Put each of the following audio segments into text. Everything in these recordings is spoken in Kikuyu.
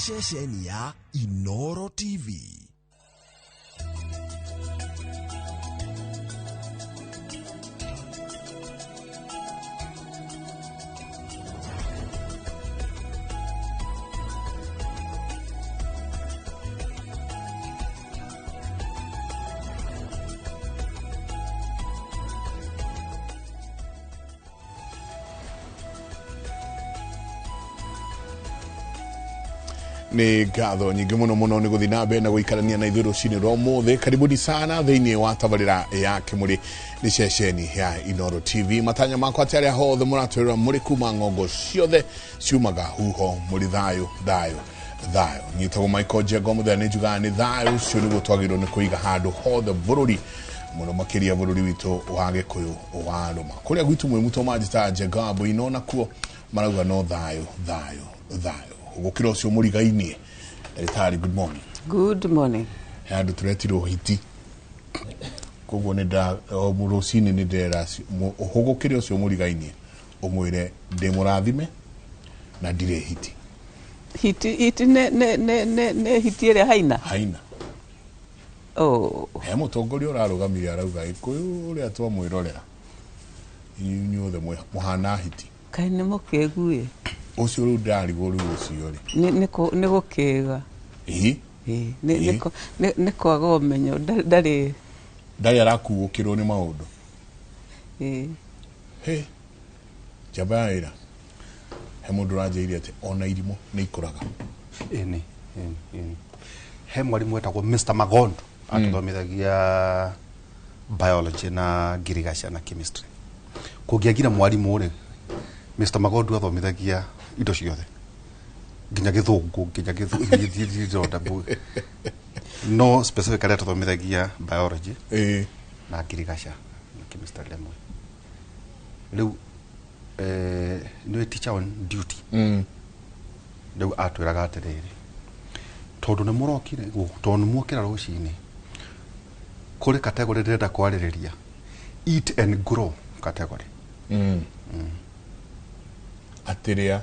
Ceceni ya Inoro TV. Nĩ ngatho nyingĩ mũno mũno nĩ gũthiĩ na mbere na gũikarania na ithuĩ rũcinĩ rwa ũmũthĩ. Karibuni sana thĩinĩ wa tabarĩra ya Kĩmũrĩ nĩ ceceni ya Inoro TV. Matanya makwa atĩ arĩa hothe mũratwĩrora mũrĩ kuma ng'ongo ciothe ciumaga huho mũrĩ thayũ thayũ thayũ. Nyitagwo Michael Njengo mũthenya nĩ njugaga nĩ thayũ ũcio nĩguo twagĩrĩirwo nĩ kũiga handũ hothe bũrũri mũno makĩria bũrũri witũ wa Gĩkũyũ wa Rũma. Kũrĩa gwitũ mwĩ mũtũ manjĩtaga Njenga wa Mbũi nakuo marauga no thayũ thayũ thayũ. Gũkĩra ũcio mũrigainie. Ndagĩtarĩ, good morning. Good morning. He andũ tũretirwo hiti koguo nĩ nda o rũcinĩ nĩ ndĩrera hũgũkĩre ũcio mũrigainie ũmwĩre ndĩ mũrathime na ndirĩ hiti. Hiti hiti nĩ hiti ĩrĩa haina. Haina. Oh. He mũtongoria ũrarũgamire arauga Gĩkũyũ ũrĩa twamwĩrorera inyuothe mũhana hiti. Kaĩ nĩ mũkĩgu ĩ. Ũcio rĩu ndĩrarigwo rĩu ũcio rĩ. Nĩ gũkĩga. Ĩĩ. Ĩĩ. Nĩ kwaga ũmenyo ndarĩ ndarĩ arakuũkĩrwo nĩ maũndũ. Ĩĩ. He njamba ya wĩra he mũndũ ũranjĩire atĩ ona irimũ nĩ ikũraga. Ĩni ĩni ĩni he mwarimũ wetagwo Mr Magondo atũthomithagia biology na ngirigaca na chemistry. Kũngĩagire mwarimũ rĩ, Mr Magondu athomithagia indo ciothe nginya gĩthũngũ nginya gĩthũngũ no specifically atũthomithagia biology Ĩĩ. na ngirigaca na chemistry rĩmwe. Rĩu nĩwe teacher on duty. Rĩu atwĩraga atĩrĩrĩ, tondũ nĩ mũrokire tondũ nĩ muokĩra rũcinĩ kũrĩ category ndĩrenda kwarĩrĩria, eat and grow category. Atĩrĩa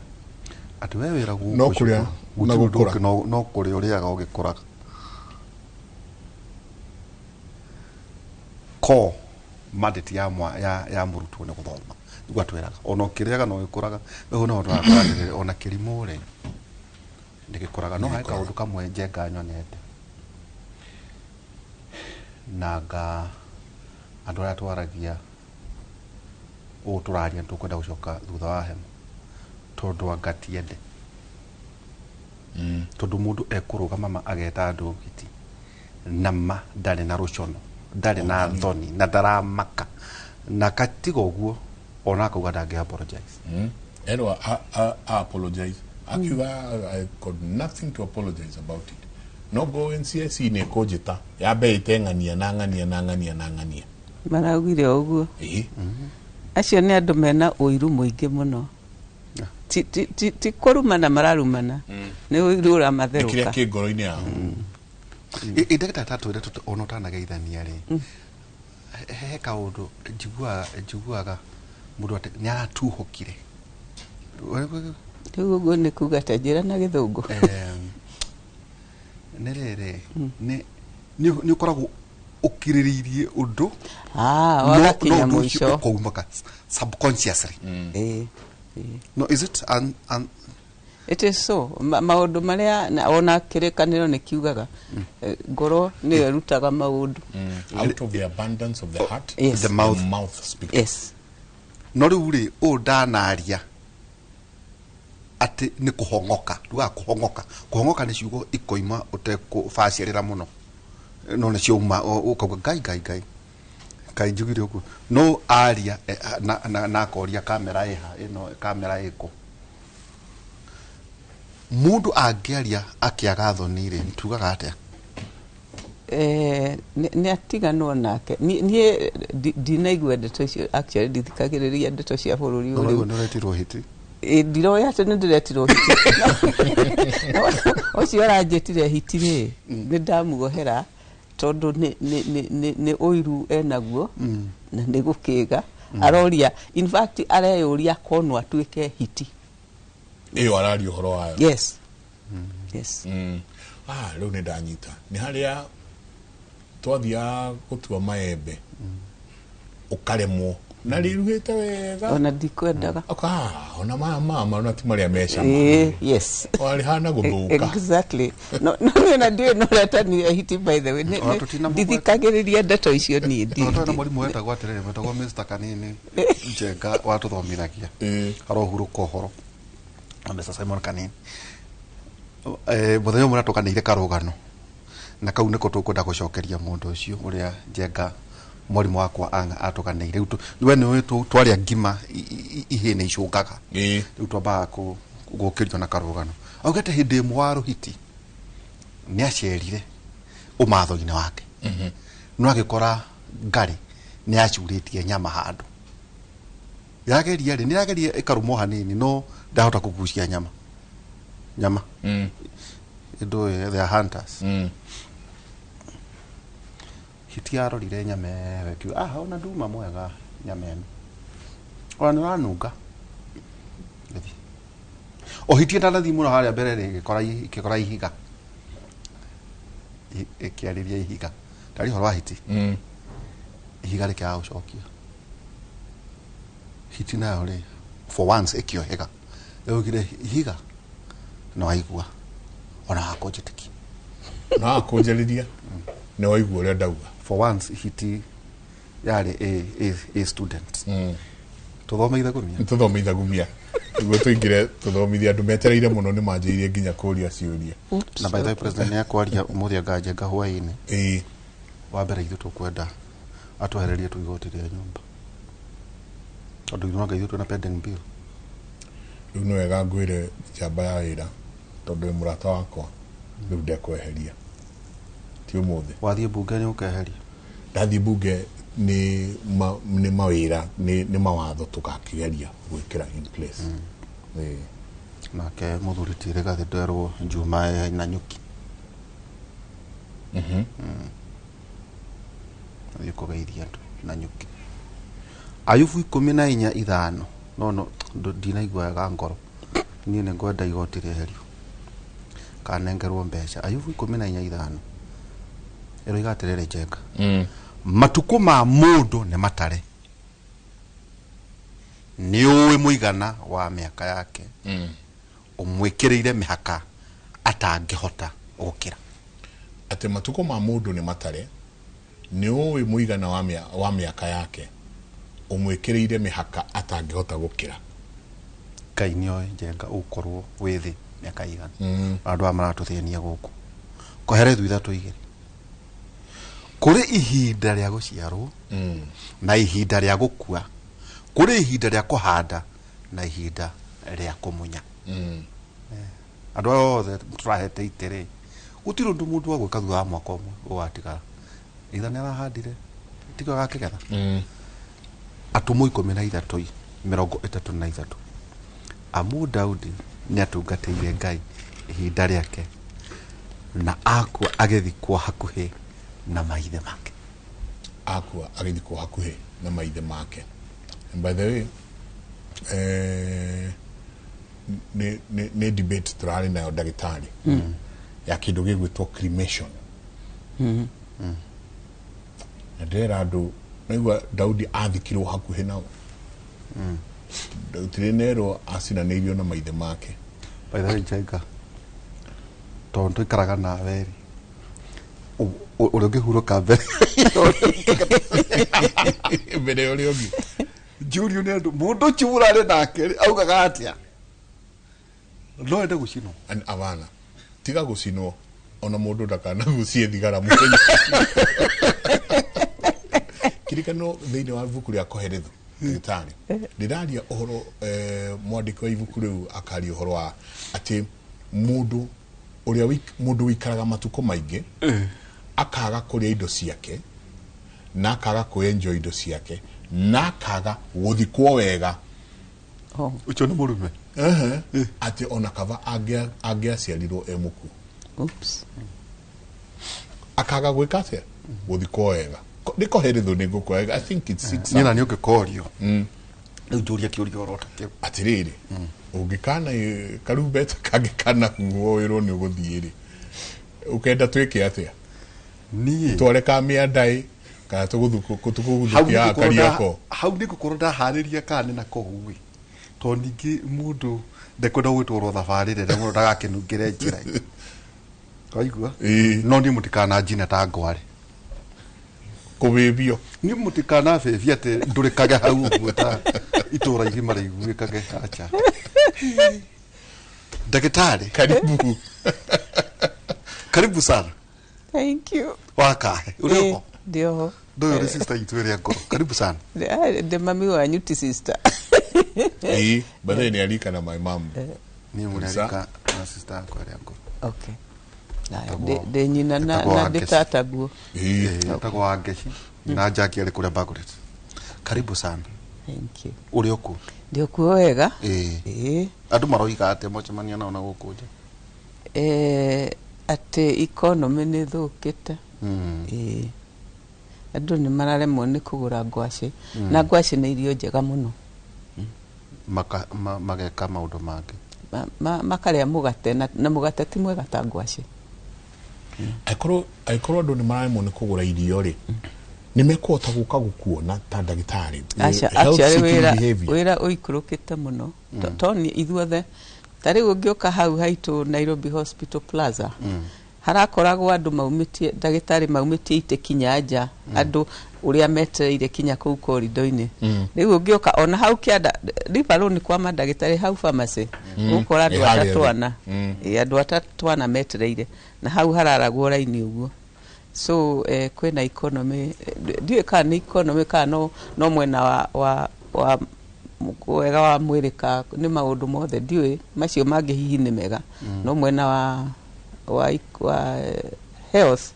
atĩ we wĩra gũkũ No kũrĩa cukuru, na gũtirĩ ũndũ gũkũra. ũngĩ, no kũrĩa ũrĩaga ũgĩkũraga. Core mandate ya mũrutwo nĩ gũthoma nĩguo atwĩraga ona ũkĩrĩaga no ũgĩkũraga. Rĩu no tũrakora atĩrĩrĩ, ona kĩrimũ rĩ nĩ gĩkũraga. No harĩ kaũndũ kamwe Njenga nyonete na nga andũ arĩa twaragia ũũ tũraria nĩ tũkwenda gũcoka thutha wa hema tondũ anga tiende tondũ mũndũ ekũrũgama ma ageta andũ hiti na ma ndarĩ na rũcono ndarĩ na thoni na ndaramaka na katiga ũguo ona akauga ndangĩ apologize. Erwa a apologize akiuga I got nothing to apologize about it. No go NCIC nĩ ĩkũnjĩta yambe ĩte ng'ania na ng'ania na ng'ania na ng'ania. Maraugire ũguo. Ĩĩ. Acio nĩ andũ mena ũiru mũingĩ mũno. Ti kũrumana mararumana. Nĩ ũiru Nĩ kĩrĩa ũramatherũka. kĩ ngoro-inĩ yao. Ĩ ndagĩtarĩ tatwĩre ona ũtanageithania rĩ, he kaũndũ njiguaga mũndũ atĩ nĩ aratuhũkire. Rĩu ũguo nĩ kuga ta njĩra na gĩthũngũ. Nĩ rĩrĩ, nĩ ũkoragwo ũkirĩrĩirie ũndũ Wagakinya no ũndũ ũcio mũico. ũkaumaka subconsciously. Ĩĩ. No, is it an It is so. Maũndũ marĩa ona kĩrĩkanĩro nĩ kiugaga ngoro nĩyo ĩrutaga maũndũ. Out of the abundance of the heart, Yes. The mouth. The mouth speaks. Yes. No rĩu rĩ, ũũ ndanaria atĩ nĩ kũhong'oka, ndugaga kũhong'oka. Kũhong'oka nĩ ciugo ikoima ũtekũbacĩrĩra mũno. No nĩ ciauma, ũkauga ngai ngai ngai. Ngai njugire ũguo. No aria na akoria kamera ĩha, ĩno kamera ĩkũ. Mũndũ angĩaria akĩaga thoni rĩ, tugaga atĩa? Nĩ atiganwo nake. Niĩ ndinaigua ndeto icio, actually ndithikagĩrĩria ndeto cia bũrũri ũyũ. Ũraigua nĩ ũretirwo hiti? Ndiroĩ atĩ nĩ ndĩretirwo hiti. Ũcio ũranjĩtire hiti rĩ, nĩ ndamuohera tondũ nĩ ũiru enaguo na nĩ gũkĩga. Aroria, in fact areyũria konwo atuĩke hiti. Ĩyo araria ũhoro wayo. Yes. Yes. Ah, rĩu nĩ ndanyita nĩ harĩa twathiaga gũtua maembe ũkaremwo na rĩruhĩte wega. Ona ndikwendaga. Aka, ona maya mama ona ti marĩa mecama. Eh, yes. Warĩhana gũthũka. Exactly. No no niĩ na ndiũĩ no ũretanire hiti, by the way. Ona tũtinamũgweta. Ndithikagĩrĩria ndeto icio niĩ. Tondũ twena mũrimũ wetagwo atĩrĩrĩ, wetagwo Mr. Kanini Njenga watũthomithagia. Arohurũka ũhoro na Mr. Simon Kanini. Mũthenya ũmwe natũganĩire karũgano na kau nĩko tũkwenda gũcokeria mũndũ ũcio ũrĩa Njenga mwarimũ wakwa atũganĩire. Rĩu we nĩũĩ twarĩa ngima ihĩĩ nĩ icũngaga. Rĩu twambaga gũkĩrio na karũgano. Augĩte hĩndĩ ĩmwe wa Rũhiti nĩ acerire ũmatho-inĩ wake, no agĩkora ngarĩ nĩ yacurĩtie nyama handũ. Yageria rĩ, nĩ yageria ĩkarũmwo hanini, no ndahota kũgucia nyama nyama. Ĩndũ they are hunters. Hiti yarorire nyama ĩyo ĩkiuga, "Ah, ona nduma mwega nyama ĩno, ona nĩ ũranunga." Gĩthiĩ o hiti ĩtanathiĩ mũno harĩa mbere rĩ, ĩgĩkora ihiga. Ĩkĩarĩria ihiga tarĩ ũhoro wa hiti. Ihiga rĩkĩaga gũcokia. Hiti nayo rĩ, for once ĩkĩohĩga, yaugire, "Ihiga no waigua ona wakũnjĩtĩkia." Na akũnjarĩria nĩ waigua ũrĩa ndauga. For once hiti yarĩ a student. Tũthome ithagumia. Tũthome ithagumia nĩguo tũingĩre tũthomithie andũ metereire mũno, nĩ manjĩrĩirie nginya kũria ciũria. Oops. Na by the way, president nĩ akwaria ũmũthĩ anga Njenga hwaĩ-inĩ. Wa mbere ithuĩ tũkwenda atwehererie tu igoti rĩa nyũmba, tondũ ithuĩ no ithuĩ twĩna pending bill. Rĩu nĩ wega ngwĩre njamba ya wĩra, tondũ wĩ mũrata wakwa, rĩu ndekweheria ti ũmũthĩ. Wathiĩ mbunge nĩ ũkeheria. Ndathiĩ mbunge nĩ mawĩra nĩ mawatho tũgakĩgeria gwĩkĩra in place. Ĩĩ. Nake mũthuri ti Rigathĩ nderwo Njuma e Nanyuki athiĩ kũgeithia andũ Nanyuki. Ayubu 14:5. No ndinaigua wega ngoro, niĩ nĩ ngwenda igoti rĩeherio kanengerwo mbeca. Ayubu 14:5 ĩroiga atĩrĩrĩ, Njenga, matukũ ma mũndũ nĩ matare, nĩ ũĩ mũigana wa mĩaka yake, ũmwĩkĩrĩire mĩhaka atangĩhota gũkĩra. Atĩ matukũ ma mũndũ nĩ matare, nĩ ũĩ mũigana wa mĩaka yake, ũmwĩkĩrĩire mĩhaka atangĩhota gũkĩra. Ngai nĩ oĩ, Njenga, ũgũkorwo wĩ thĩ mĩaka igana. Andũ aya maratũthĩnia gũkũ. Koherethu 3:2, kũrĩ ihinda rĩa gũciarwo na ihinda rĩa gũkua, kũrĩ ihinda rĩa kũhanda na ihinda rĩa kũmunya. Andũ aya othe tũrahete itĩ rĩ, gũtirĩ ũndũ mũndũ wa gwĩka thutha wa mwaka ũmwe ũgatigara. Itha nĩ arahandire, tiga agakĩgetha. Atũmwo 13:33, amu Daudi nĩ atungatĩire Ngai ihinda rĩake na akua agĩthikwo hakuhĩ na maithe make. Akua agĩthikwo hakuhĩ na maithe make. And by the way, nĩ debate tũrarĩ nayo ndagĩtarĩ ya kĩndũ gĩgwĩtwo cremation, na ndĩrera andũ naigua Daudi athikirwo hakuhĩ nao, gũtirĩ nerwo acinanĩirio na maithe make. By the way, Njenga, tondũ tũikaraga nawe rĩ, ũrĩa ũngĩhurũka mbere mbere ya ũrĩa ũngĩ. Njũrio nĩ andũ, mũndũ ũcio mũrarĩ nake rĩ, augaga atĩa? No ende gũcinwo. Abana, tiga gũcinwo, ona mũndũ ndakanagucie thigara mũthenya kirikano. Thĩinĩ wa ibuku rĩa Koherethu, ndagĩtarĩ, rĩraria ũhoro, mwandĩki wa ibuku rĩu akaria ũhoro wa atĩ mũndũ ũrĩa mũndũ wĩikaraga matukũ maingĩ akaga kũrĩa indo ciake na akaga kwĩenjoy indo ciake na akaga gũthikwo wega. Oh. Ũcio nĩ mũrume. Ehe. Atĩ ona kaba angĩaciarirwo e mũkuũ. Oops. Akaga gwĩka atĩa? Gũthikwo wega. Nĩ Koherethu, nĩ ngũkwa, I think it's six. Niĩ na nĩ ũngĩkorio rĩu njũria kĩũria orota kĩu. Atĩrĩrĩ, Ũngĩkana karumbeta kangĩkana huhwo wĩrwo nĩ ũgũthiĩ rĩ, ũkenda twĩke atĩa? Niĩ Tware kamĩandaĩ kana hau tũkũguthũkia haha nĩ ngũkorwo Karioko? Hau nĩ ngũkorwo ndaharĩria kana nĩ nako ĩ, tondũ ningĩ mũndũ ndekwenda gwĩtwarwo thabarĩ nene mũno ndagakĩnungĩre njĩra, waigua? Ĩĩ. No niĩ mũtikananjine ta ngware. Kũbĩbio. Niĩ mũtikanabĩbie atĩ ndũrĩkage hau ũguo ta itũra igima rĩiguĩkage, acha. Ndagĩtarĩ. Karibu. Karibu sana. Thank you. Wakahe ũrĩ oho? Ndĩ oho. Ndũyũ nĩ sister itũ ĩrĩa ngũrũ, karibu sana. Ndĩ mami wanyu, ti sister. Ĩĩ, by the way, nĩ arika na my mom. Niĩ Kabisa. mũrarika na sister yakwa ĩrĩa ngũrũ. Okay. Haya, Etagwo- ndĩ nyina na etagwo na Wangeci. ndĩ tataguo. Ĩĩ. Etagwo Wangeci na Jackie arĩ kũrĩa Bagret, karibu sana. Thank you. Ũrĩ okuo? Ndĩ okuo wega. Ĩĩ. Ĩĩ. Andũ maroiga atĩa mwacemania nao na gũkũ nja? Atĩ economy nĩ thũkĩte. Ĩĩ, andũ nĩ mararemwo nĩ kũgũra ngwacĩ, na ngwacĩ nĩ irio njega mũno. Mageka maũndũ mangĩ. Makarĩa mũgate na mũgate ti mwega ta ngwacĩ. Angĩkorwo andũ nĩ mararemwo nĩ kũgũra irio rĩ, nĩ mekũhota gũka gũkuona ta ndagĩtarĩ? Aca. Health Actually, seeking wĩra behavior. Wĩra ũikũrũkĩte mũno. Toni ithuothe ta rĩu ũngĩũka hau haitũ Nairobi Hospital Plaza, harakoragwo andũ maumĩtie, ndagĩtarĩ maumĩtie itĩ kinya nja, andũ ũrĩa metereire kinya kũu korido-inĩ. Rĩu ũngĩũka ona hau kĩanda River Road kwa mandagĩtarĩ hau pharmacy, ũgũkora andũ Ĩ, harĩa atatũ thĩ. ana. Ĩ, andũ atatũ ana metereire na hau hararagwo raini ũguo. So kwĩna economy, ndiũĩ kana nĩ economy kana no mwena wa wega wa mwĩrĩ ka nĩ maũndũ mothe, ndiũĩ macio mangĩ hihi nĩ mega, no mwena wa health.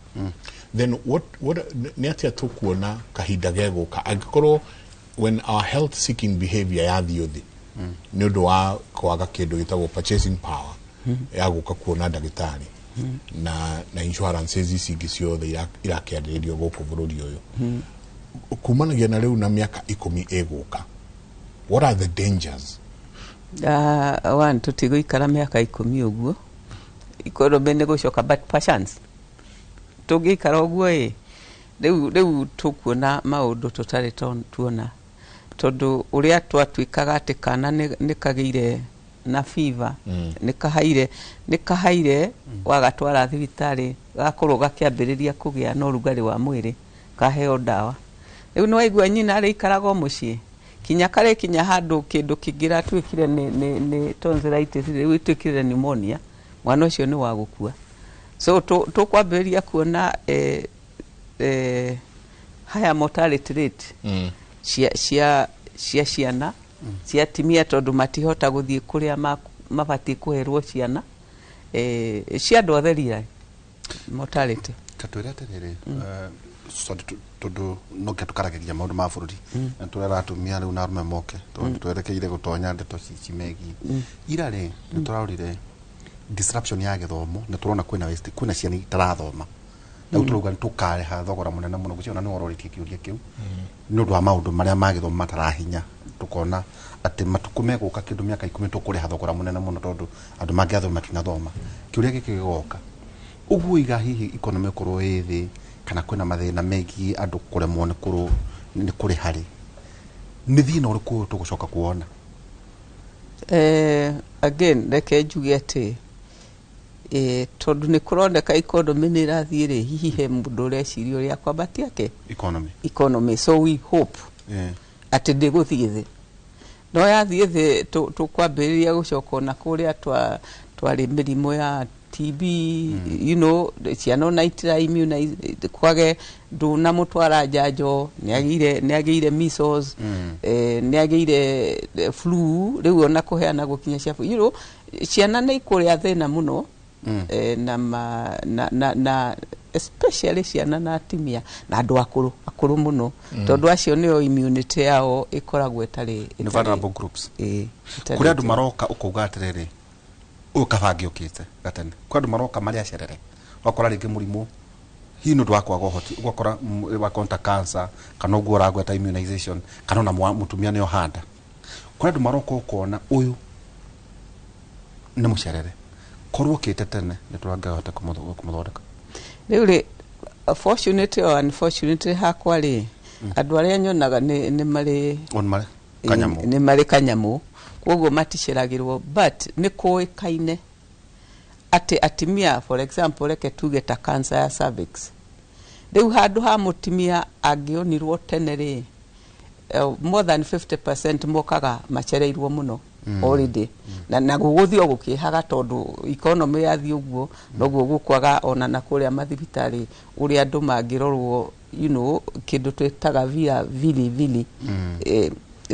Then what nĩ atĩa tũkuona kahinda gegũka angĩkorwo when our health seeking behavior yathiĩ thĩ nĩ ũndũ wa kwaga kĩndũ gĩtagwo purchasing power ya gũka kuona ndagĩtarĩ na insurances ici ingĩ ciothe irakĩarĩrĩrio gũkũ bũrũri ũyũ kumanagia na rĩu na mĩaka 10 ĩgũka, what are the dangers? One, tũtigũikara mĩaka 10 ũguo, economy nĩ gũcoka, but perchance tũngĩikara ũguo ĩ, rĩu tũkuona maũndũ tũtarĩ tuona, tondũ ũrĩa twatuĩkaga atĩ kana nĩ kagĩire na fever, nĩ kahaire, wagatwara thibitarĩ gakorwo gakĩambĩrĩria kũgĩa na ũrugarĩ wa mwĩrĩ, kaheo ndawa. Rĩu nĩ waigua nyina arĩikaraga o mũciĩ kinya karĩ kinya handũ kĩndũ kĩngĩratuĩkire nĩ tonsillitis, rĩu ĩtuĩkire pneumonia, mwana ũcio nĩ wa gũkua. So tũkwambĩrĩria kuona higher mortality rate cia ciana, cia atimia, tondũ matihota gũthiĩ kũrĩa mabatiĩ kũherwo ciana, cia andũ othe rira mortality. Ta twĩre atĩrĩrĩ, sorry, tondũ no nginya tũkaragĩria maũndũ ma bũrũri na tũrera atumia rĩu na arũme moke, tondũ twerekeire gũtonya ndeto cici megiĩ ira rĩ, nĩ tũrarorire disruption ya gĩthomo na tũrona kwĩna waste, kwĩna ciana itarathoma. Rĩu tũrauga nĩ tũkareha thogora mũnene mũno gũciona nĩ wororĩtie kĩũria kĩu nĩ ũndũ wa maũndũ marĩa ma gĩthomo matarahinya, tũkona atĩ matukũ megũka kĩndũ mĩaka 10 tũkũrĩha thogora mũnene mũno tondũ andũ mangĩathoma matinathoma. Kĩũria gĩkĩ gĩgoka ũguo iga hihi economy ĩkorwo ĩ thĩ kana kwĩna mathĩna megiĩ andũ kũremwo nĩ kũrĩha rĩ, nĩ thĩna ũrĩkũ ũyũ tũgũcoka kuona? Again, reke njuge atĩ tondũ nĩ kũroneka economy nĩ ĩrathiĩ rĩ, hihi he mũndũ ũreciria ũrĩa kwambatia ke economy. Economy, so we hope atĩ ndĩgũthiĩ thĩ, no yathiĩ thĩ tũkwambĩrĩria gũcoka ona kũrĩa twarĩ mĩrimũ ya TB, ciana ona itira immunize, kwage ndũnamũtwara njanjo, nĩ agĩire measles, nĩ agĩire flu, rĩu ona kũheana gũkinya cia ciana nĩ ikũrĩa thĩna mũno. Na, ma, na, na, na especially ciana na atimia na andũ akũrũ akũrũ mũno, tondũ acio nĩo immunity yao ĩkoragwo ĩtarĩ Nĩ vulnerable groups. Ĩĩ, ĩtarĩ Kũrĩ andũ njega. Maroka ũkauga atĩrĩrĩ, ũyũ kabangi ũkĩte gatene, kwĩ andũ maroka marĩ acerere, ũgakora rĩngĩ mũrimũ hihi nĩ ũndũ wa kwaga ũhoti, ũgakora wakonta cancer kana ũguo ũragweta immunization kana ona mũtumia nĩ ohanda. Kũrĩ andũ maroka ũkona ũyũ Nĩ mũcerere, korwo okĩte tene nĩ tũrangĩhota kũmũthondeka. Rĩu rĩ, fortunately or unfortunately, hakwa rĩ, andũ arĩa nyonaga nĩ marĩ On marĩ kanyamũ. Nĩ marĩ kanyamũ, koguo maticeragĩrwo, but nĩ kũĩkaine atĩ atimia, for example, reke tuge ta cancer ya cervix, rĩu handũ ha mũtimia angĩonirwo tene rĩ, more than 50% mokaga macereirwo mũno already, na gũgũthiĩ o gũkĩhaga tondũ economy yathiĩ ũguo noguo gũkwaga ona na kũrĩa mathibitarĩ ũrĩa andũ mangĩrorwo, kĩndũ twĩtaga via vili vili.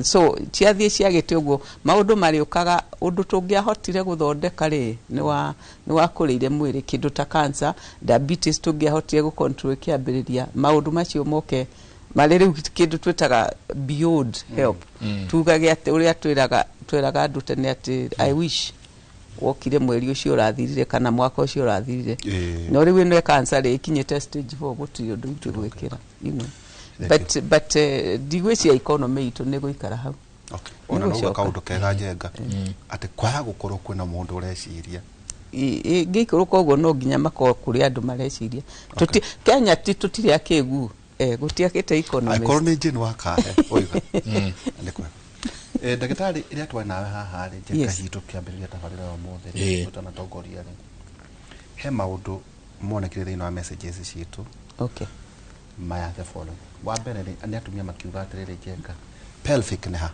So ciathiĩ ciagĩte ũguo, maũndũ marĩũkaga. Ũndũ tũngĩahotire gũthondeka rĩ, nĩ wakũrĩire mwĩrĩ, kĩndũ ta cancer, diabetes, tũngĩahotire gũcontrol kĩambĩrĩria, maũndũ macio moke marĩ rĩu kĩndũ twĩtaga beyond help. Tugage atĩ ũrĩa twĩraga andũ tene atĩ "I wish wokire mweri ũcio ũrathirire kana mwaka ũcio ũrathirire." No rĩu ĩno cancer rĩ, ĩkinyĩte stage 4, gũtirĩ ũndũ ingĩgwĩkĩra. Thank. But ndigwĩciria economy itũ nĩ gũikara hau. Okay. Ona nauga Nĩgũcoka. Kaũndũ kega njenga atĩ kwaga gũkorwo kwĩna mũndũ ũreciria. Ĩngĩikũrũka ũguo, no nginya makorwo kũrĩ andũ mareciria. Kenya ti tũtirĩ akĩgu, gũtiakĩte economist. Angĩkorwo nĩ njĩni wa kahe oiga nĩ kwega. Ndagĩtarĩ, ĩrĩa twarĩ nawe haha rĩ, njenga, hitũ kĩambĩrĩria tabarĩra ya ũmũthĩ rĩ, ũtanatongoria rĩ, he maũndũ monekire thĩinĩ wa messages citũ. Maya, the following. Wa mbere rĩ, nĩ atumia makiuga atĩrĩrĩ, njenga, pelvic nĩ ha?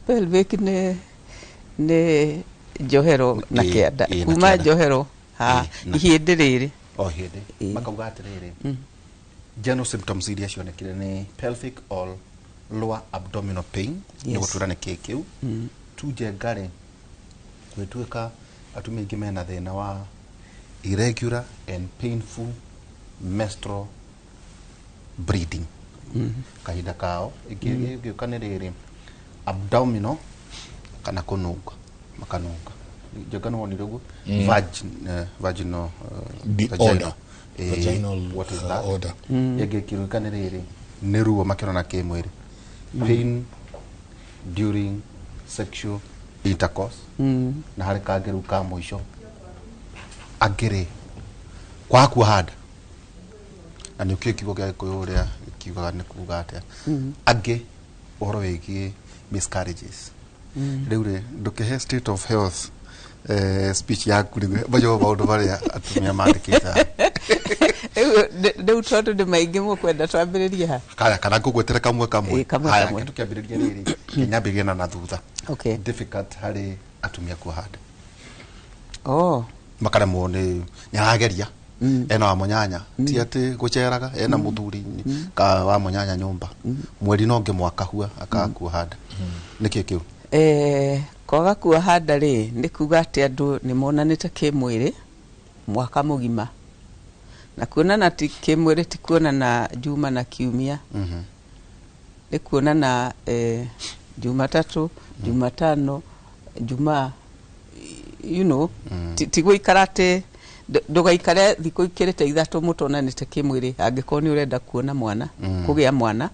Pelvic nĩ njohero na kĩanda. Ĩĩ, na kuma kĩanda. Njohero ha ihĩndĩ rĩrĩ. O hĩndĩ. Makauga atĩrĩrĩ, general symptoms iria cionekire nĩ pelvic or lower abdominal pain. Nĩ gũtwĩra nĩ kĩ kĩu tu, njenga rĩ, gwĩtuĩka atumia aingĩ mena thĩna wa irregular and painful menstrual bleeding kahinda kao. Ĩngĩ ĩgĩũka nĩ rĩrĩ, abdominal kana kũnunga, makanunga. Njenga, nĩ wonire ũguo? Vaginal The vaginal. odor. Vaginal, what is that? Odor. Ĩngĩ ĩkĩruka nĩ rĩrĩ, nĩ ruo makĩonana kĩmwĩrĩ, pain during sexual intercourse. Na harĩ kangĩ rĩu ka mũico, angĩ rĩ, kwaga kuoha nda, na nĩ ũkĩũĩ kiugo gĩa Gĩkũyũ ũrĩa kiugaga nĩ kuga atĩa. Angĩ ũhoro wĩgiĩ miscarriages. Rĩu rĩ, ndũkĩhe state of health speech yaku rĩu, majo maũndũ marĩa atumia mandĩkĩte haha. Rĩu tondũ nĩ maingĩ, mũkwenda twambĩrĩrie ha? Kaya kana ngũgwetere kamwe kamwe? Ĩ, kamwe Haya, kamwe. Kĩndũ kĩambĩrĩria rĩrĩ, kĩnyambĩrĩria na thutha. Difficult harĩ atumia kuoha nda. Makaremwo nĩ nĩarageria, ena wa mũnyanya, ti atĩ gũceraga, ena mũthuri ka wa mũnyanya nyũmba mweri no ngĩ mwakahua akaga kuoha nda. Nĩkĩ kĩu? Kwaga kuoha nda rĩ, nĩ kuga atĩ andũ nĩ monanĩte kĩmwĩrĩ mwaka mũgima, na kuonana ti kĩmwĩrĩ, ti kuonana juma na kiumia, nĩ kuonana Jumatatũ, Jumatano, Jumaa, ti gũikara atĩ ndũgaikare thikũ ikĩrĩte 3 mũtonanĩte kĩmwĩrĩ angĩkorwo nĩ ũrenda kuona mwana, kũgĩa mwana.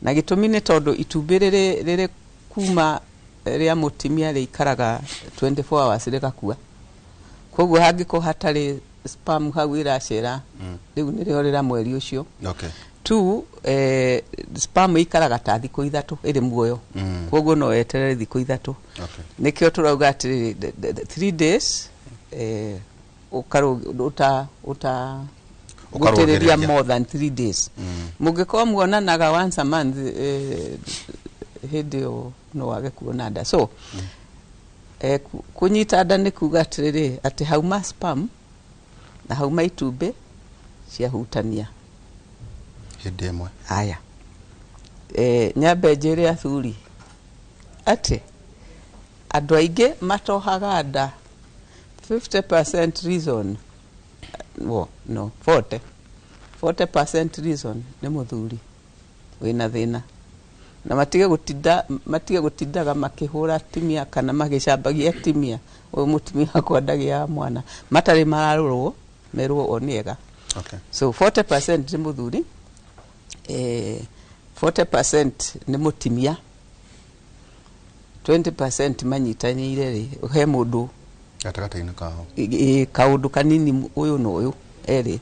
Na gĩtũmi nĩ tondũ itumbĩ rĩrĩ rĩrĩ kuma rĩa mũtimia rĩikaraga 24 hours rĩgakua. Koguo hangĩkorwo hatarĩ sperm hau ĩracera, rĩu nĩrĩo rĩra mweri ũcio. Two, sperm ĩikaraga ta thikũ 3 ĩrĩ muoyo. Koguo no weterere thikũ 3. Nĩkĩo tũrauga atĩrĩrĩ, 3 days ũkarũ ũta ũta gũtĩrĩria Ũkarũgĩrĩria. more than 3 days. Mũngĩkorwo muonanaga once a month, hĩndĩ ĩyo no wage kuona nda. So kũnyita nda nĩ kuga atĩrĩrĩ, atĩ hauma sperm na hauma itumbĩ ciahutania hĩndĩ ĩmwe. Aya, nyambe njĩre athuri atĩ andũ aingĩ matohaga nda, 50% reason, well, no, 40% reason nĩ mũthuri wĩna thĩna, na matige gũtindaga makĩhũra atumia kana magĩcambagia atumia, "Ũyũ mũtumia wakwa ndagĩaga mwana," matarĩ mararorwo merwo o nĩ ega. So 40% nĩ mũthuri, 40% nĩ mũtimia, 20% manyitanĩire rĩ, he mũndũ Gatagatĩ-inĩ kao. Kaũndũ kanini ũyũ na ũyũ erĩ.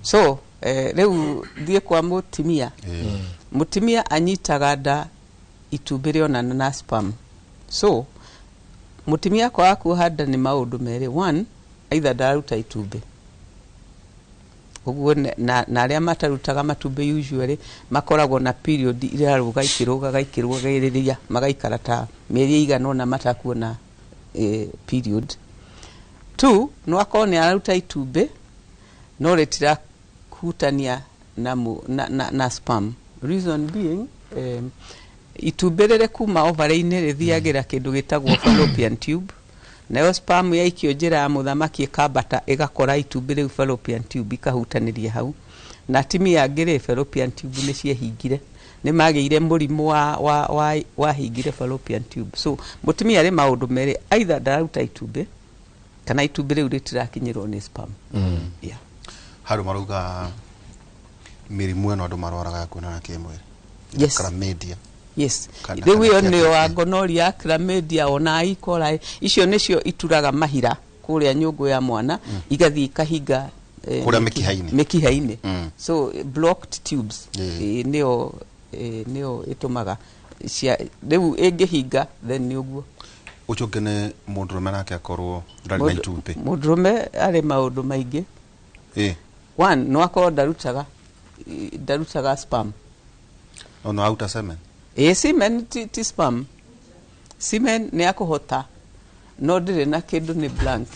So rĩu thiĩ kwa mũtimia. Mũtimia anyitaga nda itumbĩ rĩonana na sperm. So mũtimia kwaga kuoha nda nĩ maũndũ merĩ. One, either ndararuta itumbĩ ũguo na arĩa matarutaga matumbĩ usually makoragwo na period irarũga ikĩrũgaga ikĩrũgagĩrĩria, magaikara ta mĩeri ĩigana ũna matakuona period. Two, no akorwo nĩ araruta itumbĩ no rĩtirahutania na sperm. Reason being, itumbĩ rĩrĩ kuma ovary-inĩ rĩthiagĩra kĩndũ gĩtagwo fallopian tube, nayo sperm yaikio njĩra ya mũthamaki ĩkambata ĩgakora itumbĩ rĩu fallopian tube, ikahutanĩria hau. Na atumia angĩ rĩ, fallopian tube nĩ ciehingire, nĩ magĩire mũrimũ wa wahingire fallopian tube. So mũtumia arĩ maũndũ merĩ, either ndararuta itumbĩ kana itumbĩ rĩu rĩtirakinyĩrwo nĩ sperm. Yeah. Handũ marauga mĩrimũ ĩno andũ marwaraga ya kuonana kĩmwĩrĩ. Yes. Chlamydia. Yes. Kana Rĩu ĩyo kana nĩyo kĩa- wa gonorrhea, chlamydia, ona E. coli, icio nĩcio ituraga mahira kũrĩa nyũngũ ya mwana, igathiĩ ikahinga Kũrĩa mĩkiha-inĩ. Mĩkiha-inĩ. So blocked tubes. Nĩyo ĩtũmaga cia rĩu ĩngĩhinga, then nĩ ũguo. Ũcio ũngĩ nĩ mũndũrũme nake akorwo ndarĩ na itumbĩ. Mũndũrũme arĩ maũndũ maingĩ. One, no akorwo ndarutaga sperm. No auta semen. Ĩ, semen ti sperm. Semen nĩ akũhota no ndĩrĩ na kĩndũ, nĩ blank.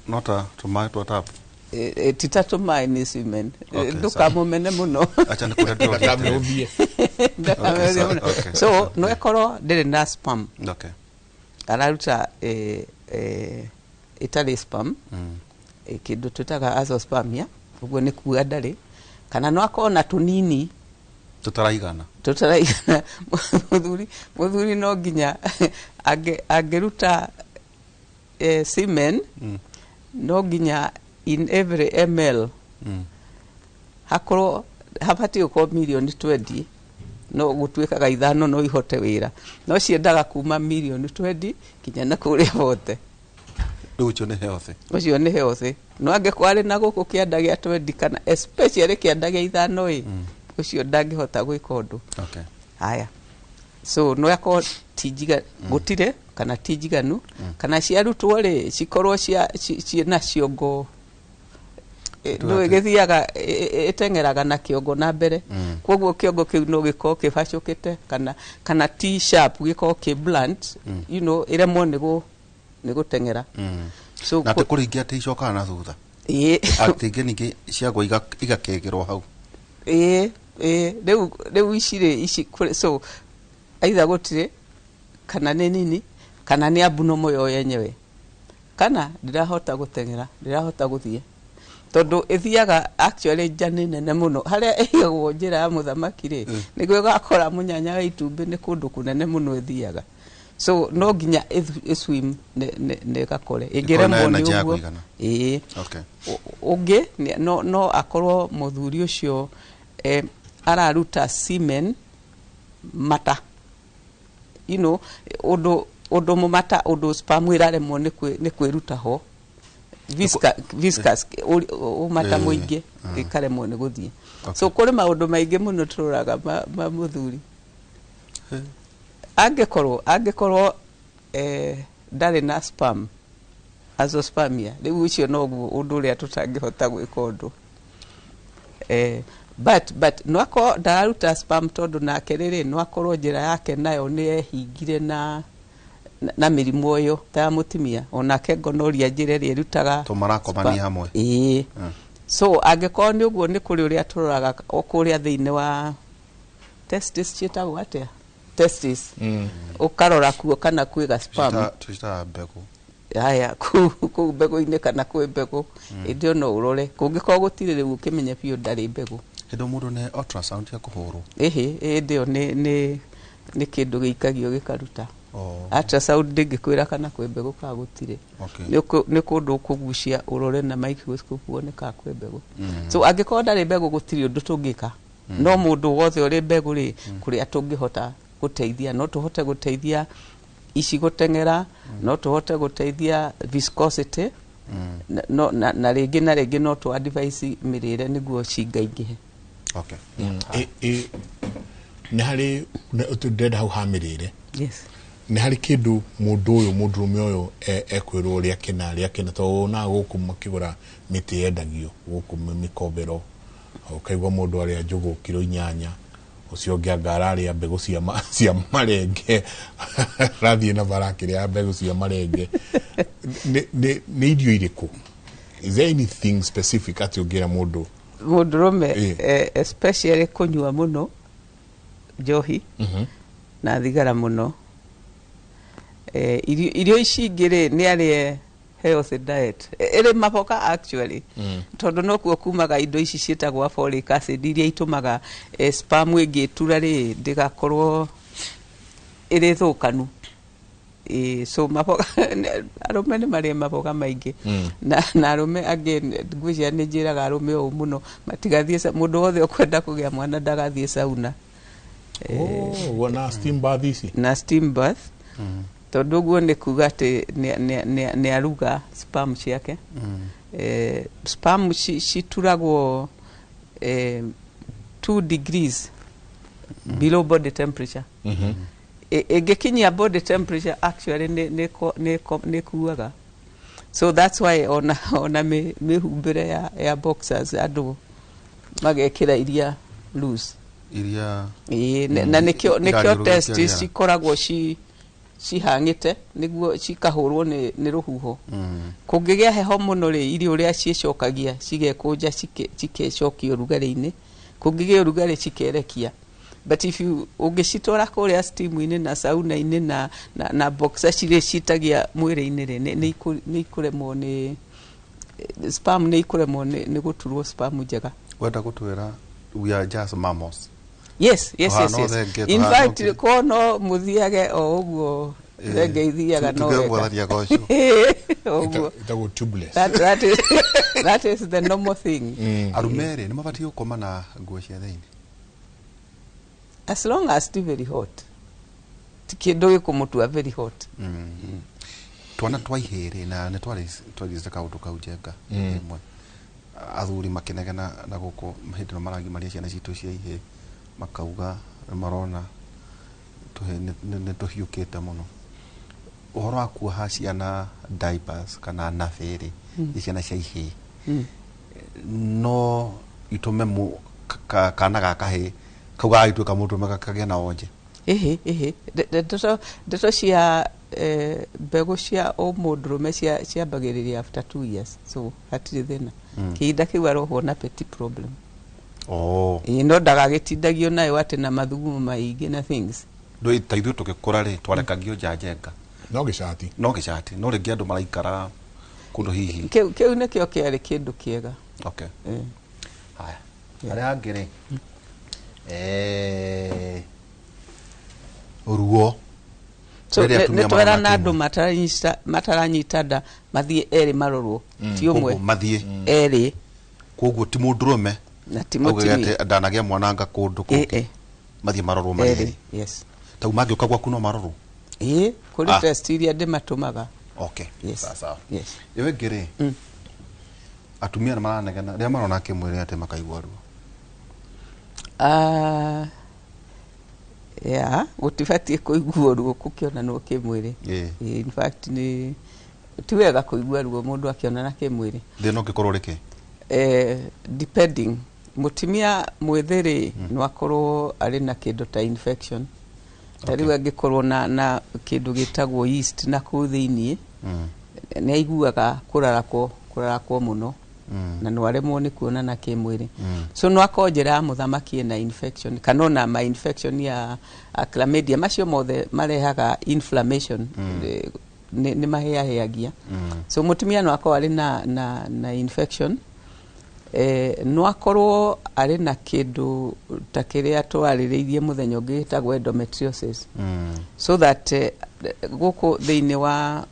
No ta tũmaĩ twa tap. Ti ta tũmaĩ, nĩ semen. Okay, Ndũkamũmene mũno. Acha nĩ kũrĩa ndĩrorete. Ndakamĩhũthie. Ndũkamũmene Okay, mũno. okay. So no ĩkorwo ndĩrĩ na sperm, araruta ĩtarĩ sperm, kĩndũ twĩtaga azoospermia, ũguo nĩ kuga ndarĩ, kana no akorwo na tũnini Tũtaraigana. Tũtaraigana. Mũthuri no nginya angĩruta semen, no nginya in every ml hakorwo habatiĩ gũkorwo mirioni 20, no gũtuĩkaga 5 no ihote wĩra, no ciendaga kuma mirioni 20 kinya na kũrĩa bote. Rĩu ũcio nĩ healthy. Ũcio nĩ healthy, no angĩkorwo arĩ na gũkũ kĩanda gĩa 20 kana especially kĩanda gĩa 5 ĩ, ũcio ndangĩhota gwĩka ũndũ. Haya, so no akorwo ti njiga, gũtirĩ kana ti njiganu, kana ciarutwo rĩ, cikorwo ciĩna ciongo. Ndũ Ndũĩ atĩ- gĩthiaga ĩteng'eraga na kĩongo na mbere, koguo kĩongo kĩu no gĩkorwo kĩbacũkĩte kana ti sharp, gĩkorwo kĩ blunt, ĩremwo nĩ gũteng'era. So Na atĩ kũrĩ ingĩ atĩ icokaga na thutha. Ĩĩ. Atĩ ingĩ ningĩ ciagwa igakĩgĩrwo hau. Ĩĩ, rĩu ici rĩ, ici so either gũtirĩ kana nĩ nini kana nĩ abnormal yo yenyewe, kana ndĩrahota gũteng'era, ndĩrahota gũthiĩ, tondũ ĩthiaga actually nja nĩ nene mũno harĩa ĩigagwo njĩra ya mũthamaki rĩ, nĩguo ĩgakora mũnyanya wa itumbĩ, nĩ kũndũ kũnene mũno ĩthiaga. So no nginya ĩswim nĩ ĩgakore Ĩkorwo na ĩngĩremwo nĩ energy ya ũguo. kũigana. Ĩĩ. Ũngĩ no akorwo mũthuri ũcio araruta semen mata, ũndũ mũmata, ũndũ sperm ĩraremwo nĩ kwĩruta ho. Viscous ũmata mũingĩ, ĩkaremwo nĩ gũthiĩ. So kũrĩ maũndũ maingĩ mũno tũroraga ma mũthuri. Angĩkorwo ndarĩ na sperm, azoospermia, rĩu ũcio noguo ũndũ ũrĩa tũtangĩhota gwĩka ũndũ. But no akorwo ndararuta sperm tondũ nake rĩrĩ, no akorwo njĩra yake nayo nĩ yehingire na mĩrimũ ĩyo ta ya mũtumia, onake gonorrhea njĩra ĩrĩa ĩrutaga To marakomania hamwe. Ĩĩ. So angĩkorwo nĩ ũguo, nĩ kũrĩ ũrĩa tũroraga o kũrĩa thĩinĩ wa testis, ciĩtagwo atĩa, testis, ũkarora kuo kana kwĩ ga sperm. Tũcitaga mbegũ. Haya, kũu mbegũ-inĩ kana kwĩ mbegũ, ĩndĩ ĩyo no ũrore, kũngĩkorwo gũtirĩ, rĩu ũkĩmenye biũ ndarĩ mbegũ. Hĩndĩ ĩyo mũndũ nĩ ultrasound ya kũhũrwo. Ĩhĩ, ĩndĩ ĩyo nĩ kĩndũ gĩikagio gĩkaruta. Oh. Ultrasound ndĩngĩkwĩra kana kwĩ mbegũ kana gũtirĩ. Nĩ kũndũ ũkũgucia ũrore na microscope wone kana kwĩ mbegũ. So angĩkorwo ndarĩ mbegũ, gũtirĩ ũndũ tũngĩka, no mũndũ wothe ũrĩ mbegũ rĩ, kũrĩa tũngĩhota gũteithia, no tũhote gũteithia. Ici gũteng'era no tũhote gũteithia viscosity. No, na rĩngĩ na rĩngĩ no tũ advise mĩrĩre nĩguo cingaingĩhe. Okay. Nĩ harĩ ndĩrenda hau ha mĩrĩre. Yes. Nĩ harĩ kĩndũ mũndũ ũyũ, mũndũrũme ũyũ ekwĩrwo rĩa kĩna, rĩa kĩna, tondũ wonaga gũkũ makĩgũra mĩtĩ yendagio gũkũ mĩkombero, ũkaigua mũndũ arĩa njũgũ kiro 8, ũcio ũngĩ anga ararĩa mbegũ cia marenge, arathiĩ na bara akĩrĩa mbegũ cia marenge. Nĩ irio irĩkũ? Is there anything specific atĩ ũngĩra mũndũ? Mũndũrũme, especially kũnyua mũno njohi na thigara mũno. Irio ici ingĩ rĩ, nĩ arĩe healthy diet ĩrĩ maboga actually, tondũ nokuo kumaga indo ici ciĩtagwo folic acid iria itũmaga sperm ĩngĩtura rĩ, ndĩgakorwo ĩrĩ thũkanu. So maboga, arũme nĩ marĩe maboga maingĩ. Na arũme angĩ ngwĩciria nĩ njĩraga arũme ũũ mũno matigathiĩ mũndũ wothe ũkwenda kũgĩa mwana ndagathiĩ sauna. Oh, na steam bath ici? Na steam bath, tondũ ũguo nĩ kuga atĩ nĩ aruga sperm ciake. Sperm cituragwo 2 degrees below body temperature. Ĩngĩkinyia body temperature actually nĩ kuaga. So that's why ona mĩhumbĩre ya boxers andũ magekĩra iria loose. Iria Ĩĩ, na nĩkĩo irariũrũrũkia testis rĩera. cikoragwo cihang'ĩte nĩguo cikahũrwo nĩ rũhuho. Kũngĩgĩa heho mũno rĩ, irio ũrĩa ciĩcokagia cigekũnja, cikecokia ũrugarĩ-inĩ. Kũngĩgĩa ũrugarĩ cikerekia. But if you ũngĩcitwara kũrĩa steam-inĩ na sauna-inĩ na boxer cirĩ citagia mwĩrĩ-inĩ rĩ, nĩ ikũremwo nĩ sperm, nĩ ikũremwo nĩ gũturwo sperm njega. Wenda gũtwĩra we are just mammals? Yes. Tũhana Yes. thenge, In tũhana fact, ũkĩ. ko no mũthiage o ũguo thenge ithiaga no Tuge wega. Mwathani agocwo. Ũguo. Ĩtagwo tubeless. That is the normal thing. Arũme rĩ, nĩ mabatiĩ gũkoma na nguo cia thĩinĩ? As long as ti very hot, ti kĩndũ gĩkũmũtua very hot. Twana twa ihĩrĩ na nĩ twarĩte kaũndũ kau njenga rĩmwe, athuri makĩnegena na gũkũ hĩndĩ ĩno maragimaria ciana citũ cia ihĩĩ, makauga nĩ marona nĩ tũhiũkĩte mũno. Ũhoro wa kuoha ciana diapers kana nappy rĩ, nĩ ciana cia ihĩĩ, no itũme kana ga kahĩĩ kau gagagĩtuĩka mũndũrũme kagĩe na wonje? Ĩhĩ, ndeto cia mbegũ cia ũmũndũrũme ciambagĩrĩria after 2 years, so hatirĩ thĩna. Kĩhinda kĩu arohwo na petit problem. Oh. Ĩĩ, no ndagagĩtindagio nayo atĩ na mathugumo maingĩ na things. Ndũĩ ta ithuĩ tũgĩkũra rĩ, twarekagio nja njenga. No gĩcati. No gĩcati, no rĩngĩ andũ maraikara kũndũ hihi. Kĩu nĩkĩo kĩarĩ kĩndũ kĩega. Okay. Eh. Haya, harĩa hangĩ rĩ, ruo So rĩrĩa atumia nĩ twerana marona andũ kĩmwe. mataranyita nda mathiĩ erĩ marorwo, ti ũmwe. Koguo mathiĩ Erĩ. Koguo ti mũndũrũme Na ti auge mũtumia. atĩ ndanagĩa mwananga kũndũ kũngĩ. Mathiĩ marorwo marĩ Erĩ. erĩ. Yes. Tau mangĩũka gwaku no marorwo? Ĩĩ, kũrĩ Ah. test iria ndĩmatũmaga. Okay. Yes. Sawa sawa. Yes. Ĩyo ĩngĩ rĩ, atumia nĩ maranegena rĩrĩa marona kĩmwĩrĩ atĩ makaigua ruo. Ah, ya gũtibatiĩ kũiguo ruo kũkĩonanwo kĩmwĩrĩ. In fact nĩ ti wega kũigua ruo mũndũ akĩonana kĩmwĩrĩ. Thĩna ũngĩkorwo ũrĩ kĩ? Depending, mũtumia mwĩthĩ rĩ, no akorwo arĩ na kĩndũ ta infection ta rĩu angĩkorwo na kĩndũ gĩtagwo yeast na kũu thĩiniĩ, nĩ aiguaga kũrarakwo mũno na no aremwo nĩ kuonana kĩmwĩrĩ. So no akorwo njĩra ya mũthamaki ĩna infection kana ona ma infection ya chlamydia, macio mothe marehaga inflammation. Nĩ mahĩahĩagia. So mũtumia no akorwo arĩ na infection, no akorwo arĩ na kĩndũ ta kĩrĩa twarĩrĩirie mũthenya ũngĩ gĩtagwo endometriosis, so that gũkũ thĩinĩ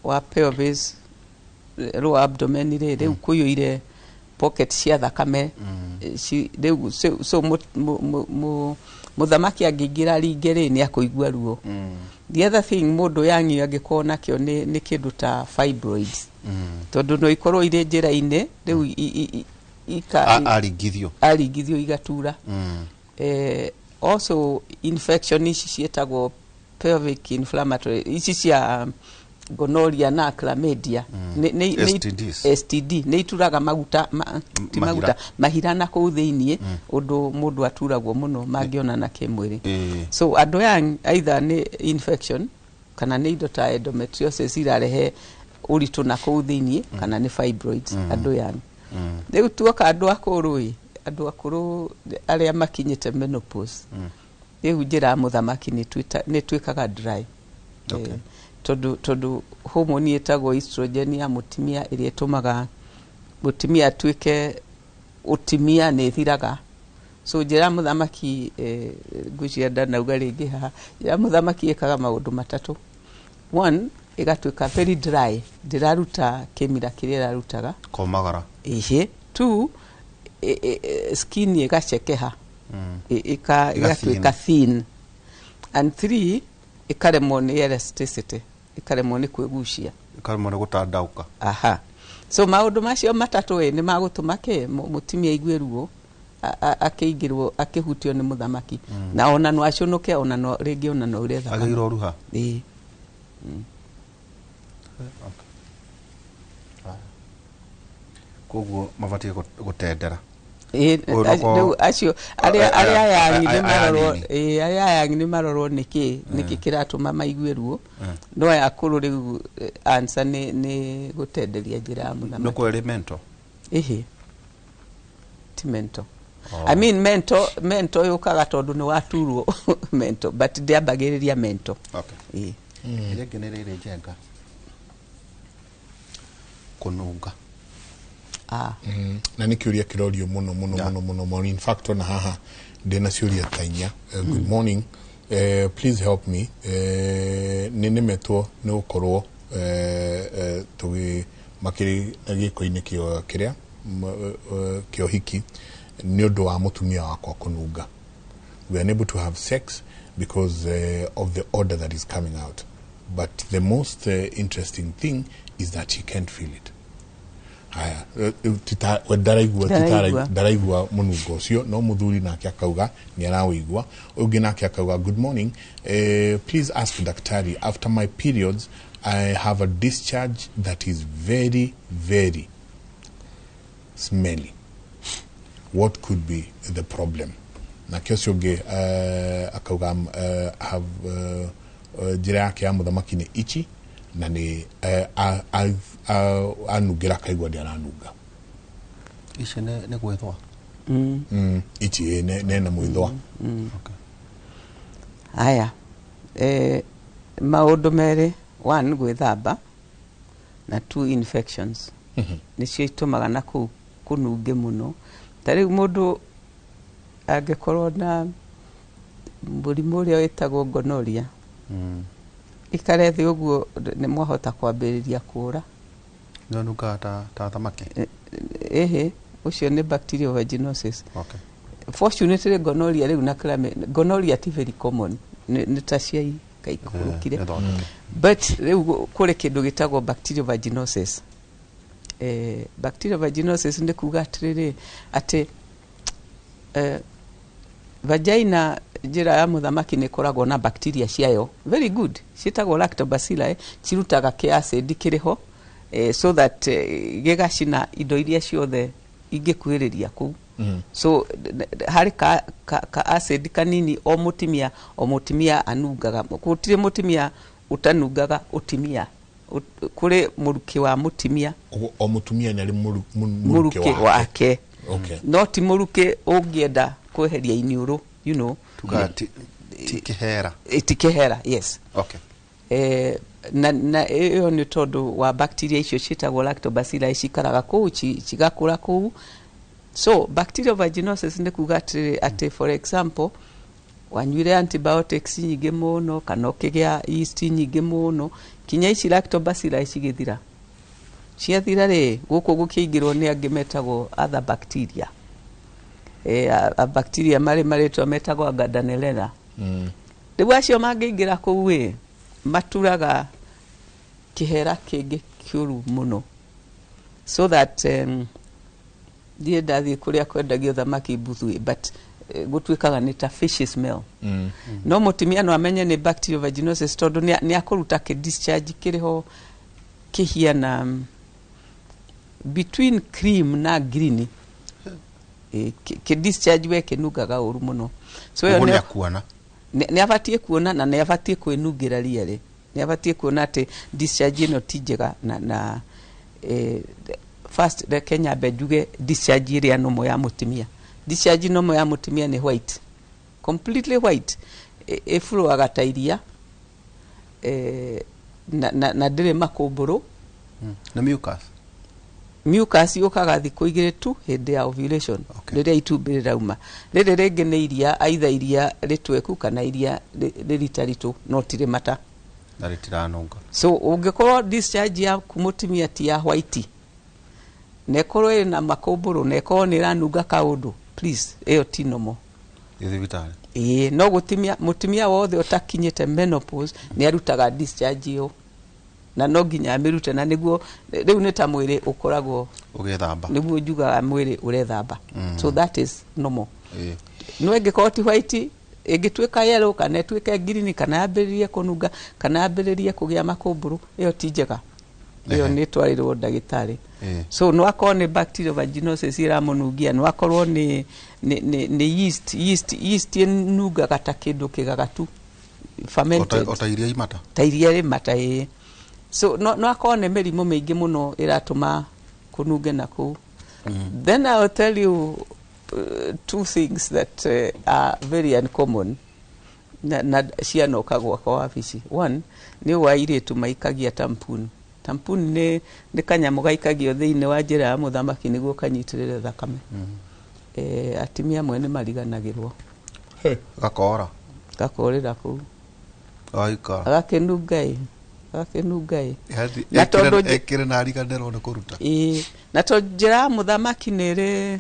wa pelvis, lower abdomen rĩ, rĩu kũiyũire Pocket cia thakame rĩu so mũthamaki angĩingĩra ringĩ rĩ, nĩ akũigua ruo. The other thing mũndũ yangi angĩkorwo nakĩo nĩ kĩndũ ta fibroids, tondũ no ikorwo irĩ njĩra-inĩ rĩu aringithio. Aringithio igatura. Also infection ici ciĩtagwo pelvic inflammatory, ici cia gonorrhea na chlamydia, STDs. STD nĩ ituraga maguta ti Mahira. Maguta mahira na kũu thĩiniĩ, ũndũ mũndũ aturagwo mũno mangĩonana kĩmwĩrĩ. So andũ aya either nĩ infection kana nĩ indo ta endometriosis irarehe ũritũ na kũu thĩiniĩ, kana nĩ fibroids, andũ young. Rĩu tuoka andũ akũrũ ĩ, andũ akũrũ arĩa makinyĩte menopause, rĩu njĩra ya mũthamaki nĩ ĩtuĩkaga dry. Tondũ hormone ĩtagwo estrogen ya mũtumia ĩrĩa ĩtũmaga mũtumia atuĩke ũtimia nĩ ĩthiraga. So njĩra ya mũthamaki, ngwĩciria ndanauga rĩngĩ haha, njĩra ya mũthamaki ĩkaga maũndũ matatũ. One, ĩgatuĩka very dry, ndĩraruta kĩmira kĩrĩa ĩrarutaga. Komagara. Ĩhĩ. Two, skin ĩgacekeha, ĩgatuĩka thin. And three, ĩkaremwo nĩ elasticity, ĩkaremwo nĩ kwĩgucia. Karemwo nĩ gũtandauka. Aha, so maũndũ macio matatũ ĩ nĩ magũtũma kĩ mũtumia aigue ruo akĩingĩrwo, akĩhutio nĩ mũthamaki, na ona no acũnũke, ona no rĩngĩ ona no ure thakame. Agĩirwo ruha. Ĩĩ. Okay. Koguo mabatiĩ gũtendera. Ĩĩ, Ũyũ rĩu acio arĩa arĩa ayangi nĩ aya marorwo anini. Ĩĩ, arĩa ayangi nĩ marorwo nĩkĩ kĩratũma maigue ruo, no aya akũrũ rĩu, answer nĩ gũtenderia njĩra ya No mũthamaki. kwĩrĩ mental. Ĩhĩ, ti mental. Oh. I mean, mental yũkaga tondũ nĩ waturwo mental, but ndĩambagĩrĩria mental. Okay. Ĩĩ. Ĩrĩa ĩngĩ nĩ rĩrĩ, Njenga, kũnunga. Ah. Na nä kä å ria kä rorio må no må no må no må no må no. In fact, ona haha ndä na ciå ta inya. Good morning, please help me, nä nemetwo nä gå korwo tå gä makä gä ko-inä kä rä a kä ũhiki nä å ndå wa mũtumia wakwa kũnunga. We are unable to have sex because of the odor that is coming out, but the most interesting thing is that he can't feel it. Haya, we ndaraigua. Ndaraigua. Ndaraigua mũnungo ũcio, no mũthuri nake akauga nĩ arawĩigua. Ũyũ ũngĩ nake akauga, "Good morning, please ask daktari, after my periods I have a discharge that is very very smelly. What could be the problem?" Nake ũcio ũngĩ akauga have njĩra yake ya mũthamaki nĩ ichi na nĩ anungĩra akaigua ndĩaranunga. Ici nĩ gwĩthwa. Ichi ĩ, nena mwĩthwa. Okay. Haya, maũndũ merĩ. One, gwĩthamba, na two, infections nĩcio itũmaga na kũu kũnunge mũno. Ta rĩu mũndũ angĩkorwo na mũrimũ ũrĩa wĩtagwo gonorrhea, ikare thĩ ũguo nĩ mwahota kwambĩrĩria kũra. Nĩ nungaga ta thamaki. Ĩhĩ, ũcio nĩ bacterial vaginosis. Okay. Fortunately, gonorrhea rĩu na chlamydia, gonorrhea ti very common, nĩ ta cia ikaikũrũkire. Nĩ thondeke. But rĩu kũrĩ kĩndũ gĩtagwo bacterial vaginosis. Bacterial vaginosis nĩ kuga atĩrĩrĩ, atĩ vagina, njĩra ya mũthamaki, nĩ ĩkoragwo na bacteria ciayo very good, ciĩtagwo lactobacilli, cirutaga kĩ acid kĩrĩ ho, so that gĩgacina indo iria ciothe ingĩkuhĩrĩria kũu. So harĩ ka acid kanini o mũtumia anungaga. Gũtirĩ mũtumia ũtanungaga ũtimia. Kũrĩ mũrukĩ wa mũtimia. Ũguo o mũtumia nĩ arĩ mũrukĩ mũrukĩ wake. Okay. No ti mũrukĩ ũngĩenda kweheria iniũrũ. Tugaga ti kĩhera. Ti kĩhera, yes. Okay. Na ĩyo nĩ tondũ wa bacteria icio ciĩtagwo lactobacilli, cikaraga kũu, cigakũra kũu. So bacterial vaginosis nĩ kuga atĩrĩrĩ, atĩ for example wanyuire antibiotics nyingĩ mũno kana ũkĩgĩa yeast nyingĩ mũno kinya ici lactobacilli cigĩthira. Ciathira rĩ, gũkũ gũkĩingĩrwo nĩ angĩ metagwo other bacteria. A bacteria marĩ marĩtwa metagwo Gardnerella. Rĩu acio mangĩingĩra kũu ĩ, maturaga kĩhera kĩngĩ kĩũru mũno, so that ndiĩ ndathiĩ kũrĩa kwendagio thamaki mbuthu ĩ, but gũtuĩkaga nĩ ta fishy smell. No mũtumia no amenye nĩ bacterial vaginosis tondũ nĩ akũruta kĩ discharge kĩrĩ ho kĩhiana between cream na green. Kĩ discharge we kĩnungaga ũru mũno, so ĩyo Ũguo nĩ akuona. Nĩ abatiĩ kuona na nĩ abatiĩ kwĩnungĩra rĩarĩ, nĩ abatiĩ kuona atĩ discharge ĩno ti njega. Na first reke nyambe njuge discharge ĩrĩa normal ya mũtumia. Discharge normal ya mũtumia nĩ white, completely white, ĩflowaga ta iria, na ndĩrĩ makũmbũrũ. Nĩ mucus. Mucus yũkaga thikũ 2 tu hĩndĩ ya ovulation, rĩrĩa itumbĩ rĩrauma. Rĩrĩ rĩngĩ nĩ iria, either iria rĩtweku kana iria rĩritaritũ, no tirĩ mata. Na rĩtiranunga. So ũngĩkorwo discharge yaku mũtumia ti ya white na ĩkorwo ĩna makũmbũrũ na ĩkorwo nĩ ĩranunga kaũndũ, please, ĩyo ti normal. Thiĩ thibitarĩ. Ĩĩ, no gũtimia mũtumia wothe ũtakinyĩte menopause nĩ arutaga discharge ĩyo, na no nginya amĩrute, na nĩguo rĩu nĩ ta mwĩrĩ ũkoragwo ũgĩthamba. Nĩguo njugaga mwĩrĩ ũrethamba. So that is normal. No ĩngĩkorwo ti white, ĩngĩtuĩka yellow kana ĩtuĩke green kana yambĩrĩrie kũnunga kana yambĩrĩrie kũgĩa makũmbũrũ, ĩyo ti njega, ĩyo nĩ ĩtwarĩrwo ndagĩtarĩ. So no akorwo nĩ bacterial vaginosis ĩramũnungia, no akorwo nĩ yeast. Yeast ĩnungaga ta kĩndũ kĩgagatu, fermented. Ota iria imata. Ta iria rĩmata, ĩĩ. So no akorwo nĩ mĩrimũ mĩingĩ mũno ĩratũma kũnunge na kũu. Then I will tell you two things that are very uncommon na cianoka gwakwa wabici. One nĩ wa airĩtu maikagia tampon. Tampon nĩ kanyamũ gaikagio thĩinĩ wa njĩra ya mũthamaki nĩguo kanyitĩrĩre thakame. Atumia amwe nĩ mariganagĩrwo. Gakora. Gakorĩra kũu. Gaikara. Agakĩnunga ĩ, agakĩnunga ĩ. Na tondũ Ekĩre na ariganĩrwo nĩ kũruta. Ĩĩ, na tondũ njĩra ya mũthamaki nĩ ĩrĩ,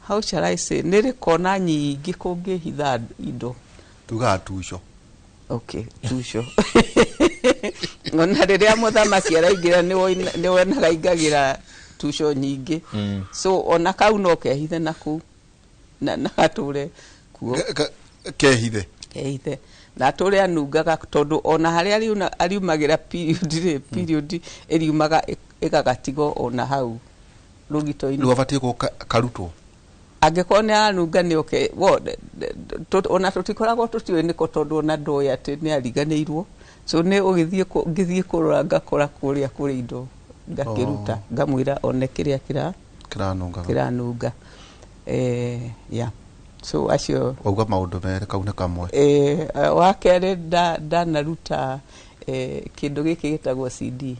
how shall I say, nĩ ĩrĩ kona nyingĩ kũngĩhitha indo. Tugaga tuco. Okay, tuco. Ona rĩrĩa mũthamaki araingĩra nĩ wonaga aingagĩra tuco nyingĩ. So ona kau no kehithe na kũu na gatũre kuo. Kehithe. Kehithe na atũre anungaga, tondũ ona harĩa ariumagĩra period rĩ, period ĩriumaga ĩgagatigwo ona hau rũgito-inĩ. Rĩu abatiĩ gũka karutwo. Angĩkorwo nĩ aranunga nĩ oke wo ona tũtikoragwo tũtiũĩ nĩko, tondũ ona ndoĩ atĩ nĩ ariganĩirwo. So nĩ ũgĩthiĩ ngĩthiĩ kũrora ngakora kũrĩa kũrĩ indo, ngakĩruta, ngamwĩra one kĩrĩa kĩra kĩranungaga. Kĩranunga. Yeah, so acio. Wauga maũndũ merĩ, kau nĩ kamwe. Wa kerĩ, ndanaruta kĩndũ gĩkĩ gĩtagwo CD.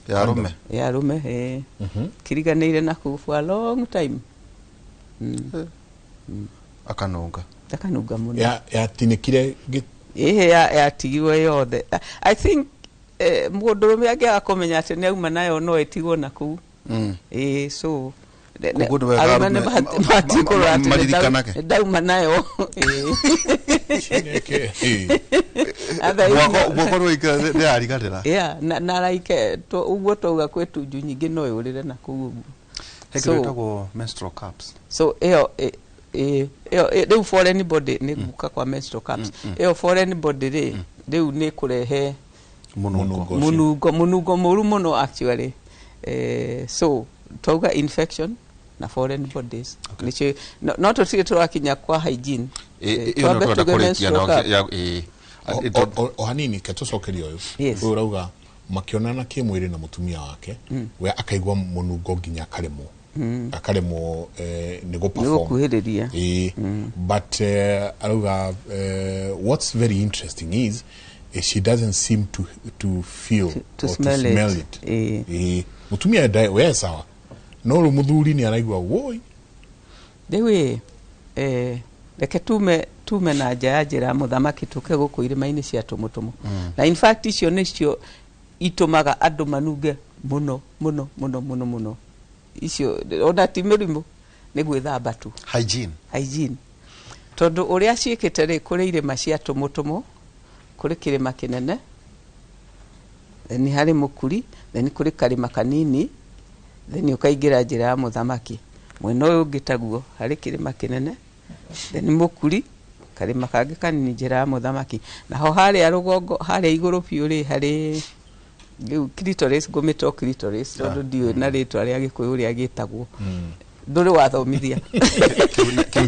Ya arũme. Ya arũme, kiriganĩire na kũu for a long time. Akanunga. Akanunga mũno. Yatinĩkire. Ĩhĩ, yatigirwo yothe. I think mũndũrũme angĩaga kũmenya atĩ nĩ auma nayo, no ĩtigwo na kũu. Ĩĩ, so Koguo nĩ wega arũme arũme nĩ mabatiĩ kũrora atĩ maririkanage. nĩ ndauma nayo. Ĩĩ. Chineke. Otherwise Mwaka nĩ waingĩra nĩ yariganĩra. Yeah, na like ũguo twauga kwĩ tunju nyingĩ, no yũrĩre na kũu ũguo. He kĩndũ gĩtagwo menstrual cups. So ĩyo ĩyo rĩu foreign body nĩ guka kwa menstrual cups. Ĩyo foreign body rĩ, rĩu nĩ kũrehe mũnungo. Mũnungo ũcio. Mũnungo mũru mũno actually. So twauga infection na foreign bodies. Nĩcio no tũtirĩ tũrakinya kwa hygiene. Ĩyo Twambe no twenda tuge kũrĩkia menstrual na cup. ĩĩ. O hanini ke tũcokerie ũyũ. Yes. Ũyũ ũrauga makĩonana kĩmwĩrĩ na mũtumia wake, we akaigua mũnungo nginya akaremwo nĩ nĩ gũ-perform. Gũkuhĩrĩria. Ĩĩ, but arauga what's very interesting is she doesn't seem to feel to or smell to it. smell it. Ĩĩ. Ĩĩ, mũtumia we sawa, no rĩu mũthuri nĩ araigua woi. Rĩu ĩ reke tume na nja ya njĩra ya mũthamaki, tũke gũkũ irĩma-inĩ cia tũmũtũmũ. Na in fact icio nĩcio Itũmaga andũ manunge mũno mũno mũno mũno mũno. Icio ona ti mĩrimũ, nĩ gwĩthamba tu. Hygiene. Hygiene, tondũ ũrĩa ciĩkĩte rĩ, kũrĩ irĩma cia tũmũtũmũ, kũrĩ kĩrĩma kĩnene, then harĩ mũkuri, then kũrĩ karĩma kanini, then ũkaingĩra njĩra ya mũthamaki. Mwena ũyũ ũngĩ taguo, harĩ kĩrĩma kĩnene, then mũkuri, karĩma kangĩ kanini, njĩra ya mũthamaki. Naho harĩa rũgongo, harĩa igũrũ biũ rĩ, harĩ rĩu clitoris, ngũmĩta clitoris tondũ ndiũĩ na rĩtwa rĩa Gĩkũyũ ũrĩa gĩtagwo. Ndũrĩ wathomithia. Kĩu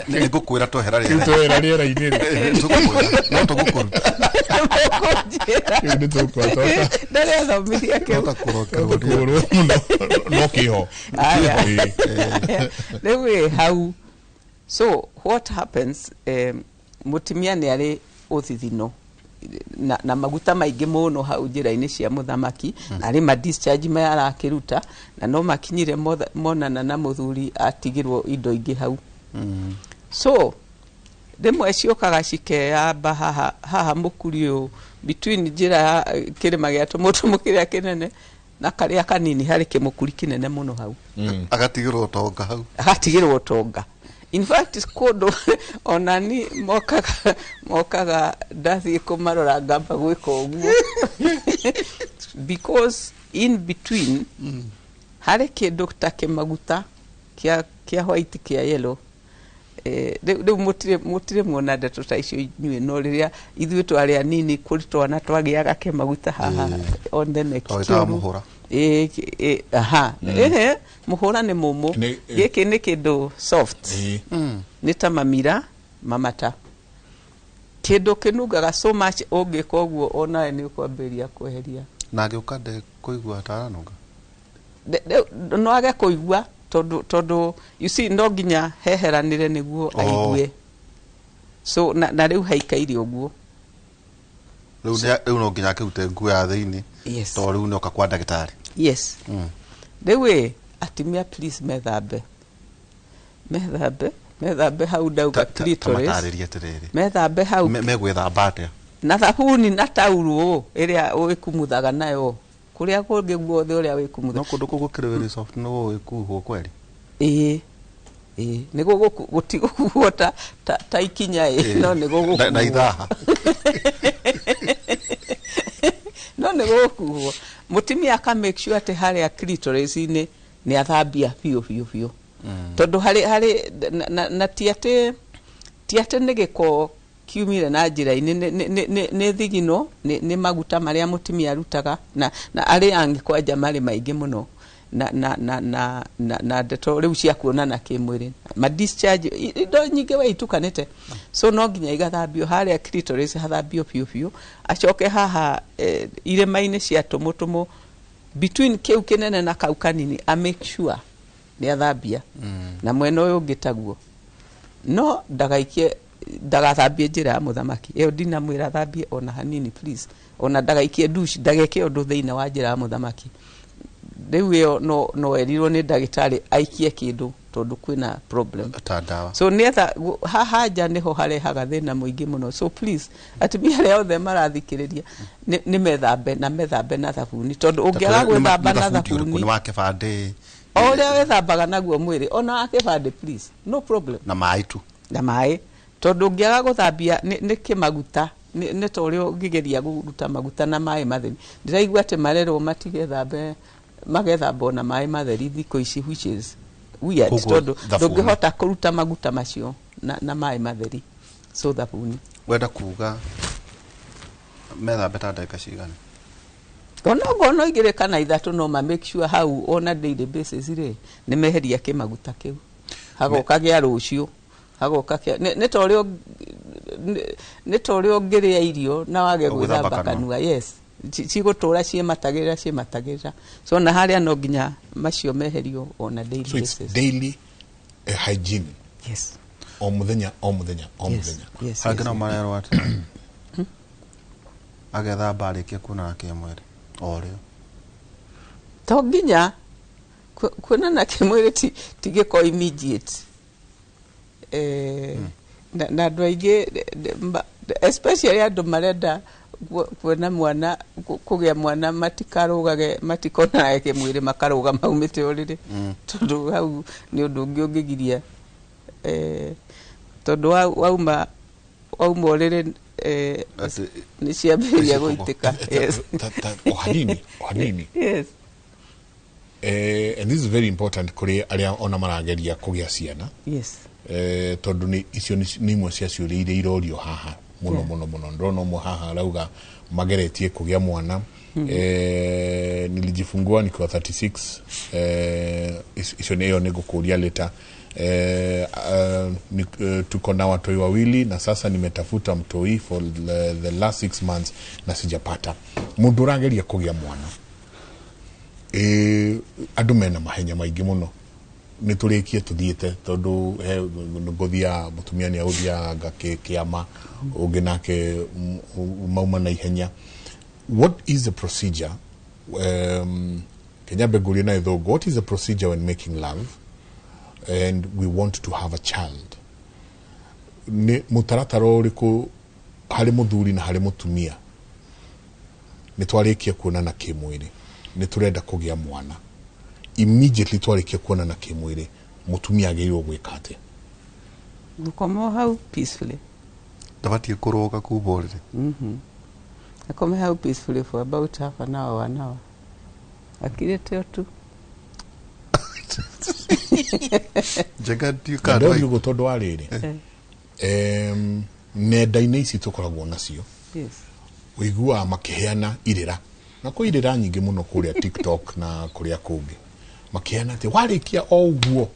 nĩ ngũkwĩra twehera Kĩu rĩera. Twehera rĩera-inĩ rĩ. Tũgũkwĩra, no tũgũkũruta. Mũkũnjĩra. Kĩu nĩ tũkwatoka. Ndarĩ athomithia kĩu. Tota kũrokerwo. Kũrwo mũno no kĩho. Aya. Ĩĩ. Rĩu ĩ hau, so what happens, mũtumia nĩ arĩ ũthithino na maguta maingĩ mũno hau njĩra-inĩ cia mũthamaki, na arĩ ma discharge maya arakĩruta, na no makinyire monana na mũthuri atigĩrwo indo ingĩ hau. So rĩmwe ciũkaga cikeyamba haha haha mũkuri ũyũ, between njĩra ya kĩrĩma gĩa tũmũtũmũ kĩrĩa kĩnene na karĩa kanini, harĩ kĩmũkuri kĩnene mũno hau. Agatigĩrwo ũtonga hau. Agatigĩrwo ũtonga. In fact, kũndũ onani mokaga ndathiĩ kũmarora ngamba gwĩka ũguo, because in between harĩ kĩndũ ta kĩmaguta kĩa white, kĩa yellow. Rĩu mũtirĩ muona ndeto ta icio inyuĩ, no rĩrĩa ithuĩ twarĩ anini, kũrĩ twana twagĩaga kĩmaguta haha on the neck. Twagĩtaga kĩũru. Mũhũra. Ĩ, aha, ehe, mũhũra nĩ mũmũ. Gĩkĩ nĩ kĩndũ soft. Nĩ ta mamira mamata, kĩndũ kĩnungaga so much, ũngĩka ũguo onawe nĩ ũkwambĩrĩria kweheria. Na agĩũka ndekũigua ta aranunga. No age kũigua tondũ you see, no nginya heheranĩre nĩguo aigue. So na rĩu haikaire ũguo. Rĩu no nginya akĩrute nguo ya thĩinĩ. Yes. Tondũ rĩu nĩoka kwa ndagĩtarĩ. Yes. Rĩu ĩ atumia, please, methambe, methambe, methambe hau ndauga clitoris. Matarĩrie atĩrĩrĩ. Methambe hau. Megwĩthamba atĩa? Na thabuni na taurũ ĩrĩa wĩkumuthaga nayo kũrĩa kũngĩ guothe ũrĩa wĩkumutha. No kũndũ kũu gũkĩrĩ very soft, no gũgĩkuhwo kweri. Ĩĩ, nĩ gũtigũkuo ta ikinya ĩ, no nĩ gũgũkuo. Na ithaha. No nĩ gũgũkuo. Mũtumia aka make sure atĩ harĩa clitoris-inĩ nĩ athambia biũ biũ biũ, tondũ harĩ na ti atĩ nĩ gĩko kiumire na njĩra-inĩ, nĩ thigino, nĩ maguta marĩa mũtumia arutaga, na arĩ angĩ kwanja marĩ maingĩ mũno, na ndeto rĩu cia kuonana kĩmwĩrĩ, ma discharge, indo nyingĩ we itukanĩte. So no nginya igathambio harĩa clitoris, hathambio biũ biũ. Acoke haha irĩma-inĩ cia tũmũtũmũ, between kĩu kĩnene na kau kanini, a make sure nĩ athambia, na mwena ũyũ ũngĩ taguo. No ndagaikie, ndagathambie njĩra ya mũthamaki ĩyo, ndinamwĩra thambie ona hanini, please. Ona ndagaikie douche, ndageke ũndũ thĩinĩ wa njĩra ya mũthamaki. Rĩu ĩyo no erirwo nĩ ndagĩtarĩ aikie kĩndũ tondũ kwĩna problem. Ta ndawa. So nĩetha haha nja nĩho harehaga thĩna mũingĩ mũno. So please, atumia arĩa othe marathikĩrĩria, nĩ methambe, na methambe na thabuni, tondũ ũngĩaga gwĩthamba na thabuni. Nĩ wa kĩbandĩ? O ũrĩa wĩthambaga naguo mwĩrĩ, ona wa kĩbandĩ, please, no problem. Na maĩ tu. Na maĩ, tondũ ũngĩaga gũthambia nĩ kĩmaguta, nĩ ta ũrĩa ũngĩgeria kũruta maguta na maĩ matheri. Ndĩraigua atĩ marerwo matigethambe, magethamba ona maĩ matheri thikũ ici, which is weird. Koguo tondũ thabuni. Ndũngĩhota kũruta maguta macio na maĩ matheri, so thabuni. Wenda kuga methambe ta ndagĩka cigana? Ona no 2 kana 3, no ma make sure hau ona daily basis rĩ, nĩ meheria kĩmaguta kĩu. Hagoka gĩa rũciũ, hagoka kĩa nĩ ta ũrĩa ũngĩrĩa irio na wage Ũgwĩthamba gwĩthamba kanua. Kanua, yes. Cigũtũra ciĩmatagĩrĩra ciĩmatagĩrĩra. So na harĩa no nginya macio meherio ona daily So it's basis. daily hygiene. Yes. O muthenya, o muthenya, o Yes. muthenya. Yes. Angĩ nao marerwo atĩ agethamba arĩkia kuonana kĩmwĩrĩ o rĩo. To nginya kuonana kĩmwĩrĩ ti gĩko immediate. Na andũ aingĩ, especially andũ marenda Kuona mwana, kũgĩa mwana, matikarũgage, matikonage kĩmwĩrĩ makarũga maumĩte ũrĩrĩ, tondũ hau nĩ ũndũ ũngĩ ũngĩgiria, tondũ wauma ũrĩrĩ, nĩ ciambĩrĩria gũitĩka. Yes. O hanini o hanini. Yes. And this is very important kũrĩ arĩa ona marageria kũgĩa ciana, tondũ nĩ icio nĩ imwe cia ciũria iria irorio haha mũno, mũno mũno. Ndĩrona ũmwe haha arauga mageretie kũgĩa mwana, nilijifungua nikiwa 36. Icio nĩ ĩyo nĩ ngũkũria later. Tuko na watoi wawili na sasa nimetafuta mtoi for the last 6 months na sijapata. Mũndũ ũrageria kũgĩa mwana, andũ mena mahenya maingĩ mũno, nĩ tũrĩkie tũthiĩte, tondũ he ngũthia mũtumia nĩ agũthianga kĩama ũngĩ nake, mauma na ihenya. What is the procedure? Kenyambe ngũrie na Gĩthũngũ. What is the procedure when making love and we want to have a child? Nĩ mũtaratara ũrĩkũ harĩ mũthuri na harĩ mũtumia? Nĩ twarĩkia kuonana kĩmwĩrĩ, nĩ tũrenda kũgĩa mwana, immediately twarĩkia kuonana kĩmwĩrĩ, mũtumia agĩrĩirwo gwĩka atĩa? Gũkoma o hau peacefully. Ndabatiĩ kũrũga kuma ũrĩrĩ? Akome hau peacefully for about half an hour, 1 hour, akirĩte o tu. Njega. Na Ndiũkaga. ndoria ũguo tondũ wa rĩrĩ, nenda-inĩ ici tũkoragwo nacio, ũiguaga makĩheana irĩra na kwĩ irĩra nyingĩ mũno kũrĩa TikTok na kũrĩa kũngĩ, makĩheana atĩ warĩkia o ũguo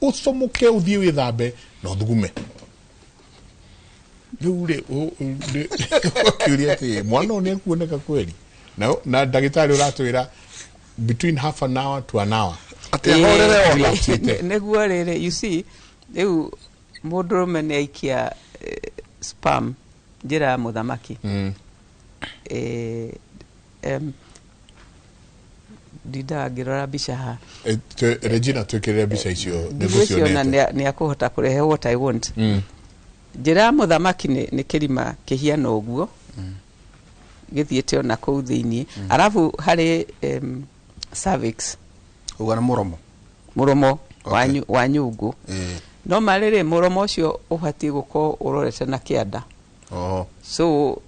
ũcomoke ũthiĩ wĩthambe na ũthugume. Rĩu rĩ ũkiũria atĩ mwana ũyũ nĩ ekuoneka kweri, na ndagĩtarĩ ũratwĩra between half an hour to an hour. Atĩ ahorere ona. Relaxĩte. Nĩguo rĩrĩ, you see, rĩu mũndũrũme nĩ aikia sperm njĩra ya mũthamaki. Ndindaga ngĩrora mbica haha. Regina, twĩkĩrĩre mbica icio. Ndigwĩciona. Nĩngũcionete. Nĩ akũhota kũrehe what I want. Njĩra ya mũthamaki nĩ kĩrima kĩhiana ũguo gĩthiĩte ona kũu thĩiniĩ, arabu harĩ cervix. Uga nĩ mũromo. Mũromo wa nyũngũ. No marĩrĩ, mũromo ũcio ũbatiĩ gũkorwo ũrorete na kĩanda. So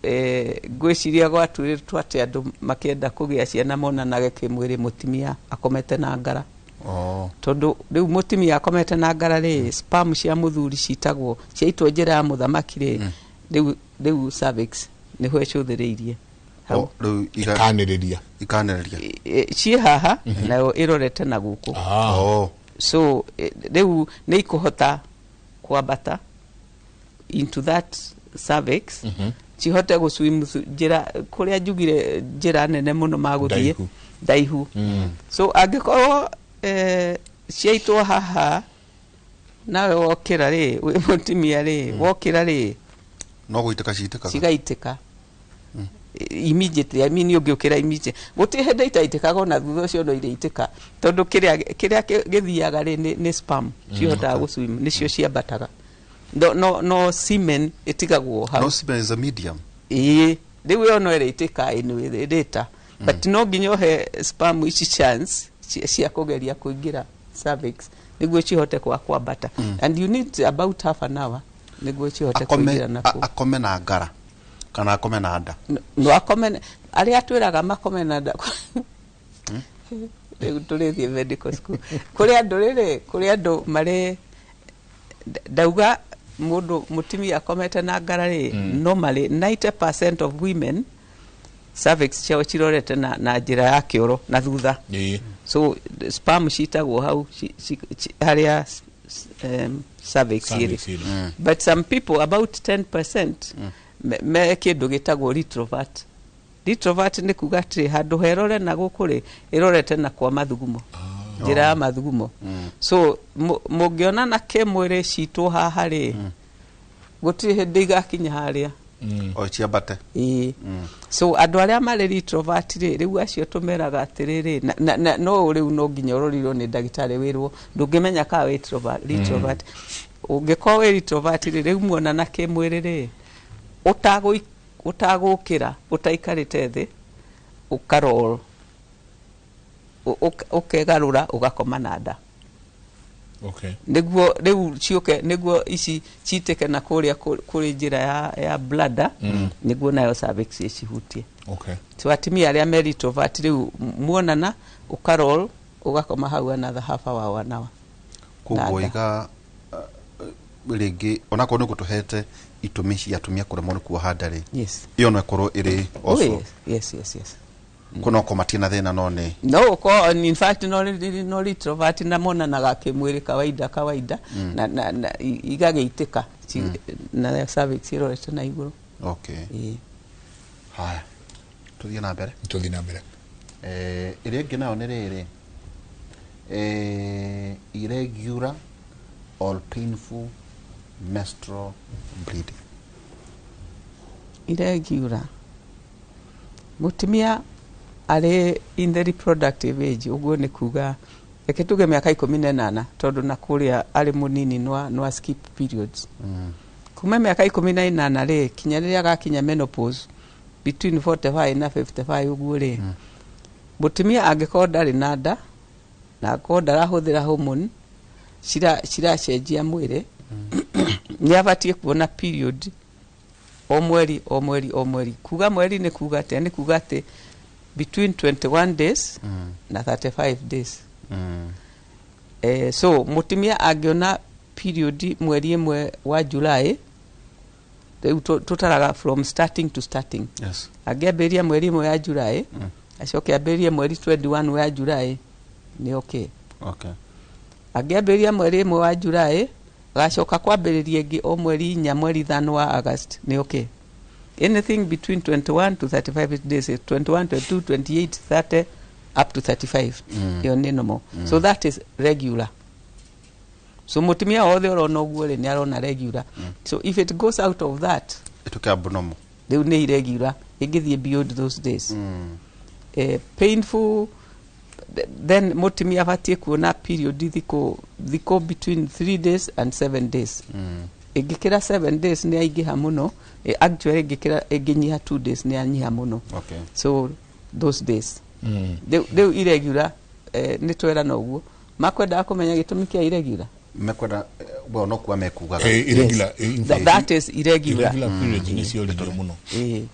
ngwĩciria gwatuĩtwo atĩ andũ makĩenda kũgĩa ciana monanage kĩmwĩrĩ mũtumia akomete na ngara, tondũ rĩu mũtumia akomete na ngara rĩ, sperm cia mũthuri citagwo ciaitwo njĩra ya mũthamaki rĩ, rĩu cervix nĩho ĩcũthĩrĩirie hau. Oh, rĩu Ikanĩrĩria. Ikanĩrĩria. Ciĩ haha nayo ĩrorete na gũkũ. So rĩu nĩ ikũhota kwambata into that cervix, cihote gũswim njĩra kũrĩa njugire, njĩra nene mũno magũthiĩ. Ndaihu. Ndaihu. So angĩkorwo ciaitwo haha, nawe wokĩra rĩ, wĩ mũtumia rĩ, wokĩra rĩ, No gũitĩka citĩkaga. Cigaitĩka immediately. I mean, ũngĩũkĩra immediately, gũtirĩ hĩndĩ itaitĩkaga ona thutha ũcio no irĩitĩka, tondũ kĩrĩa gĩthiaga rĩ nĩ sperm cihotaga gũswim, nĩcio ciambataga, no semen ĩtigagwo hau. No semen is a medium. Ĩĩ, rĩu ĩyo no ĩrĩitĩka anyway later, but no nginya ũhe sperm ici chance cia kũgeria kũingĩra cervix nĩguo cihote kwa kwambata, and you need about half an hour nĩguo cihote Akome kũingĩra nakuo. Akome na ngara kana akome na nda? No akome, arĩa twĩraga makome na nda. Rĩu tũrĩthiĩ medical school. Kũrĩ andũ rĩrĩ, kũrĩ andũ marĩ ndauga mũndũ mũtumia akomete na ngara rĩ, normally 90% of women cervix ciao cirorete na njĩra ya kĩoro na thutha. So the sperm citagwo hau harĩa cervix ĩrĩ. Cervix ĩrĩ. But some people, about 10%, me kĩndũ gĩtagwo retrovert. Retrovert nĩ kuga atĩrĩ, handũ herore na gũkũ rĩ, ĩrorete na kwa mathugumo, njĩra ya mathugumo. So mũngĩonana kĩmwĩrĩ citwo haha rĩ, gũtirĩ hĩndĩ igakinya harĩa. O ciambate. Ĩĩ. So andũ arĩa marĩ retrovert rĩ, rĩu acio tũmeraga atĩrĩrĩ, no rĩu no nginya ũrorirwo nĩ ndagĩtarĩ, wĩrwo ndũngĩmenya kana wĩ retrovert. Ũngĩkorwo wĩ retrovert rĩ, rĩu muonana kĩmwĩrĩ rĩ, ũtagũi Ũtagũkĩra ũtaikarĩte thĩ, ũkarol, ũkegarũra, ũgakoma na nda. Nĩguo rĩu ciũke, nĩguo ici citĩke na kũrĩa kũrĩ njĩra ya bladder, nĩguo nayo cervix ĩcihutie. So atumia arĩa me retrovert rĩu muonana, ũkarol, ũgakoma hau another half hour, 1 hour. Koguo iga rĩngĩ onakorwo nĩ gũtũhete itũmi cia atumia kũremwo nĩ kuoha nda rĩ, ĩyo no ĩkorwo ĩrĩ also. Oh, yes. Kũno ko matirĩ na thĩna no nĩ No ũkorwo in fact no retrovert na monanaga kĩmwĩrĩ kawaida kawaida, na igagĩitĩka na cervix ĩrorete na igũrũ. Ĩĩ. Haya, tũthiĩ na mbere. Tũthiĩ na mbere. Ĩrĩa ĩngĩ nayo nĩ rĩrĩ, irregular or painful menstrual bleeding. Irregular, mũtumia arĩ in the reproductive age, ũguo nĩ kuga reke tuge mĩaka 18, tondũ na kũrĩa arĩ mũnini no skip periods. Kuma mĩaka 18 rĩ, kinya rĩrĩa agakinya menopause between 45 na 55 ũguo rĩ, mũtumia angĩkorwo ndarĩ na nda na angĩkorwo ndarahũthĩra hormone ciracenjia mwĩrĩ, nĩ abatiĩ kuona period o mweri, o mweri, o mweri. Kuga mweri nĩ kuga atĩa? Nĩ kuga atĩ between 21 days na 35 days. So mũtumia angĩona period mweri ĩmwe wa July, rĩu tũtaraga from starting to starting. Angĩambĩrĩria mweri ĩmwe ya July, acoke ambĩrĩrie mweri 21 wa July, nĩ okay. Angĩambĩrĩria mweri ĩmwe wa July, agacoka kwambĩrĩria ĩngĩ o mweri 4, mweri 5 wa August, nĩ okay. Anything between 21 to 35 days, 21, 22, 28, 30 up to 35, ĩyo nĩ normal. So that is regular. So mũtumia wothe ũrona ũguo rĩ, nĩ arona regular. So if it goes out of that, ĩtuĩke abnormal. Rĩu nĩ irregular ĩngĩthiĩ beyond those days. Painful, then mũtumia abatiĩ kuona period thikũ between 3 days and 7 days. Ĩngĩkĩra 7 days nĩ aingĩha mũno. Actually ĩngĩkĩra, ĩngĩnyiha 2 days nĩ anyiha mũno. So those days rĩu irregular, nĩ twerana ũguo makwendaga kũmenya gĩtũmi kĩa irregular. Mekwenda, well, no kuwa mekugaga. Irregular, in Yes. fact, That is irregular. Irregular periods nĩ cioririo mũno. Ĩĩ.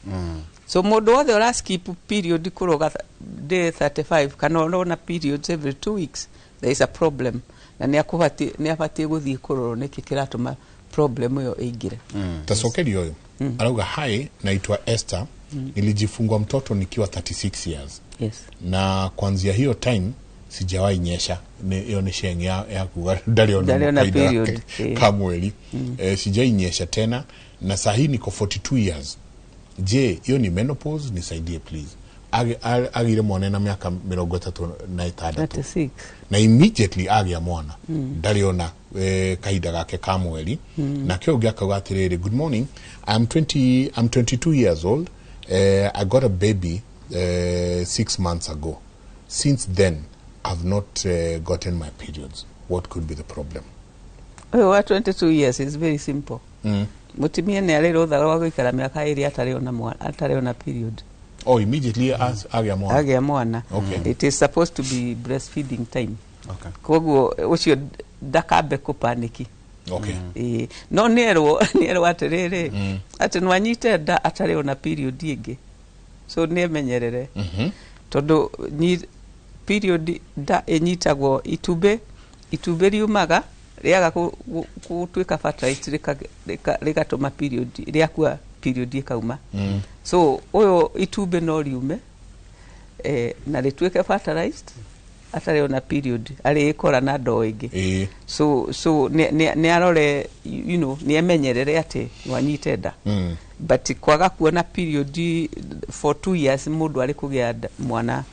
So mũndũ wothe ũra skip period kũroga day 35 kana ũrona periods every 2 weeks, there is a problem na nĩ abatiĩ gũthiĩ kũrorwo nĩkĩ kĩratũma problem ĩyo ĩingĩre. Tacokerio ũyũ arauga, "Hi, naitwa Esther. Nilijifungua mtoto nikiwa 36 years na kuanzia hiyo time sijawahi nyesha." Ĩyo nĩ sheng ya kuga ndarĩ ona Ndarĩ ona kahinda period, gake ka mweri. "Sijai nyesha tena na sahii niko 42 years. Je, hiyo ni menopause? Nisaidie please." Agire mwana na mĩaka 36. 36. Na immediately agĩa mwana ndarĩ ona kahinda gake ka mweri. Nake ũngĩ akauga atĩrĩrĩ, "Good morning, I'm 20, I'm 22 years old. I got a baby 6 months ago. Since then I've not gotten my periods. What could be the problem?" Ũyũ wa 22 years is very simple. Mũtumia nĩ arĩ rũtha rwa gũikara mĩaka 2 atarĩ ona mwana, atarĩ ona period. Oh, immediately as agĩa mwana. Agĩa mwana. It is supposed to be breastfeeding time. Koguo ũcio ndakambe kũpaniki. Ĩĩ. No nĩerwo atĩrĩrĩ, atĩ nwanyite nda atarĩ ona period ĩngĩ, so nĩemenyerere, tondũ period nda ĩnyitagwo itumbĩ riumaga rĩaga gũtuĩka fertilized, rĩgatũma period rĩakua, period ĩkauma. So ũyũ itumbĩ no riume na rĩtuĩke fertilized atarĩ ona period, arĩĩkora na ndoo ĩngĩ. So nĩ arore, nĩ emenyerere atĩ no anyite nda. But kwaga kuona period for 2 years mũndũ arĩ kũgĩa mwana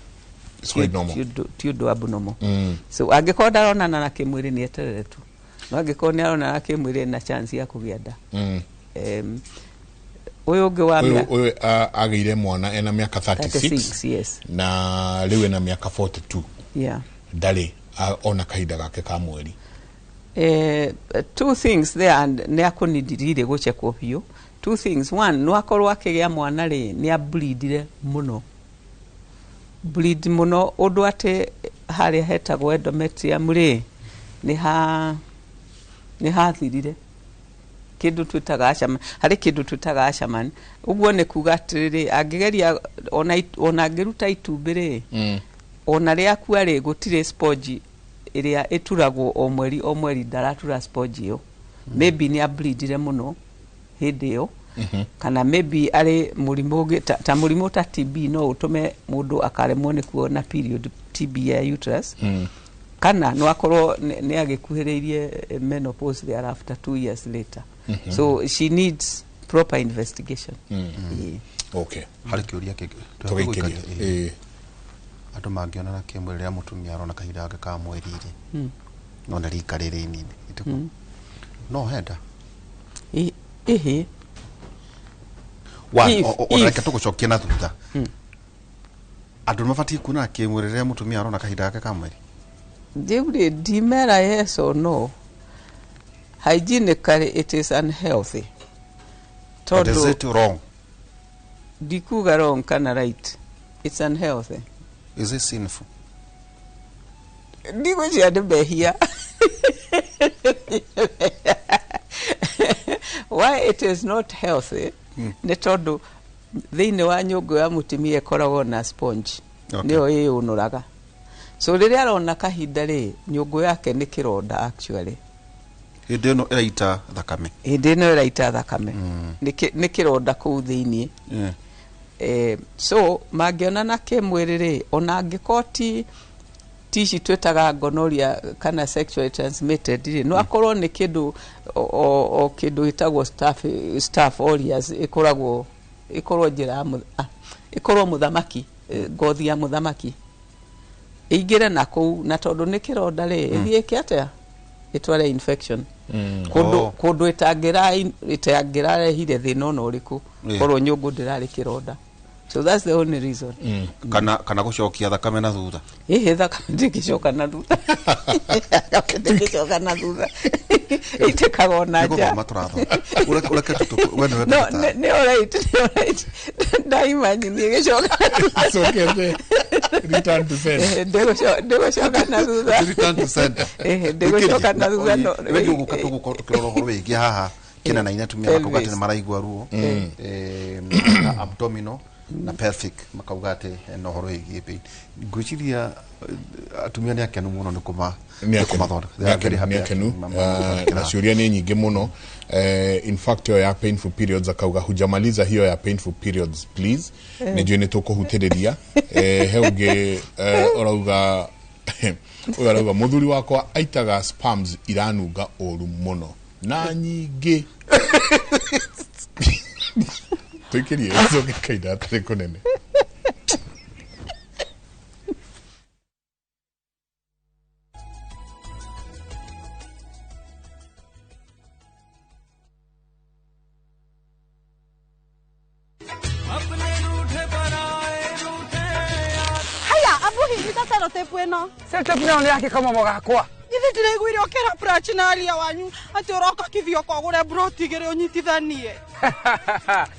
It's quite normal. ti ũndũ abnormal. So angĩkorwo ndaronana na kĩmwĩrĩ, nĩ eterere tu, no angĩkorwo nĩ aronana na kĩmwĩrĩ, na chance ya kũgĩa nda. Ũyũ ũngĩ wa Ũyũ agĩire mwana ena mĩaka 36. 36, yes. Na rĩu ena mĩaka 42. Ndarĩ ona kahinda gake ka mweri. Two things there, and nĩ akũnindirire gũchekwo biũ. Two things. One, no akorwo akĩgĩa mwana rĩ, nĩ ableedire mũno, bleed mũno ũndũ atĩ harĩa hetagwo endometrium rĩ, nĩ hathirire kĩndũ twĩtaga Asherman. Harĩ kĩndũ twĩtaga Asherman. Ũguo nĩ kuga atĩrĩrĩ, angĩgeria ona angĩruta itumbĩ rĩ, ona rĩakua rĩ, gũtirĩ sponge ĩrĩa ĩturagwo o mweri o mweri, ndaratura sponge ĩyo. Maybe nĩ ableedire mũno hĩndĩ ĩyo, kana maybe arĩ mũrimũ ũngĩ ta mũrimũ ta TB no ũtũme mũndũ akaremwo nĩ kuona period, TB ya uterus, kana no akorwo nĩ agĩkuhĩrĩirie menopause thereafter, 2 years later. So she needs proper investigation. Ĩĩ. Okay. Harĩ kĩũria kĩngĩ. Tũgĩikĩria. Ĩĩ. Ĩĩ. Andũ mangĩonana kĩmwĩrĩ rĩrĩa mũtumia arona kahinda gake ka mweri rĩ, no nĩ rika rĩrĩ inini ĩtĩkũ no henda? Ĩhĩ. One, If. Reke tũgũcokia na thutha. Andũ nĩ mabatiĩ kuonana kĩmwĩrĩ rĩrĩa mũtumia arona kahinda gake ka mweri? Rĩu rĩ, ndimera yes or no. Hygienically it is unhealthy. But is Tondũ it wrong? Ndikuga wrong kana right, it's unhealthy. Is it sinful? Ndigwĩciria nĩ mehia. Why it is not healthy nĩ tondũ thĩinĩ wa nyũngũ ya mũtumia ĩkoragwo na sponge, nĩyo ĩyũnũraga. So rĩrĩa arona kahinda rĩ, nyũngũ yake nĩ kĩronda actually. Hĩndĩ ĩno ĩraita thakame. Hĩndĩ ĩno ĩraita thakame, nĩ kĩronda kũu thĩinĩ. So mangĩonana kĩmwĩrĩ rĩ, ona angĩkorwo ti ici twĩtaga gonorrhea kana sexually transmitted rĩ, no akorwo nĩ kĩndũ o kĩndũ gĩtagwo staph aureus, ĩkoragwo ĩkorwo njĩra ya ĩkorwo mũthamaki, ngothi ya mũthamaki ĩingĩre na kũu, na tondũ nĩ kĩronda rĩ, ĩthiĩ ĩke atĩa? Ĩtware infection kũndũ kũndũ ĩtangĩrarehire thĩna ona ũrĩkũ, korwo nyũngũ ndĩrarĩ kĩronda. So that's the only reason. Kana gũcokia thakame na thutha. Ĩhĩ, thakame ndĩngĩcoka na thutha. Thakame ndĩngĩcoka na thutha, ĩitĩkaga ona Nĩ nja. gũthoma tũrathoma. Ũreke we nĩwe No, ndagĩtarĩ. nĩ alright, nĩ alright. Ndaimagine ĩgĩcoka na thutha. Acokete return to sender. Ndĩgũcoka na thutha. Return to sender. Ndĩgũcoka na thutha, no. We gũka tũgũkorwo tũkĩrora ũhoro wĩgiĩ haha kĩna na inya atumia makauga atĩ Pelvis. nĩ maraigua ruo, na abdominal na pelvic, makauga atĩ hena ũhoro wĩgiĩ pain. Ngwĩciria atumia nĩ akenu mũno nĩ kũma nĩ nĩ kũmathondeka. They are very happy nĩ akenu. makĩra. Na ciũria nĩ nyingĩ mũno. In fact, ĩyo ya painful periods, akauga hujamaliza hiyo ya painful periods, please. Nĩ njũĩ nĩ tũkũhutĩrĩria. He ũngĩ ũrauga, ũyũ arauga mũthuri wakwa aitaga spams iranunga ũru mũno na nyingĩ. Tũikĩrie gĩcoke kainda hatarĩ kũnene. Haya, abu hinyita sellotape ĩno. Sellotape nayo nĩ yake kamomo gakwa. Githĩ ndĩraiguire ũkĩra Prachinaria wanyu atĩ ũroka Kithioko ũgũre broti igĩrĩ ũnyitithanie?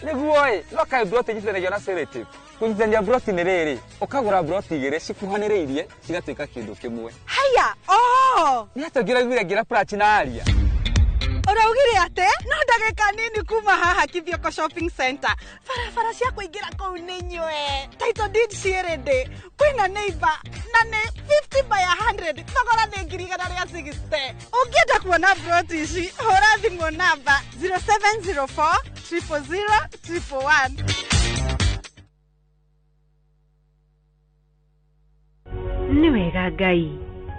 Nĩguo ĩ, no kaĩ broti inyitithanagio na sellotape? Kũnyitithania broti nĩ rĩrĩ, ũkagũra broti igĩrĩ cikuhanĩrĩirie cigatuĩka kĩndũ kĩmwe. Haya, oh. Nĩ atĩa ũngĩraiguire ngĩra Prachinaria? Ũraugire atĩ no ndagĩka nini kuma haha Kithioko Shopping Center, barabara cia kũingĩra kũu nĩ nywe, title deed ciĩ ready, kwĩna neighbor, na nĩ 50 by 100, thogora nĩ 160,000. Ũngĩenda kuona broti ici, hũra thimũ namba 0704 000 111. Nĩ wega Ngai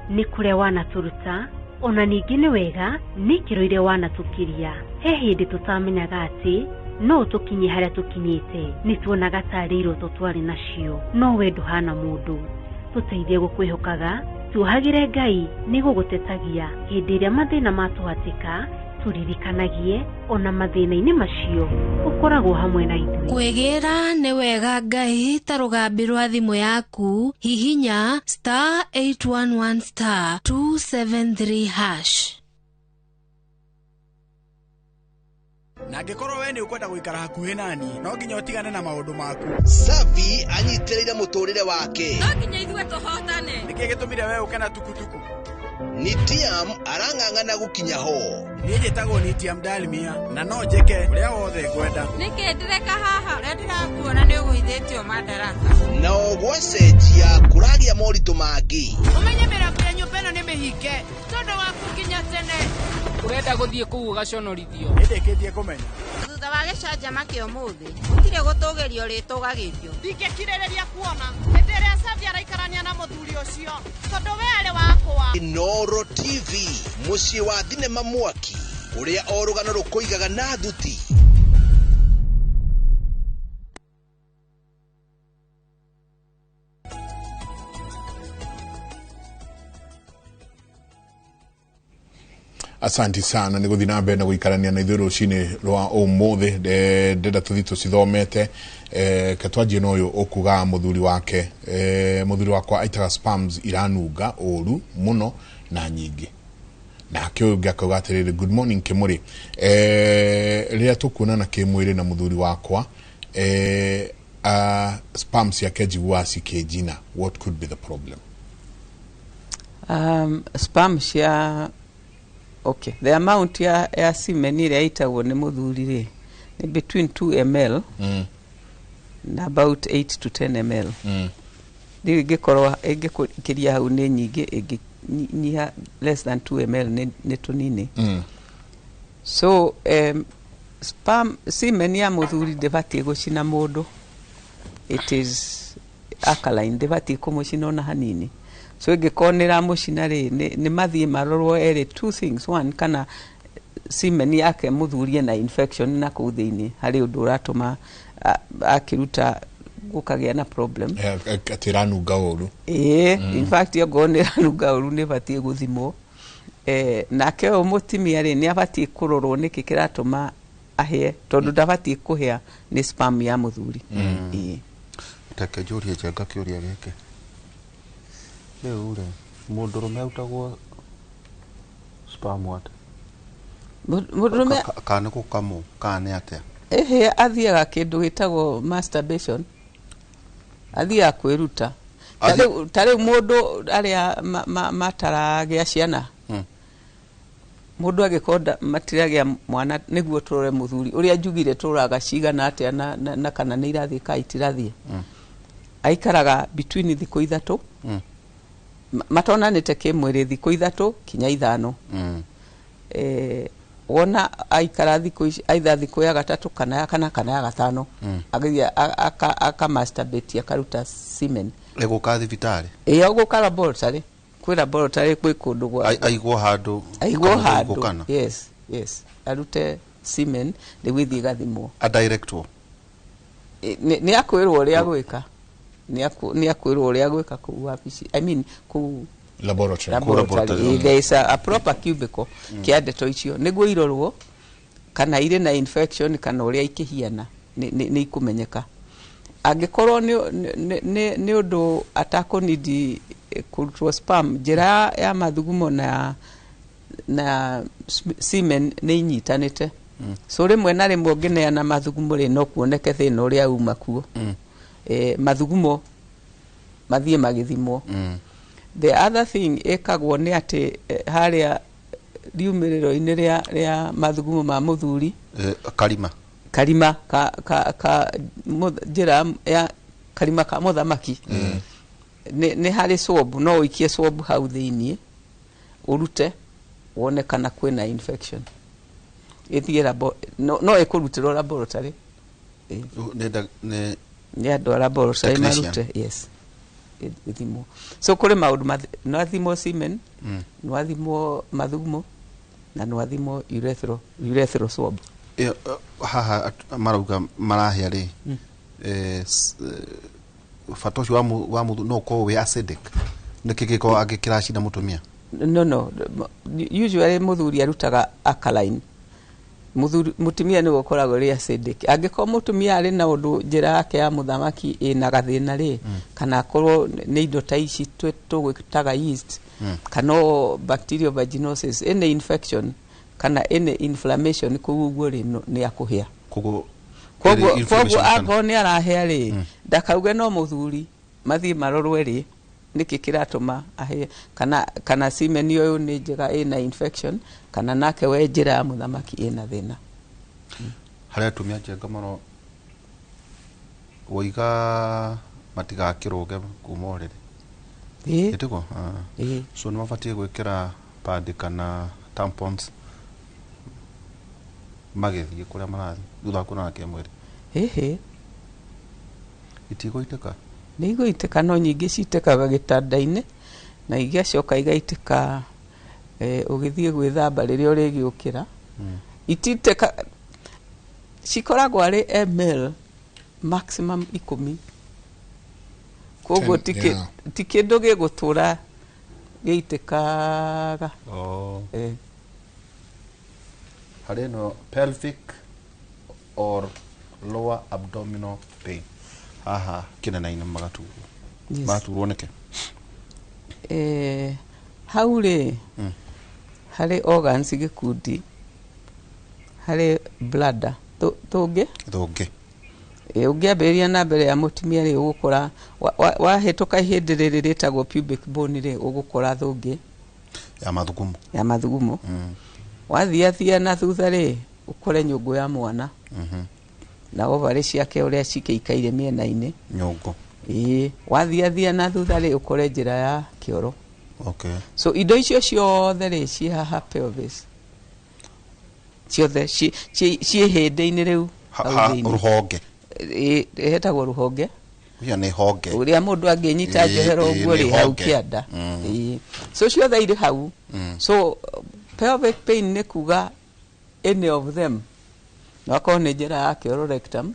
nĩ kũrĩa wanatũruta, ona ningĩ nĩ wega nĩ ikĩro iria wanatũkiria. He hĩndĩ tũtamenyaga atĩ no ũtũkinyie harĩa tũkinyĩte. Nĩ tuonaga tarĩ iroto twarĩ nacio, no we ndũhana mũndũ. Tũteithie gũkwĩhokaga, tuohagĩre. Ngai nĩ gũgũtetagia hĩndĩ ĩrĩa mathĩna matũhatĩka, tũririkanagie ona mathĩna-inĩ macio ũkoragwo hamwe na ithuĩ. Kwĩgĩra nĩ wega Ngai ta rũgambi rwa thimũ yaku, hihinya *811*273#. Na angĩkorwo we nĩ ũkwenda gũikara hakuhĩ nani, no nginya ũtigane na maũndũ maku. Savi anyitĩrĩire mũtũrĩre wake. No nginya ithuĩ tũhotane. Nĩkĩ gĩtũmire we ũke na tukutuku? Nitiam arang'ang'ana gũkinya ho. Niĩ njĩtagwo Nitiam Dalmia na no njĩke ũrĩa wothe ngwenda. Nĩkĩ ndĩreka haha? Ũrĩa ndĩrakuona nĩ ũgũithĩtio madaraka. Nao gwacenjia kũragĩa moritũ mangĩ. Ũmenye mĩrango ya nyũmba ĩno nĩ mĩhinge tondũ waku nginya tene. Ũrenda gũthiĩ kũu ũgaconorithio. Nĩndĩkĩtie kũmenya. Thutha wa gĩcanjama kĩa ũmũthĩ gũtirĩ gũtũgĩrio rĩtũgagĩrio. Ndingĩkirĩrĩria kuona hĩndĩ ĩrĩa Savi araikarania na mũthuri ũcio tondũ we arĩ wakwa. Inooro TV, mũciĩ wa thinema mwaki ũrĩa o rũgano rũkũigaga na thuti. Asanti sana nä gå thiä na mbere na gå ikarania na ithuä rå cinä rwa å må thä. Ndenda tå thiä tå cithomete. Ke twanjie na å yå å kuga må thuri wake, må thuri wakwa aitaga spams iranunga å ru må no na nyingä. Nake å yå ngä akauga atä rä rä, good morning kä må rä, rä rä a tå kuonana kä mwä rä na må thuri wakwa, spams ciake njiguaga cikä njina. What could be the problem? Spam cia, okay, the amount ya semen ĩrĩa ĩtagwo nĩ mũthuri rĩ nĩ between 2 ml na about 8 to 10 ml. Rĩu ĩngĩkorwo ĩngĩkĩria hau nĩ nyingĩ, ĩngĩnyiha less than 2 ml nĩ tũnini. So sperm semen ya mũthuri ndĩbatiĩ gũcina mũndũ. It is alkaline, ndĩbatiĩ kũmũcina ona hanini. So ĩngĩkorwo nĩ ĩramũcina rĩ, nĩ mathiĩ marorwo erĩ, two things. One, kana semen yake mũthuri ena infection na kũu thĩinĩ harĩ ũndũ ũratũma akĩruta gũkagĩa na problem. Atä ĩranunga å ru. Ĩĩ, in fact ongorwo nĩ ĩranunga ũru nĩ ĩbatiĩ gũthimwo. Nake ũyũ mũtumia rĩ nĩ abatiĩ kũrorwo nĩkĩ kĩratũma ahĩe, tondũ ndabatiĩ kũhĩa nĩ sperm ya mũthuri. Ĩĩ. Reke njũrie Njenga kĩũria gĩkĩ. Rĩu rĩ, mũndũrũme arutagwo sperm atĩa? Mũndũrũme Kana nĩ gũkamwo kana nĩ atĩa? Ĩhĩ, athiaga kĩndũ gĩtagwo masturbation, athiaga kwĩruta. Ta rĩu mũndũ arĩa mataragĩa ciana, mũndũ angĩkorwo matiragĩa mwana, nĩguo tũrore mũthuri ũrĩa njugire tũroraga cigana atĩa na kana nĩ irathiĩ kana itirathiĩ. Aikaraga between thikũ 3 matonanĩte kĩmwĩrĩ, thikũ 3 kinya 5. Wona aikara thikũ ici, either thikũ ya gatatũ kana ya kana kana ya gatano, agĩthiĩ aka masturbate akaruta semen. Egũka thibitarĩ? Ĩĩ, egũka laboratory. Kwĩ laboratory kwĩ kũndũ gwa Aigwo handũ. Aigwo handũ. Kana? Yes, yes. Arute semen rĩu ĩthiĩ ĩgathimwo. Adirectwo? Nĩ akwĩrwo ũrĩa gwĩka. Nĩ akwĩrwo ũrĩa gwĩka kũu wabici. I mean, kũu laboratory. Laboratory. There is a proper cubicle kĩa ndeto icio nĩguo irorwo kana irĩ na infection kana ũrĩa ikĩhiana nĩ ikũmenyeka. Angĩkorwo nĩ ũndũ atakũnidi kũrutwo sperm, njĩra ya mathugumo na semen nĩ inyitanĩte. So rĩmwe na rĩmwe ũngĩneana mathugumo rĩ no kuoneke thĩna ũrĩa uma kuo. Mathugumo mathiĩ magĩthimwo. The other thing ĩkagwo nĩ atĩ harĩa riumĩrĩro-inĩ rĩa mathugumo ma mũthuri, karima karima ka njĩra ya karima ka mũthamaki, nĩ harĩ swab, no ũikie swab hau thĩiniĩ ũrute wone kana kwĩna infection. Ĩthiĩ no ĩkũrutĩrwo laboratory. Nĩ andũ a laboratory marute, yes, ĩthimwo. So kũrĩ maũndũ, no athimwo semen, no athimwo mathugumo na no athimwo urethral swab. Haha marauga marahĩa rĩ, bata ũcio wa mũthuri no ũkorwo wĩ acidic, nĩkĩ gĩkorwo angĩkĩracina mũtumia? No, usually mũthuri arutaga alkaline. Mũtumia nĩwe ũkoragwo rĩ acidic. Angĩkorwo mũtumia arĩ na ũndũ njĩra yake ya mũthamaki ĩna gathĩna rĩ, kana akorwo nĩ indo ta ici tũgwĩtaga yeast, kana bacterial vaginosis, any infection, Kana any inflammation kũu ũguo rĩ, nĩ akũhĩa. Koguo Koguo ĩrĩ inflammation koguo kana- angorwo nĩ arahĩa rĩ, ndakauge no mũthuri, mathiĩ marorwo rĩ nĩkĩ kĩratũma ahĩe, kana semen ũyũ nĩ njega ĩna infection, kana nake we njĩra ya mũthamaki ĩna thĩna. Harĩ atumia njenga mũno woiga matigakĩrũge kuma ũrĩrĩ. Ĩtiguo? Ĩĩ. So nĩ mabatiĩ gwĩkĩra pad kana tampons magĩthiĩ kũrĩa marathiĩ thutha wa kuonana kĩmwĩrĩ? Ĩhĩ. Itigũitĩka? Nĩ igũitĩka, no nyingĩ citĩkaga gĩtanda-inĩ na igacoka igaitĩka ũgĩthiĩ gwĩthamba rĩrĩa ũrĩgĩũkĩra. Ititĩka, cikoragwo arĩ ml maximum 10, koguo ti kĩndũ gĩgũtũra gĩitĩkaga. Oh. Harĩ ĩno pelvic or lower abdominal pain, haha kĩnena-inĩ magaturwo. Magaturwo nĩkĩ? Hau rĩ, harĩ organs gĩkundi, harĩ bladder, tũngĩ. Thũngĩ. Ũngĩambĩrĩria na mbere ya mũtumia rĩ, ũgũkora wahĩtũka ihĩndĩ rĩrĩ rĩtagwo pubic bone rĩ, ũgũkora thũngĩ ya mathugumo. Ya mathugumo. Wathiathia na thutha rĩ, ũkore nyũngũ ya mwana na ovary ciake ũrĩa cikĩikaire mĩena-inĩ. Nyũngũ. Ĩĩ, wathiathia na thutha rĩ, ũkore njĩra ya kĩoro. So indo icio ciothe rĩ, ciĩ haha pelvis, ciothe ciĩ hĩndĩ-inĩ rĩu hau thĩinĩ. Rũhonge. Ĩĩ, ĩhetagwo rũhonge. Ũcio nĩ honge. Ũrĩa mũndũ angĩnyita njohero ũguo nĩ rĩ, hau honge. kĩanda. Ĩĩ. So ciothe irĩ hau. So pelvic pain nĩ kuga any of them, no akorwo nĩ njĩra ya kĩoro, rectum,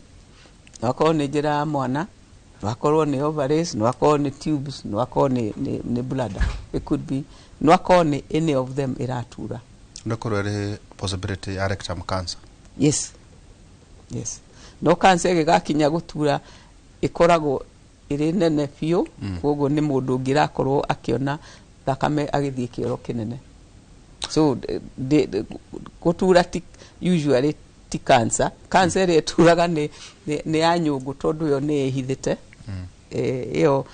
no akorwo nĩ njĩra ya mwana, no akorwo nĩ ovaries, no akorwo nĩ tubes, no akorwo nĩ bladder, it could be, no akorwo nĩ any of them ĩratura. No ĩkorwo ĩrĩ possibility ya rectum cancer? Yes, no cancer ĩgĩgakinya gũtura ĩkoragwo ĩrĩ nene biũ. Koguo nĩ mũndũ ũngĩ ũrakorwo akĩona thakame agĩthiĩ kĩoro kĩnene. So gũtura ti usually ti cancer. Cancer ĩrĩa ĩturaga nĩ ya nyũngũ, tondũ ĩyo nĩ ĩhithĩte. Ĩyo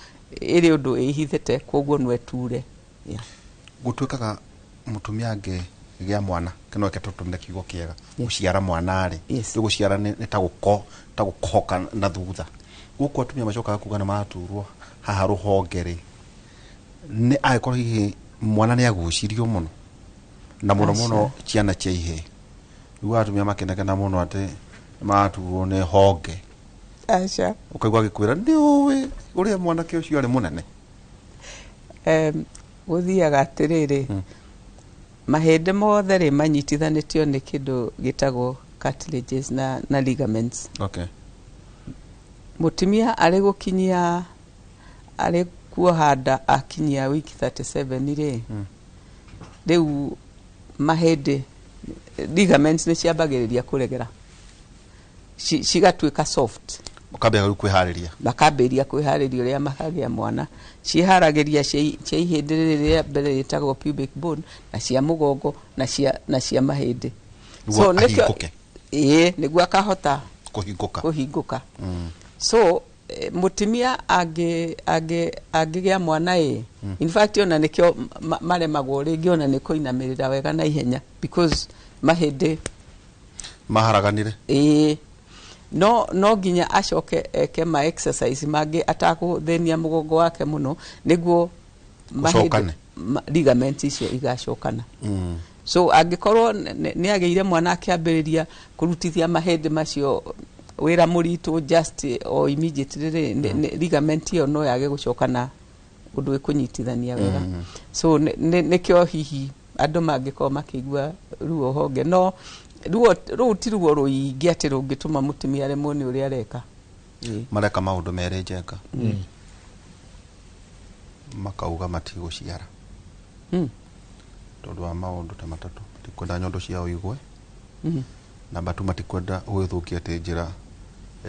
ĩrĩ ũndũ ĩhithĩte, koguo no ĩture, yeah. Gũtuĩkaga mũtumia angĩgĩa mwana, kĩno reke tũtũmĩre kiugo kĩega, gũciara mwana rĩ, rĩu gũciara nĩ ta gũkohoka na thutha gũkũ, atumia macokaga kuga nĩ maraturwo haha rũhonge rĩ, nĩ angĩkorwo hihi mwana nĩ agucirio mũno na mũno Aca. mũno ciana cia ihĩĩ, rĩu atumia makĩnegena mũno atĩ nĩ maraturwo nĩ honge. Aca. Ũkaigua agĩkwĩra nĩ ũĩ ũrĩa mwanake ũcio arĩ mũnene. Gũthiaga atĩrĩrĩ, mahĩndĩ mothe rĩ, manyitithanĩtio nĩ kĩndũ gĩtagwo cartilages na ligaments. Mũtumia arĩ gũkinyia, arĩ kuoha nda, akinyia wiki 37 rĩ, rĩu mahĩndĩ, ligaments nĩ ciambagĩrĩria kũregera, cigatuĩka soft. Ũkambia rĩu kwĩharĩria. Makambĩrĩria kwĩharĩria ũrĩa makagĩa mwana. Ciĩharagĩria cia ihĩndĩ rĩrĩ rĩa mbere rĩtagwo pubic bone, na cia mũgongo, na cia mahĩndĩ. Nĩguo ahingũke. Ĩĩ, nĩguo akahota kũhingũka. Kũhingũka. So mũtumia angĩgĩa mwana ĩ, in fact ona nĩkĩo maremagwo rĩngĩ ona nĩ kũinamĩrĩra wega na ihenya, because mahĩndĩ maharaganire. Ĩĩ, no nginya acoke eke ma exercise mangĩ atakũthĩnia mũgongo wake mũno, nĩguo mahĩndĩ Gũcokane. Ligament icio igacokana. So angĩkorwo nĩ agĩire mwana akĩambĩrĩria kũrutithia mahĩndĩ macio wĩra mũritũ just o immediately rĩ, ligament ĩyo no yage gũcokana ũndũ ĩkũnyitithania wega. So nĩkĩo hihi andũ mangĩkorwo makĩigua ruo honge, no ruo rũu ti ruo rũingĩ atĩ rũngĩtũma mũtumia aremwo nĩ ũrĩa areka. Ĩĩ. Mareka maũndũ merĩ njenga, makauga matigũciara tondũ wa maũndũ ta matatũ: matikwenda nyondo ciao igwe, namba tu matikwenda gwĩthũkia atĩ njĩra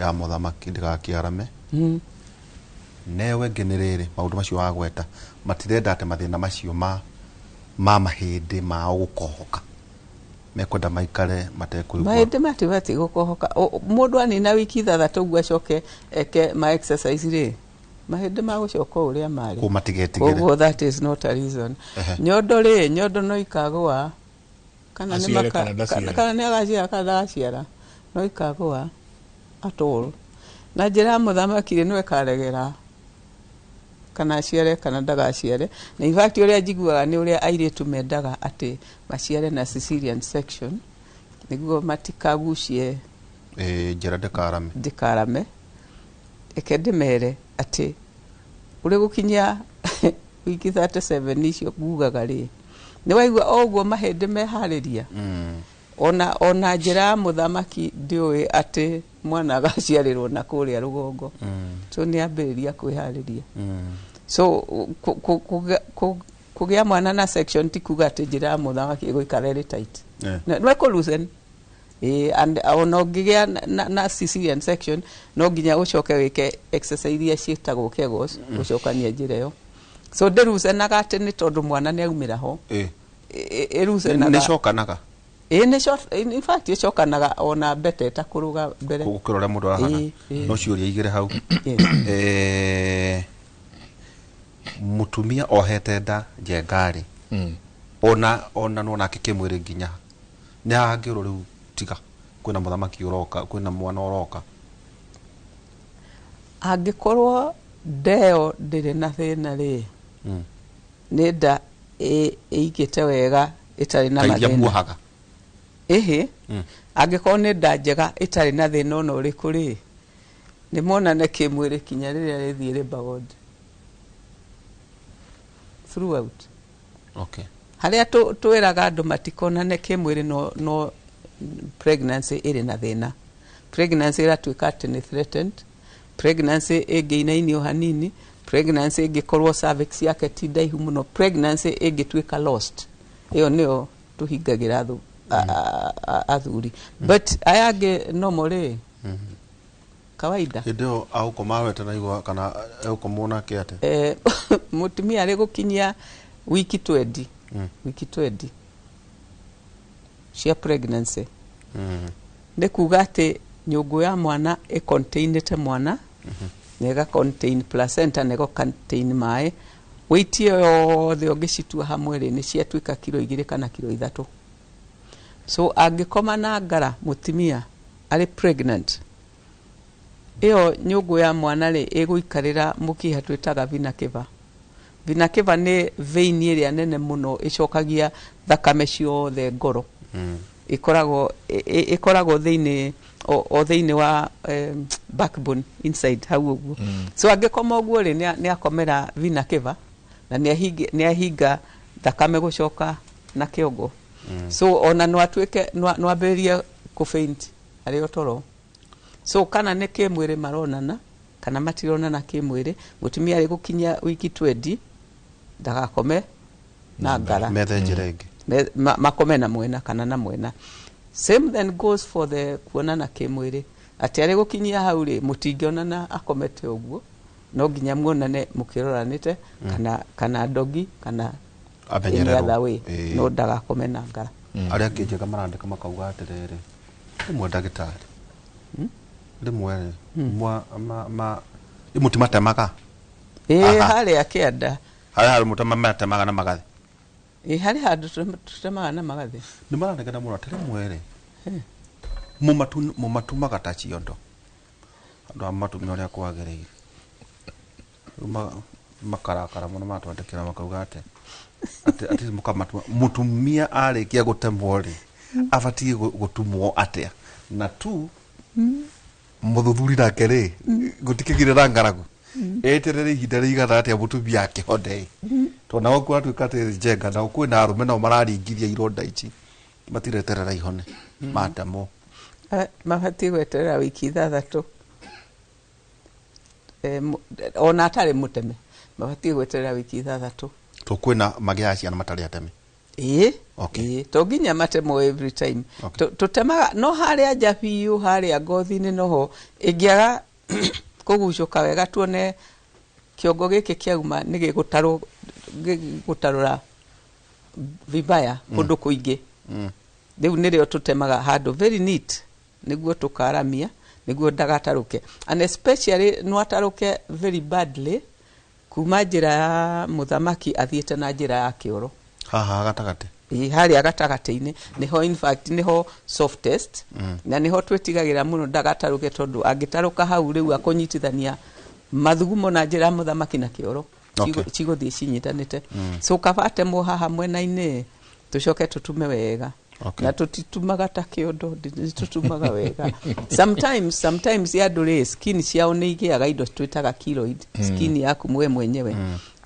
ya mũthamaki ndĩgakĩarame, newe ĩngĩ nĩ rĩrĩ, maũndũ macio wagweta, matirenda atĩ mathĩna macio ma mahĩndĩ mao gũkohoka. Mekwenda maikare matekũigua. Mahĩndĩ matibatiĩ gũkohoka. Mũndũ anina wiki 6 ũguo acoke eke ma exercise rĩ, mahĩndĩ magũcoka o ũrĩa marĩ. Kũu matigetigĩre. Koguo that is not a reason. Nyondo rĩ, nyondo no ikagũa kana nĩ Aciare kana ndaciare. kana nĩ agaciara kana ndagaciara, no ikagũa at all. Na njĩra ya mũthamaki rĩ, no ĩkaregera kana aciare kana ndagaciare. Na in fact ũrĩa njiguaga nĩ ũrĩa airĩtu mendaga atĩ maciare na cesarean section nĩguo matikagucie. Njĩra ndĩkarame. Ndĩkarame. Reke ndĩmere atĩ ũrĩ gũkinyia wiki 37 icio ngugaga rĩ, nĩ waigua o ũguo mahĩndĩ meharĩria. Ona njĩra ya mũthamaki ndĩũĩ atĩ mwana agaciarĩrwo na kũrĩa rũgongo. So nĩ ambĩrĩria kwĩharĩria. So kũgĩa mwana na section ti kuga atĩ njĩra ya mũthamaki ĩgũikara ĩrĩ tight. No ĩkũ loosen. And ona ũngĩgĩa na cesarean section no nginya ũcoke wĩke exercise iria ciĩtagwo Kegels gũcokania njĩra ĩyo. So ndĩrucenaga atĩ nĩ tondũ mwana nĩ aumĩra ho. Ĩrucenaga. Nĩ cokanaga. Nĩ in fact ĩcokanaga ona mbete ta kũrũga mbere. Gũkĩra ũrĩa mũndũ arahana. Ĩ. No ciũria igĩrĩ hau. Yes. Mũtumia ohete nda njengarĩ. Ona no nake kĩmwĩrĩ nginya nĩ hangĩrwo rĩu tiga kwĩna mũthamaki ũroka, kwĩna mwana ũroka. Angĩkorwo ndeo ndĩrĩ na thĩna rĩ, nĩ nda ĩigĩte wega ĩtarĩ na Ta iria mathĩna. muohaga. Ĩhĩ. Angĩkorwo nĩ nda njega ĩtarĩ na thĩna ona ũrĩkũ rĩ, nĩ monane kĩmwĩrĩ kinya rĩrĩa rĩthiĩ labour ward. Throughout. Harĩa twĩraga andũ matikonane kĩmwĩrĩ no pregnancy ĩrĩ na thĩna. Pregnancy ĩratuĩka atĩ nĩ threatened. Pregnancy ĩngĩinainio hanini, pregnancy ĩngĩkorwo cervix yake ti ndaihu mũno, pregnancy ĩngĩtuĩka lost. Ĩyo nĩyo tũhingagĩra athuri. But aya angĩ normal rĩ, kawaida. Hĩndĩ ĩyo agũkoma wete na igwa kana egũkomwo nake atĩa? Mũtumia arĩ gũkinyia wiki 20, wiki 20 cia pregnancy. Nĩ kuga atĩ nyũngũ ya mwana ĩcontainĩte mwana, na ĩga contain placenta na ĩga contain maĩ. Weight ĩyo yothe ũngĩcitua hamwe rĩ, nĩ ciatuĩka kiro 2 kana kiro 3. So angĩkoma na ngara mũtumia arĩ pregnant, ĩyo nyũngũ ya mwana rĩ, ĩgũikarĩra mũkiha twĩtaga vena cava. Vena cava nĩ vein ĩrĩa nene mũno ĩcokagia thakame ciothe ngoro. Ĩkoragwo thĩinĩ o thĩinĩ wa backbone inside hau ũguo. So angĩkoma ũguo rĩ, nĩ akomera vena cava na nĩ ahinga thakame gũcoka na kĩongo. So ona no atuĩke no ambĩrĩrie kũ faint arĩ o toro. So kana nĩ kĩmwĩrĩ maronana kana matironana kĩmwĩrĩ, mũtumia arĩ gũkinyia wiki 20 ndagakome na ngara. Methe njĩra ĩngĩ. Makome na mwena kana na mwena. Same then goes for the kuonana kĩmwĩrĩ. Atĩ arĩ gũkinyia hau rĩ, mũtingĩonana akomete ũguo, no nginya muonane mũkĩroranĩte, kana doggy kana Amenyererwo. any other way, no ndagakome na ngara. Arĩa angĩ njega marandĩka makauga atĩrĩrĩ, rĩmwe ndagĩtarĩ, rĩmwe rĩ, rĩmwe timatemaga. Harĩa kĩanda. Harĩa harĩ mũtema matemaga na magathĩ. Harĩ handũ tũtemaga na magathĩ. Nĩ maranegena mũno atĩ rĩmwe rĩ, mũmatumaga ta ciondo. Andũ a matume ũrĩa kwagĩrĩire. Rĩu makarakara mũno matwandĩkĩra makauga atĩ mũkamatuma. Mũtumia arĩkia gũtemwo rĩ, abatiĩ gũtumwo atĩa? Na tu, mũthuthuri nake rĩ, gũtikĩgire na ng'aragu. Eterere ihinda rĩigana atĩa mũtumia akĩhone? Tondũ nao kũratuĩka atĩ njenga, nao kwĩna arũme nao mararingithia ironda ici. Matireterera ihone, matemwo. Mabatiĩ gweterera wiki 6. Ona atarĩ mũteme, mabatiĩ gweterera wiki 6. To kwĩna magĩaga ciana matarĩ ateme? Ĩĩ. Ĩĩ, to nginya matemwo every time. Tũtemaga no harĩa nja biũ, harĩa ngothi-inĩ noho ĩngĩaga kũgucũka wega tuone kĩongo gĩkĩ kĩauma nĩ gĩgũtarũra vibaya kũndũ kũingĩ. Rĩu nĩrĩo tũtemaga handũ very neat nĩguo tũkaramia nĩguo ndagatarũke, and especially no atarũke very badly kuma njĩra ya mũthamaki athiĩte na njĩra ya kĩoro. Haha gatagatĩ. Ĩĩ, harĩa gatagatĩ-inĩ nĩho, in fact nĩho softest, na nĩho twĩtigagĩra mũno ndagatarũke, tondũ angĩtarũka hau rĩu akũnyitithania mathugumo na njĩra ya mũthamaki na kĩoro. Cigũthiĩ cinyitanĩte. So kaba atemwo haha mwena-inĩ, tũcoke tũtume wega. Na tũtitumaga ta kĩondo, nĩ tũtumaga wega. Sometimes andũ rĩ, skin ciao nĩ igĩaga indo twĩtaga keloid. Skin yaku we mwenyewe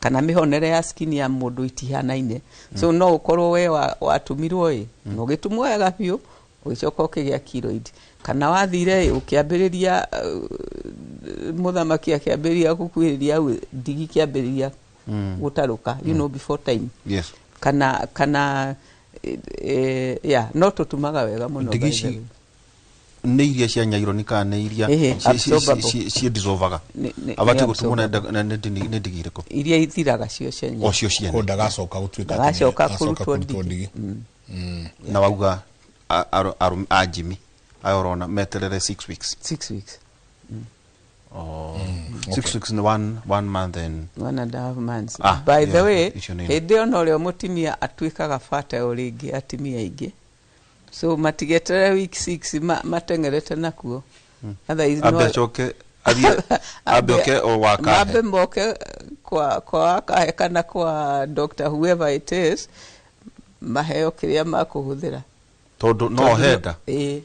kana mĩhonere ya skin ya mũndũ itihanaine, so no ũkorwo we watumirwo ĩ na ũgĩtumwo wega biũ, ũgĩcoka ũkĩgĩa keloid, kana wathire ĩ ũkĩambĩrĩria, mũthamaki akĩambĩrĩria gũkuhĩrĩria hau, ndigi ikĩambĩrĩria gũtarũka before time. Kana yeah, no tũtumaga wega mũno. Ndigi by the ici way. Nĩ iria cia nyaironi kana nĩ iria Ĩhĩ, absorbable. ciĩ-dissolvaga? Nĩ Abatiĩ gũtumwo na absorbable. nĩ ndigi irĩkũ? Iria ithiraga cio cenye. O cio ciene. Ko ndagacoka gũtuĩka atĩ Ndagacoka agacoka kũrutwo kũrutwo ndigi. ndigi. Na wauga a Jimmy aya ũrona meterere 6 weeks. 6 weeks. Oh. 6 weeks nĩ one month and 1.5 months. Ah, By the yeah, way, icio nĩ hĩndĩ ĩyo norĩo mũtumia atuĩkaga fertile rĩngĩ, atumia aingĩ, so matigeterere week 6 mateng'erete nakuo. Otherwise Ambe acoke athiĩ ambe oke o wakahe. Mambe moke kwa wakahe kana kwa doctor, whoever it is, maheo kĩrĩa makũhũthĩra. Tondũ no Tondũ henda. Ĩĩ.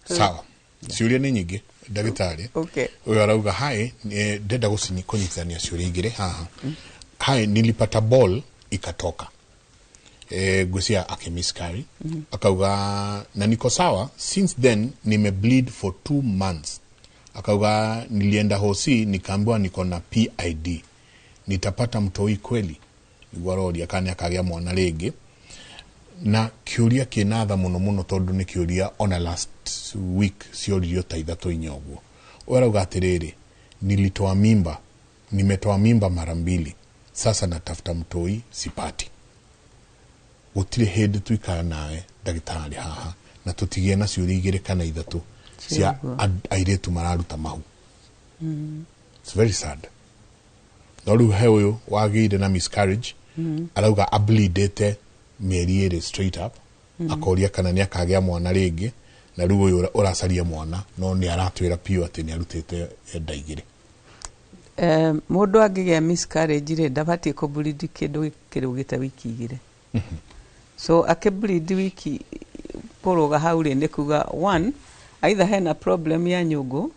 Sawa, ciũria nĩ nyingĩ, ndagĩtarĩ. Okay. Ũyũ arauga hi, ndenda kũnyitithania ciũria igĩrĩ haha. Hi, nilipata ball ikatoka, ngwĩcia akĩmiscarry. Akauga na niko sawa since then, nimebleed for 2 months. Akauga nilienda hosi nikaambiwa niko na PID, nitapata mtoi kweli? Niguo aroria kana akagĩa mwana rĩngĩ. Na kĩũria kĩna tha mũno mũno, tondũ nĩ kĩũria ona last week cioririo ta ithatũ inya ũguo. Ũyũ arauga atĩrĩrĩ, nilitoa mimba, nimetoa mimba mara mbili, sasa natafuta mtoi sipati. Gũtirĩ hĩndĩ tuikara nawe ndagĩtarĩ haha na tũtigĩe na ciũria igĩrĩ kana ithatũ cia Ciaguo. airĩtu mararuta mahu. It's very sad. No rĩu he ũyũ wagĩire na miscarriage, arauga ableedĩte mĩeri 2 straight up. Akoria kana nĩ akagĩa mwana rĩngĩ. Na rĩu ũyũ ũracaria mwana no nĩ aratwĩra piũ atĩ nĩ arutĩte nda igĩrĩ. Mũndũ angĩgĩa miscarriage rĩ, ndabatiĩ kũbleed kĩndũ kĩrũgĩte wiki 2. So akĩbleed wiki kũrũga hau rĩ, nĩ kuga one, either hena problem ya nyũngũ,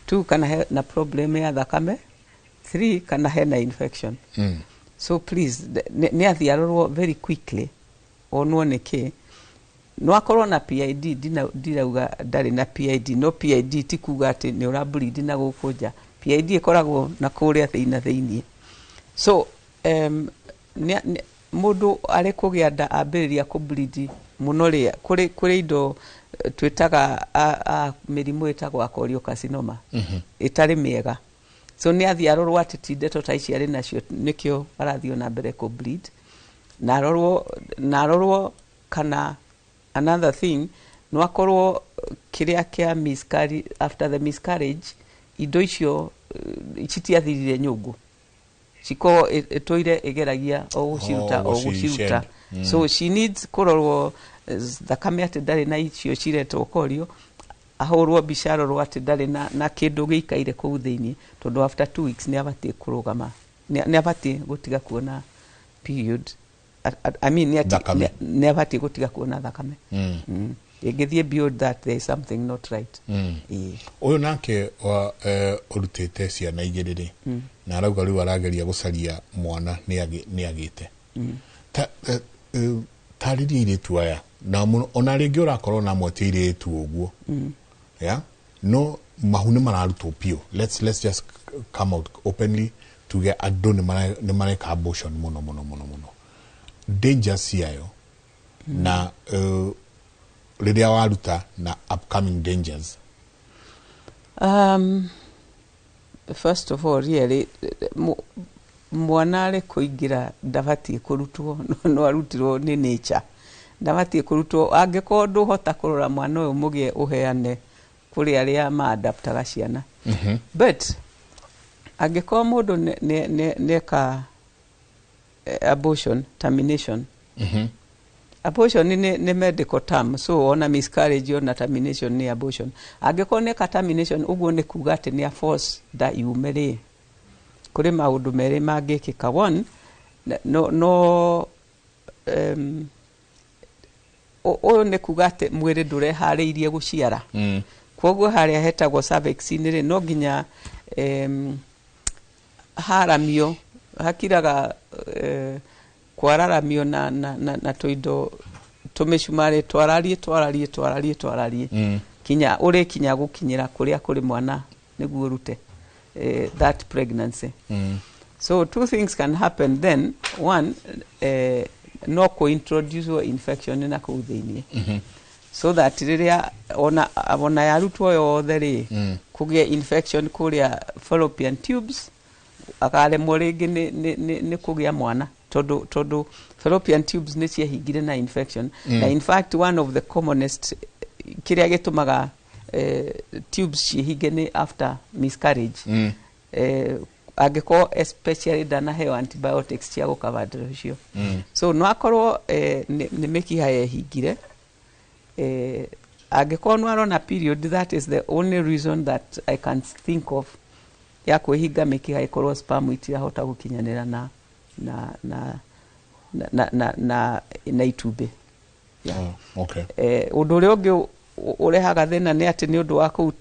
two, kana hena problem ya thakame, three, kana hena infection. So please nĩ athiĩ arorwo very quickly, onwo nĩ kĩ. No akorwo na PID, ndirauga ndarĩ na PID, no PID ti kuga atĩ nĩ ũrableed na gũkũ nja. PID ĩkoragwo na kũrĩa thĩinĩ na thĩiniĩ. So mũndũ arĩ kũgĩa nda ambĩrĩria kũbleed mũno rĩ, kũrĩ indo twĩtaga mĩrimũ ĩtagwo choriocarcinoma ĩtarĩ mĩega. So nĩ athiĩ arorwo atĩ ti ndeto ta ici arĩ nacio nĩkĩo arathiĩ na mbere kũbleed, na arorwo kana another thing no akorwo kĩrĩa kĩa miscarriage, after the miscarriage indo icio citiathirire nyũngũ, cikorwo ĩtũire ĩgeragia o gũciruta o gũciruta. Gũci-shed. So she needs kũrorwo thakame atĩ ndarĩ na icio ciretwo korio, ahũrwo mbica arorwo atĩ ndarĩ na kĩndũ gĩikaire kũu thĩiniĩ, tondũ after 2 weeks nĩ abatiĩ kũrũgama, nĩ abatiĩ gũtiga kuona period. I mean, Thakame. Nĩ abatiĩ gũtiga kuona thakame. Ĩngĩthiĩ beyond that, there is something not right. Ĩĩ. Ũyũ nake ũrutĩte ciana igĩrĩ rĩ, na arauga rĩu arageria gũcaria mwana nĩ agĩte. Ta tarĩria airĩtu aya na mũno ona rĩngĩ ũrakorwo na amwe ti airĩtu ũguo ya no mahu nĩ mararutwo biũ. Let's just come out openly, tuge andũ nĩ mareka abortion mũno mũno mũno mũno, dangers ciayo na rĩrĩa waruta na upcoming dangers. First of all, really, Mwana arĩ kũingĩra ndabatiĩ kũrutwo, no arutirwo nĩ nature, ndabatiĩ kũrutwo. Angĩkorwo ndũhota kũrora mwana ũyũ, mũgĩe ũheane kũrĩ arĩa maadaptaga ciana. But angĩkorwo mũndũ nĩeka abortion, termination. Abortion nĩ medical term, so ona miscarriage, ona termination nĩ abortion. Angĩkorwo nĩeka termination, ũguo nĩ kuga atĩ nĩ a force nda yume rĩ, kũrĩ maũndũ merĩ mangĩkĩka. One, no ũyũ nĩ kuga atĩ mwĩrĩ ndũreharĩirie gũciara. Koguo harĩa hetagwo cervix-inĩ rĩ, no nginya haramio, hakiraga kwararamio na tũindo tũmĩcumarĩ, twararie twararie twararie twararie kinya ũrĩkinya gũkinyĩra kũrĩa kũrĩ mwana nĩguo ũrute that pregnancy. So two things can happen then. One, no kũ-introduce infection na kũu thĩiniĩ, so that rĩrĩa ona yarutwo yothe rĩ, kũgĩe infection kũrĩa fallopian tubes, akaremwo rĩngĩ nĩ kũgĩa mwana, tondũ fallopian tubes nĩ ciehingire na infection. Na in fact, one of the commonest kĩrĩa gĩtũmaga tubes ciĩhinge nĩ after miscarriage, angĩkorwo especially ndanaheo antibiotics cia gũcover ũcio. So no akorwo nĩ mĩkiha yehingire. Angĩkorwo nĩ arona period, that is the only reason that I can think of ya kwĩhinga mĩkiha, ĩkorwo sperm itirahota gũkinyanĩra na itumbĩ. Yeah. Oh, okay. Ũndũ ũrĩa ũngĩ ũrehaga thĩna nĩ atĩ nĩ ũndũ wa kũu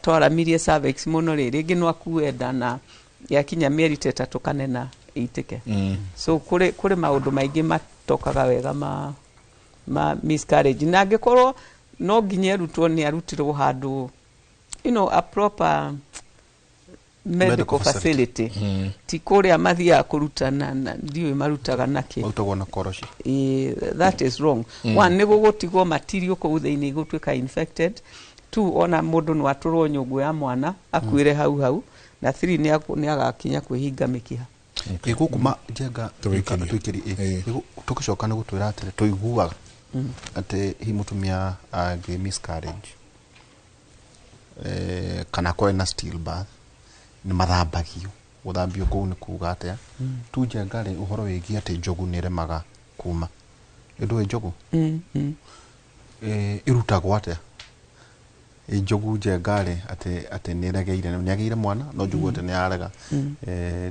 twaramirie cervix mũno rĩ, rĩngĩ no akue nda na yakinya mĩeri ta 3 kana 4 ĩitĩke. So kũrĩ maũndũ maingĩ matokaga wega ma miscarriage, na angĩkorwo no nginya erutwo, nĩ arutirwo handũ, a proper medical Medical facility, Mm. ti kũrĩa mathiaga kũrutana na ndiũĩ marutaga nakĩ. Marutagwo na koroci. That is wrong. One, nĩ gũgũtigwo material kũu thĩinĩ gũtuĩka infected. Two, ona mũndũ no atũrwo nyũngũ ya mwana akuĩre hau hau. Na three, nĩ agakinya kwĩhinga mĩkiha. Ĩ gũkũ ma njenga. Tũgĩkirie. Tũikĩrie. Ĩ. Tũgĩcoka nĩ gũtwĩra atĩrĩ, tũiguaga atĩ hihi mũtumia angĩ miscarriage kana akorwo ena stillbirth nĩ mathambagio. Gũthambio kũu nĩ kuga atĩa? Tu njenga rĩ, ũhoro wĩgiĩ atĩ njogu nĩ ĩremaga kuma, ĩndũĩ njogu? Ĩrutagwo atĩa? Ĩ njogu njenga rĩ, atĩ nĩ ĩregeire, nĩ agĩire mwana no njogu atĩ nĩ yarega.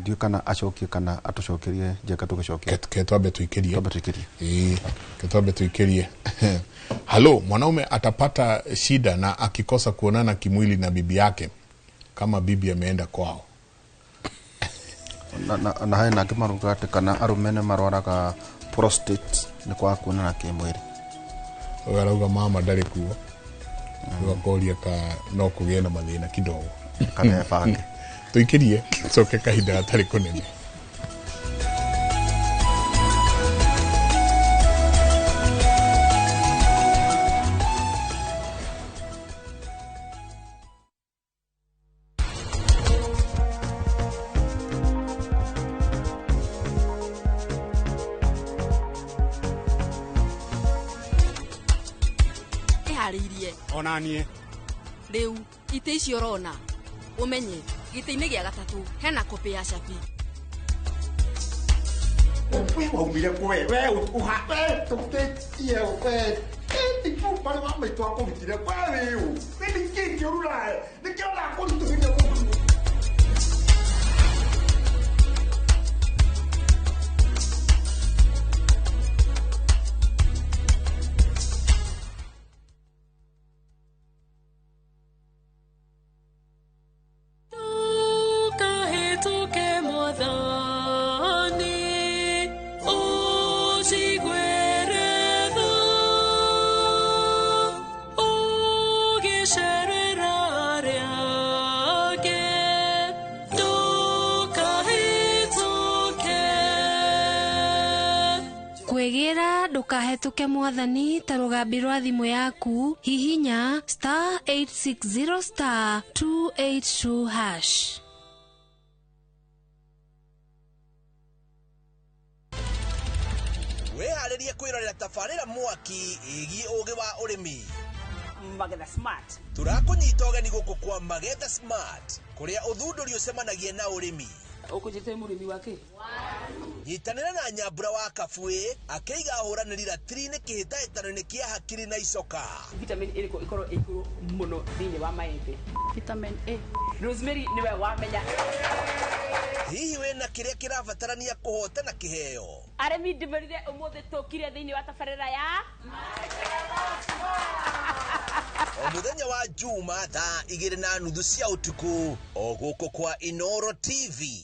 Ndiũĩ kana acokie kana atũcokerie njenga tũgĩcokia. Ke twambe tuikirie. Twambe tuikirie. Ĩĩ, ke twambe tuikirie. Halo, mwanaume atapata shida na akikosa kuonana kimwili na bibi yake kama bibi ameenda kwao? Na hena angĩ maruga atĩ kana arũme nĩ marwaraga prostate nĩ kwaga kuonana kĩmwĩrĩ. Ũyũ arauga mama ndarĩ kuo. Rĩu akoria ka no kũgĩe na mathĩna kidogo. Kana ebange. Tuikirie, coke kahinda gatarĩ kũnene. Ĩharĩirie. Onaniĩ. Rĩu itĩ icio ũrona, ũmenye gĩtĩ-inĩ gĩa gatatũ hena kopĩ ya cabi. We waumire kwe we uha we tũtĩtie we marĩ wa maitũ akũrutire we wĩũ nĩ nĩkĩ kĩũrurae nĩkĩo ndakũritũhĩria gũkũ. Ndũkahĩtũke Mwathani, ũnjiguĩre tha, ũgĩcerera arĩa angĩ, ndũkahĩtũke. Kwĩgĩra ndũkahĩtũke Mwathani ta rũgambi rwa thimũ yaku, hihinya *860 *282#. Wĩhaarĩrie kwĩrorera tabarĩra mwaki ĩgiĩ ũgĩ wa ũrĩmi. Magetha Smart. Tũrakũnyita ũgeni gũkũ kwa Magetha Smart, kũrĩa ũthundũri ũcemanagia na ũrĩmi. Ũkũnjĩte mũrĩmi wake. Nyitanĩra na Nyambura wa Kabuĩ akĩiga ahũranĩri ratiri-inĩ kĩhĩtahĩtano-inĩ kĩa hakiri na icoka. Vitamin ĩrĩkũ ĩkorwo ĩ igũrũ mũno thĩinĩ wa maembe? Vitamin A. Rosemary nĩwe wamenya. Hihi wĩna kĩrĩa kĩrabatarania kũhotana kĩheo? Arĩmi ndĩmerire ũmũthĩ tũkire thĩinĩ wa tabarĩra ya O mũthenya wa Juma thaa 2:30 cia ũtukũ o gũkũ kwa Inoro TV.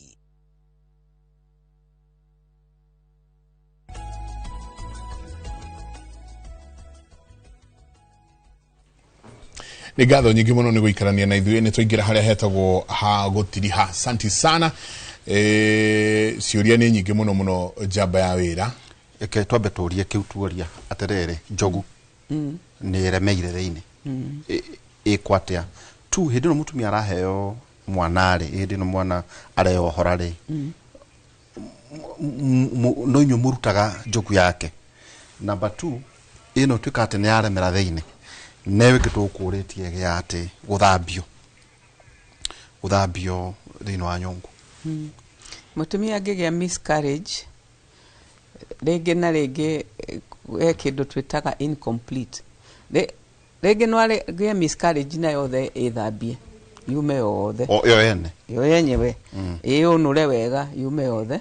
Nĩ ngatho nyingĩ mũno nĩ gũikarania na ithuĩ. Nĩ twaingĩra harĩa hetagwo ha gũtiriha. Asanti sana. Ciũria nĩ nyingĩ mũno mũno, njamba ya wĩra. Eke twambe tũrie kĩu tuoria atĩrĩrĩ, njogu nĩ ĩremeire thĩinĩ, ĩkwo atĩa tu hĩndĩ ĩno mũtumia araheo mwana rĩ, hĩndĩ ĩno mwana areohora rĩ, no inyuĩ mũrutaga njogu yake? Number 2, ĩno tuĩka atĩ nĩ yaremera thĩinĩ, newe ĩngĩ tũkũrĩtie gĩa atĩ gũthambio thĩinĩ wa nyũngũ. Mũtumia angĩgĩa miscarriage rĩngĩ na rĩngĩ, he kĩndũ twĩtaga incomplete. Rĩngĩ no agĩe miscarriage na yothe ĩthambie yume yothe. O ĩyo yene? Yo yenyewe ĩyũnũre wega yume yothe.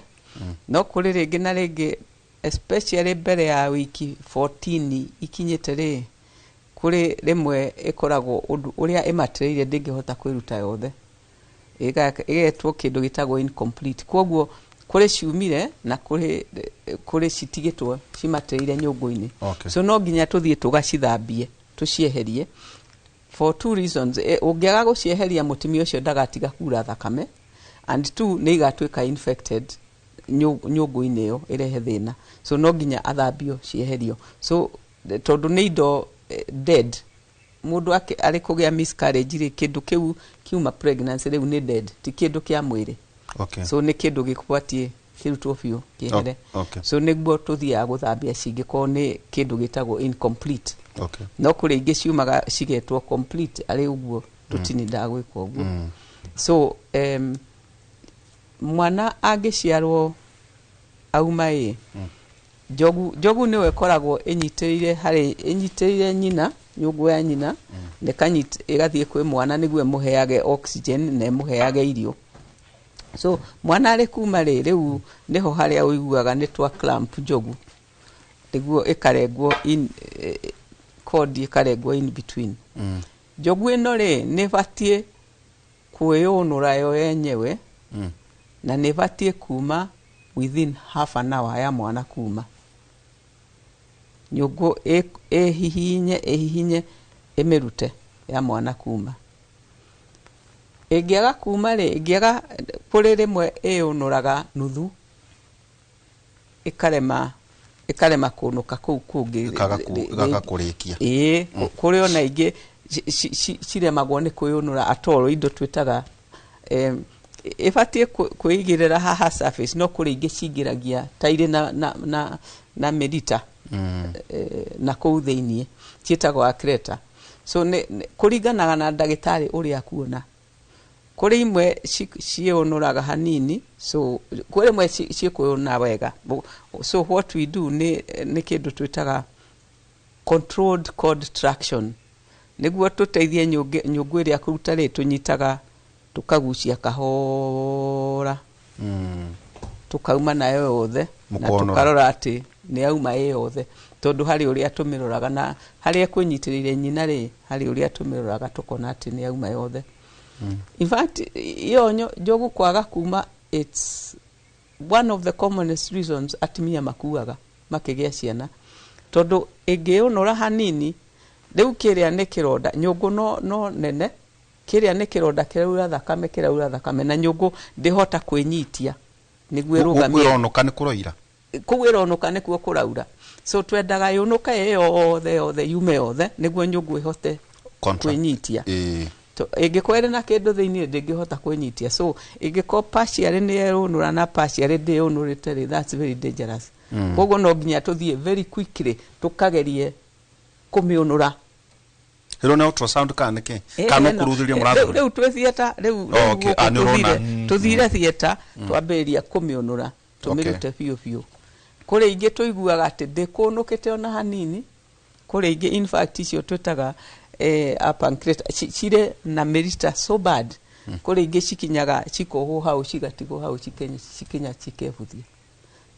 No kũrĩ rĩngĩ na rĩngĩ, especially mbere ya wiki 14 ikinyĩte rĩ, kũrĩ rĩmwe ĩkoragwo ũndũ ũrĩa ĩmatĩrĩire ndĩngĩhota kwĩruta yothe, ĩgetwo kĩndũ gĩtagwo incomplete. Koguo kũrĩ ciumire na kũrĩ citigĩtwo cimatĩrĩire nyũngũ-inĩ. So no nginya tũthiĩ tũgacithambie tũcieherie for two reasons. Ũngĩaga gũcieheria, mũtumia ũcio ndagatiga kura thakame, and two, nĩ igatuĩka infected nyũngũ-inĩ ĩyo, ĩrehe thĩna. So no nginya athambio cieherio. So tondũ nĩ indo dead, mũndũ arĩ kũgĩa miscarriage rĩ, kĩndũ kĩu kiuma pregnancy rĩu nĩ dead, ti kĩndũ kĩa mwĩrĩ. So nĩ kĩndũ gĩbatiĩ kĩrutwo biũ kĩehere. So nĩguo tũthiaga gũthambia cingĩkorwo nĩ kĩndũ gĩtagwo incomplete. No kũrĩ ingĩ ciumaga cigetwo complete, arĩ ũguo tũtinindaga gwĩka ũguo. So mwana angĩciarwo auma ĩ njogu nĩyo ĩkoragwo ĩnyitĩrĩire harĩ ĩnyitĩrĩire nyina, nyũngũ ya nyina, na ĩgathiĩ kwĩ mwana nĩguo ĩmũheage oxygen na ĩmũheage irio. So mwana arĩ kuma rĩ, rĩu nĩho harĩa ũiguaga nĩ twa clamp njogu nĩguo ĩkarengwo in cord ĩkarengwo in between. Njogu ĩno rĩ, nĩ ĩbatiĩ kwĩyũnũra yo yenyewe na nĩ ĩbatiĩ kuma within half an hour ya mwana kuma. Nyũngũ ĩhihinye ĩmĩrute ya mwana kuma. Ĩngĩaga kuma rĩ, ĩngĩaga kũrĩ rĩmwe ĩyũnũraga nuthu, ĩkarema kũnũka kũu kũngĩ. Ĩkaga kũrĩkia. Ĩĩ, kũrĩ ona ingĩ ciremagwo nĩ kwĩyũnũra atoro, indo twĩtaga ĩbatiĩ kwĩigĩrĩra haha surface, no kũrĩ ingĩ cingĩragia ta irĩ na mĩrita na kũu thĩiniĩ, ciĩtagwo accreta. So kũringanaga na ndagĩtarĩ ũrĩa akuona. Kũrĩ imwe ciĩyũnũraga hanini, so kũrĩ imwe ciĩkwĩyũnũra wega. So what we do nĩ kĩndũ twĩtaga controlled cord traction, nĩguo tũteithie nyũngũ ĩrĩa kũruta rĩ, tũnyitaga tũkagucia kahora, tũkauma nayo yothe na tũkarora atĩ nĩ yauma ĩ yothe, tondũ harĩ ũrĩa tũmĩroraga na harĩa ĩkwĩnyitĩrĩire nyina rĩ, harĩ ũrĩa tũmĩroraga tũkona atĩ nĩ yauma yothe. In fact, iyo njogu kwaga kuma, it's one of the commonest reasons atumia makuaga makĩgĩa ciana, tondũ ĩngĩũnũra hanini rĩu kĩrĩa nĩ kĩronda, nyũngũ no nene, kĩrĩa nĩ kĩronda kĩraura thakame, na nyũngũ ndĩhota kwĩnyitia nĩguo ĩrũgamie. Kũu ĩronuka nĩ kũroira. Kũu ĩronuka nĩkuo kũraura. So twendaga yũnũke ĩ yothe yothe, yume yothe, nĩguo nyũngũ ĩhote kwĩnyitia. Ĩngĩkorwo ĩrĩ na kĩndũ thĩiniĩ ndĩngĩhota kwĩnyitia. So ĩngĩkorwo partially nĩ yerũnũra na partially ndĩyũnũrĩte rĩ, that's very dangerous. Koguo no nginya tũthiĩ very quickly tũkagerie kũmĩũnũra. Ĩro nĩ ultrasound kana nĩkĩ? Kana no kũruthuria mũrathura? Rĩu twĩ theatre rĩu. Oh, okay. Ah, nĩ ũrona. Tũthire theatre, twambĩrĩria kũmĩũnũra, tũmĩrute biũ biũ. Kũrĩ ingĩ tũiguaga atĩ ndĩkũnũkĩte ona hanini. Kũrĩ ingĩ, in fact, icio twĩtaga pancreas cirĩ na mĩrita so bad. Kũrĩ ingĩ cikinyaga cikohwo hau, cigatigwo hau, cikinya cikebuthia,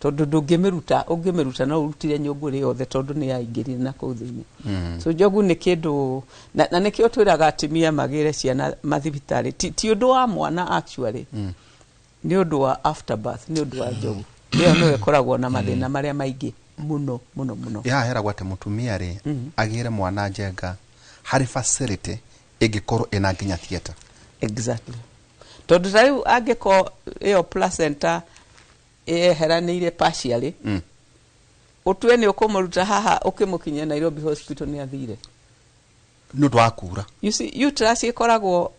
tondũ ndũngĩmĩruta. Ũngĩmĩruta no ũrutire nyũngũ ĩrĩ yothe, tondũ nĩ yaingĩrire na kũu thĩinĩ. So njogu nĩ kĩndũ na nĩkĩo twĩraga atumia magĩre ciana mathibitarĩ. Ti ũndũ wa mwana actually, nĩ ũndũ wa afterbirth, nĩ ũndũ wa njogu ĩyo nĩyo ĩkoragwo na mathĩna marĩa maingĩ mũno mũno mũno. Ya heragwo atĩ mũtumia rĩ agĩre mwana njenga harĩ facility ĩngĩkorwo ĩna nginya theatre. Exactly, tondũ ta rĩu angĩkorwo ĩyo placenta ĩyeheranĩire partially, ũtue nĩ ũkũmũruta haha, ũkĩmũkinyia Nairobi Hospital nĩ athire. Nĩ ũndũ wa kura. You see, uterus ĩkoragwo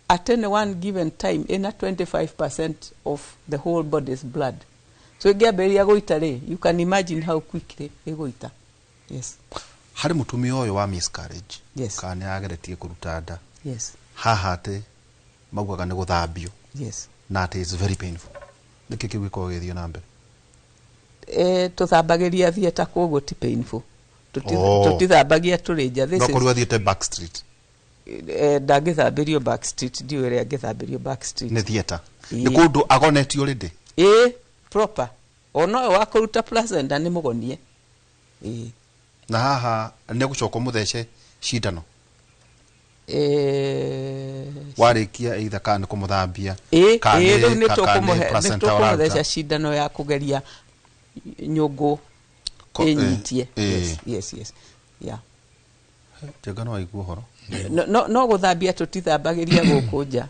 at any one given time ĩna 25% of the whole body's blood, so ĩngĩambĩrĩria gũita rĩ, you can imagine how quickly ĩgũita, yes. Harĩ mũtumia ũyũ wa miscarriage kana nĩ ageretie kũruta nda, haha atĩ maugaga nĩ gũthambio na atĩ it's very painful. Nĩkĩ kĩu gĩkoragwo gĩgĩthiĩ na mbere? Tũthambagĩria theatre, koguo ti painful. Oh. Tũtithambagia tũrĩ nja. This No is korirwo athiĩte back street. Ndangĩthambĩrio back street, ndiũĩ ũrĩa angĩthambĩrio back street. Nĩ theatre. Ĩĩ. Nĩ kũndũ agonetio already. Ĩĩ, proper, ona ũyũ wa kũruta placenta nĩ mũgonie, ĩĩ. Na haha nĩ egũcoka mũthece cindano warĩkia, either kana nĩ kũmũthambia ĩĩ. kana Rĩu nĩ kana nĩ nĩ placenta tũkũmũtheca ũraruta. cindano ya kũgeria nyũngũ ĩnyitie. Yes, yeah. Njenga no aigue ũhoro. No gũthambia tũtithambagĩria gũkũ nja,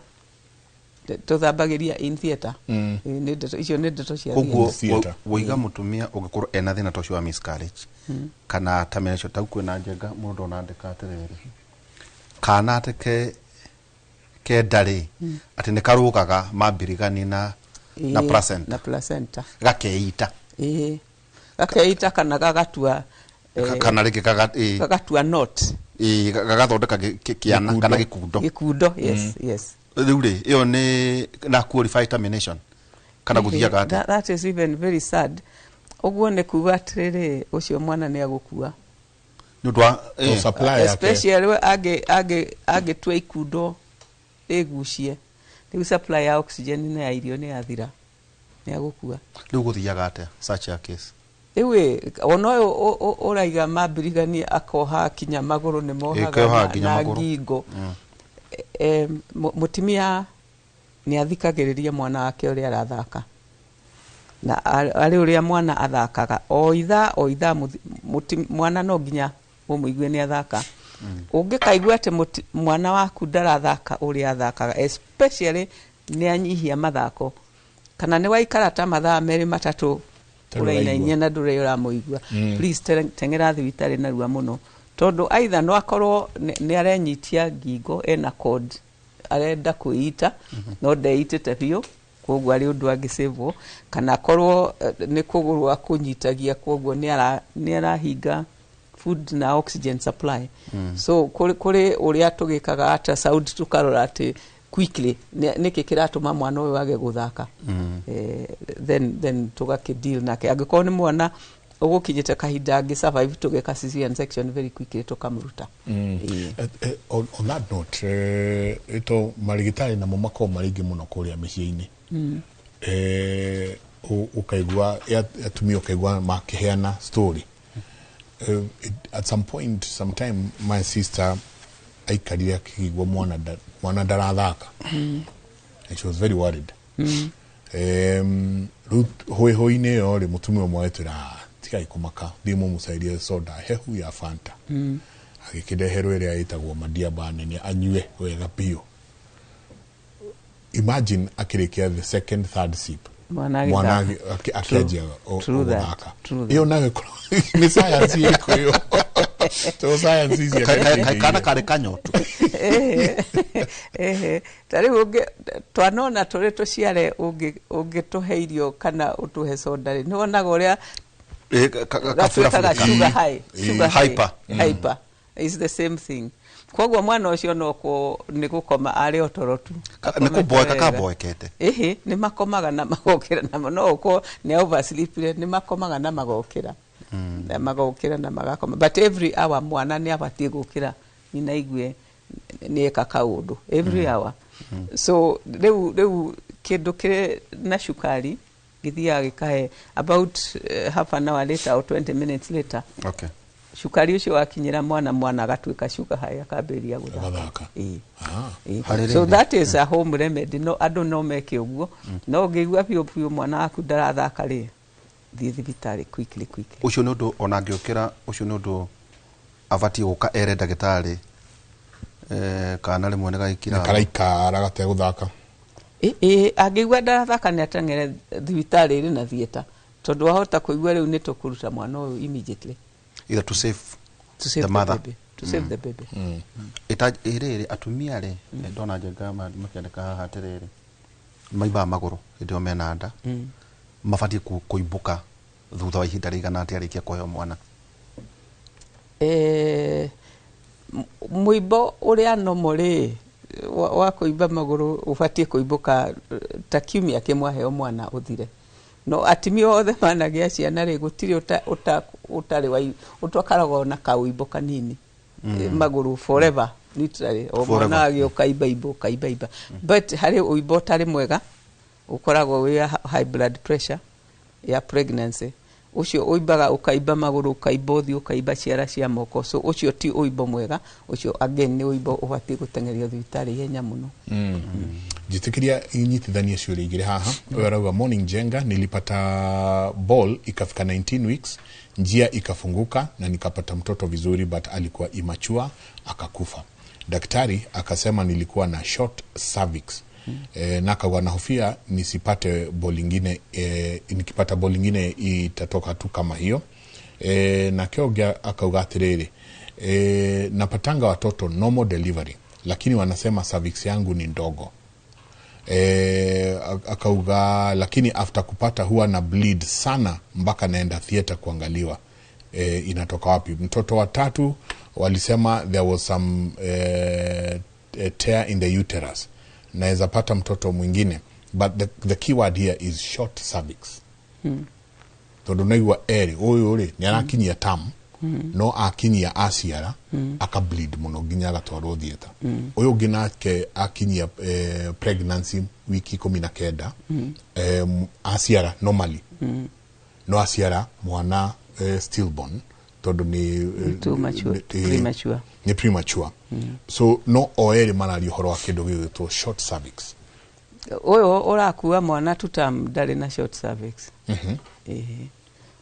tũthambagĩria in theatre. Ĩĩ, nĩ ndeto icio, nĩ ndeto cia Koguo theatre. woiga mũtumia ũngĩkorwo ena thĩna ta ũcio wa miscarriage kana termination, tau kwĩna njenga mũndũ onandĩka atĩrĩrĩ, kana atĩ ke kenda rĩ, atĩ nĩ karũgaga mambirigani na placenta. Na placenta. Gakeita. Ĩĩ, gakeita kana gagatua Kana rĩngĩ gagatua knot. Ĩĩ, gagathondeka kĩana kana gĩkundo. Gĩkundo, yes. Rĩu rĩ, ĩyo nĩ na qualify termination kana gũthiaga atĩa? That is even very sad. Ũguo nĩ kuga atĩrĩrĩ, ũcio mwana nĩ agũkua. Nĩ ũndũ wa Especially we angĩtua ikundo ĩgucie, rĩu supply ya oxygen na ya irio nĩ yathira, nĩ agũkua. Rĩu gũthiaga atĩa such a case? Rĩu ĩ, ona ũyũ ũraiga mambirigani akoha kinya magũrũ nĩ mohaga Keohaga nginya na magũrũ. ngingo. Mũtumia nĩ athikagĩrĩria mwana wake ũrĩa arathaka na arĩ ũrĩa mwana athakaga o ithaa o ithaa. Mwana no nginya ũmũigue nĩ athaka. Ũngĩkaigua atĩ mwana waku ndarathaka ũrĩa athakaga, especially nĩ anyihia mathako kana nĩ waikara ta mathaa 2 3 Tarĩ ũrainainia ũraigua. na ndũrĩ ũramũigua, please teng'era thibitarĩ narua mũno, tondũ either no akorwo nĩ arenyitia ngingo, ena cord arenda kwĩita no ndeitĩte biũ, koguo arĩ ũndũ angĩcĩvwo, kana akorwo nĩ kũgũrũ akũnyitagia, koguo nĩ arahinga food na oxygen supply. So kũrĩ ũrĩa tũgĩkaga ultrasound, tũkarora atĩ quickly nĩkĩ kĩratũma mwana ũyũ age gũthaka. Then tũgakĩ deal nake. Angĩkorwo nĩ mwana ũgũkinyĩte kahinda angĩ survive, tũgeka cesarean section very quickly, tũkamũruta. On that note, ito marigitari namo makoragwo marĩ aingĩ mũno kũrĩa mĩciĩ-inĩ. Ũkaigua atumia, ũkaigua makĩheana story. At some point sometime my sister aikarire akĩigua mwana ndarathaka and she was very worried. Rĩu hũĩ-hũĩ-inĩ ĩyo rĩ, mũtumia ũmwe agĩtwĩra, "Ah, tigai kũmaka, thiĩ mũmũcairie soda hehu ya Fanta." Agĩkĩreherwo ĩrĩa ĩtagwo madiaba nene anyue wega biũ. Imagine, akĩrĩkia the second, third sip, mwana mwana agĩthaka. akĩanjia True that. gũthaka. True that. Ĩyo nayo ĩkoragwo nĩ science ĩrĩkũ ĩyo? To science ici Kana karĩ kanyotu. Ehe, ta rĩu ũngĩ twanona tũrĩ tũciare, ũngĩtũhe irio kana ũtũhe soda rĩ, nĩ wonaga ũrĩa Gatuĩkaga sugar high, sugar high. Hyper. Hyper is the same thing. Koguo mwana ũcio no nĩ gũkoma arĩ o toro tu. Nĩ kũboeka kaboekete. Ĩhĩ, nĩ makomaga na magokĩra, na no ũkorwo nĩ oversleepire, nĩ makomaga na magokĩra na magokĩra na magakoma, but every hour mwana nĩ abatiĩ gũkĩra nyina igue nĩ eka kaũndũ every hour. So rĩu kĩndũ kĩrĩ na cukari gĩthiaga gĩkahe about half an hour later or 20 minutes later. Cukari ũcio wakinyĩra mwana, mwana agatuĩka sugar high, akambĩrĩria gũthaka. Ĩĩ. Harĩ So rĩrĩ. That is a home remedy. No andũ no meke ũguo, no ũngĩigua biũ biũ mwana waku ndarathaka rĩ, thiĩ thibitarĩ quickly, quickly. Ũcio nĩ ũndũ ona angĩũkĩra, ũcio nĩ ũndũ abatiĩ gũka ere ndagĩtarĩ, kana rĩmwe nĩ gaikira. Karaikara gategũthaka. Ĩ angĩigua ndarathaka, nĩ ateng'ere thibitarĩ ĩrĩ na theatre, tondũ wahota kũigua rĩu nĩ tũkũruta mwana ũyũ immediately. Either to save To save the the mother. baby, to save the baby. Ĩrĩrĩ atumia rĩ, ndona Njenga makĩandĩka haha atĩrĩrĩ, maimbaga magũrũ hĩndĩ ĩyo mena nda, mabatiĩ kũimbũka thutha wa ihinda rĩigana atĩa arĩkia kũheo mwana? Mũimbo ũrĩa nomo rĩ wa kũimba magũrũ, ũbatiĩ kũimbũka ta kiumia kĩmwe aheo mwana ũthire. No atumia othe managĩa ciana rĩ, gũtirĩ ũtarĩ wa ũtakoragwo na kaũimbo kanini magũrũ forever, literally o Forever. mwana agĩũka imba imba ũkaimba imba. But harĩ ũimbo ũtarĩ mwega, ũkoragwo wĩ wa high blood pressure ya pregnancy. Ũcio ũimbaga, ũkaimba magũrũ, ũkaimba ũthiũ, ũkaimba ciara cia moko. So ũcio ti ũimbo mwega. Ũcio again nĩ ũimbo ũbatiĩ gũteng'erio thibitarĩ ihenya mũno. Njĩtĩkĩria inyitithanie ciũria igĩrĩ haha. Ũyũ arauga, "Morning Njenga, nilipata ball ikafika 19 weeks, njia ikafunguka na nikapata mtoto vizuri, but alikuwa immature, akakufa. Daktari akasema nilikuwa na short cervix." Na akauga nahofia nisipate ball ingine, nikipata ball ingine itatoka tu kama hiyo. Na kioga akauga atĩrĩrĩ, napatanga watoto normal delivery, lakini wanasema cervix yangu ni ndogo. Akauga lakini after kupata huwa na bleed sana mpaka naenda theatre kuangaliwa inatoka wapi. Mtoto wa tatu walisema there was some tear in the uterus. Naweza pata mtoto mwingine? But the keyword here is short cervix, tondũ naigua erĩ, ũyũ rĩ nĩ arakinyia term, no akinyia aciara aka bleed mũno nginya agatwarwo theatre. Ũyũ ũngĩ nake akinyia pregnancy wiki 19, aciara normally, no aciara mwana stillborn, tondũ nĩ Too mature, premature. Nĩ premature. So no o erĩ mararia ũhoro wa kĩndũ gĩgwĩtwo short cervix. Ũyũ ũrakua mwana to term ndarĩ na short cervix. Ĩhĩ.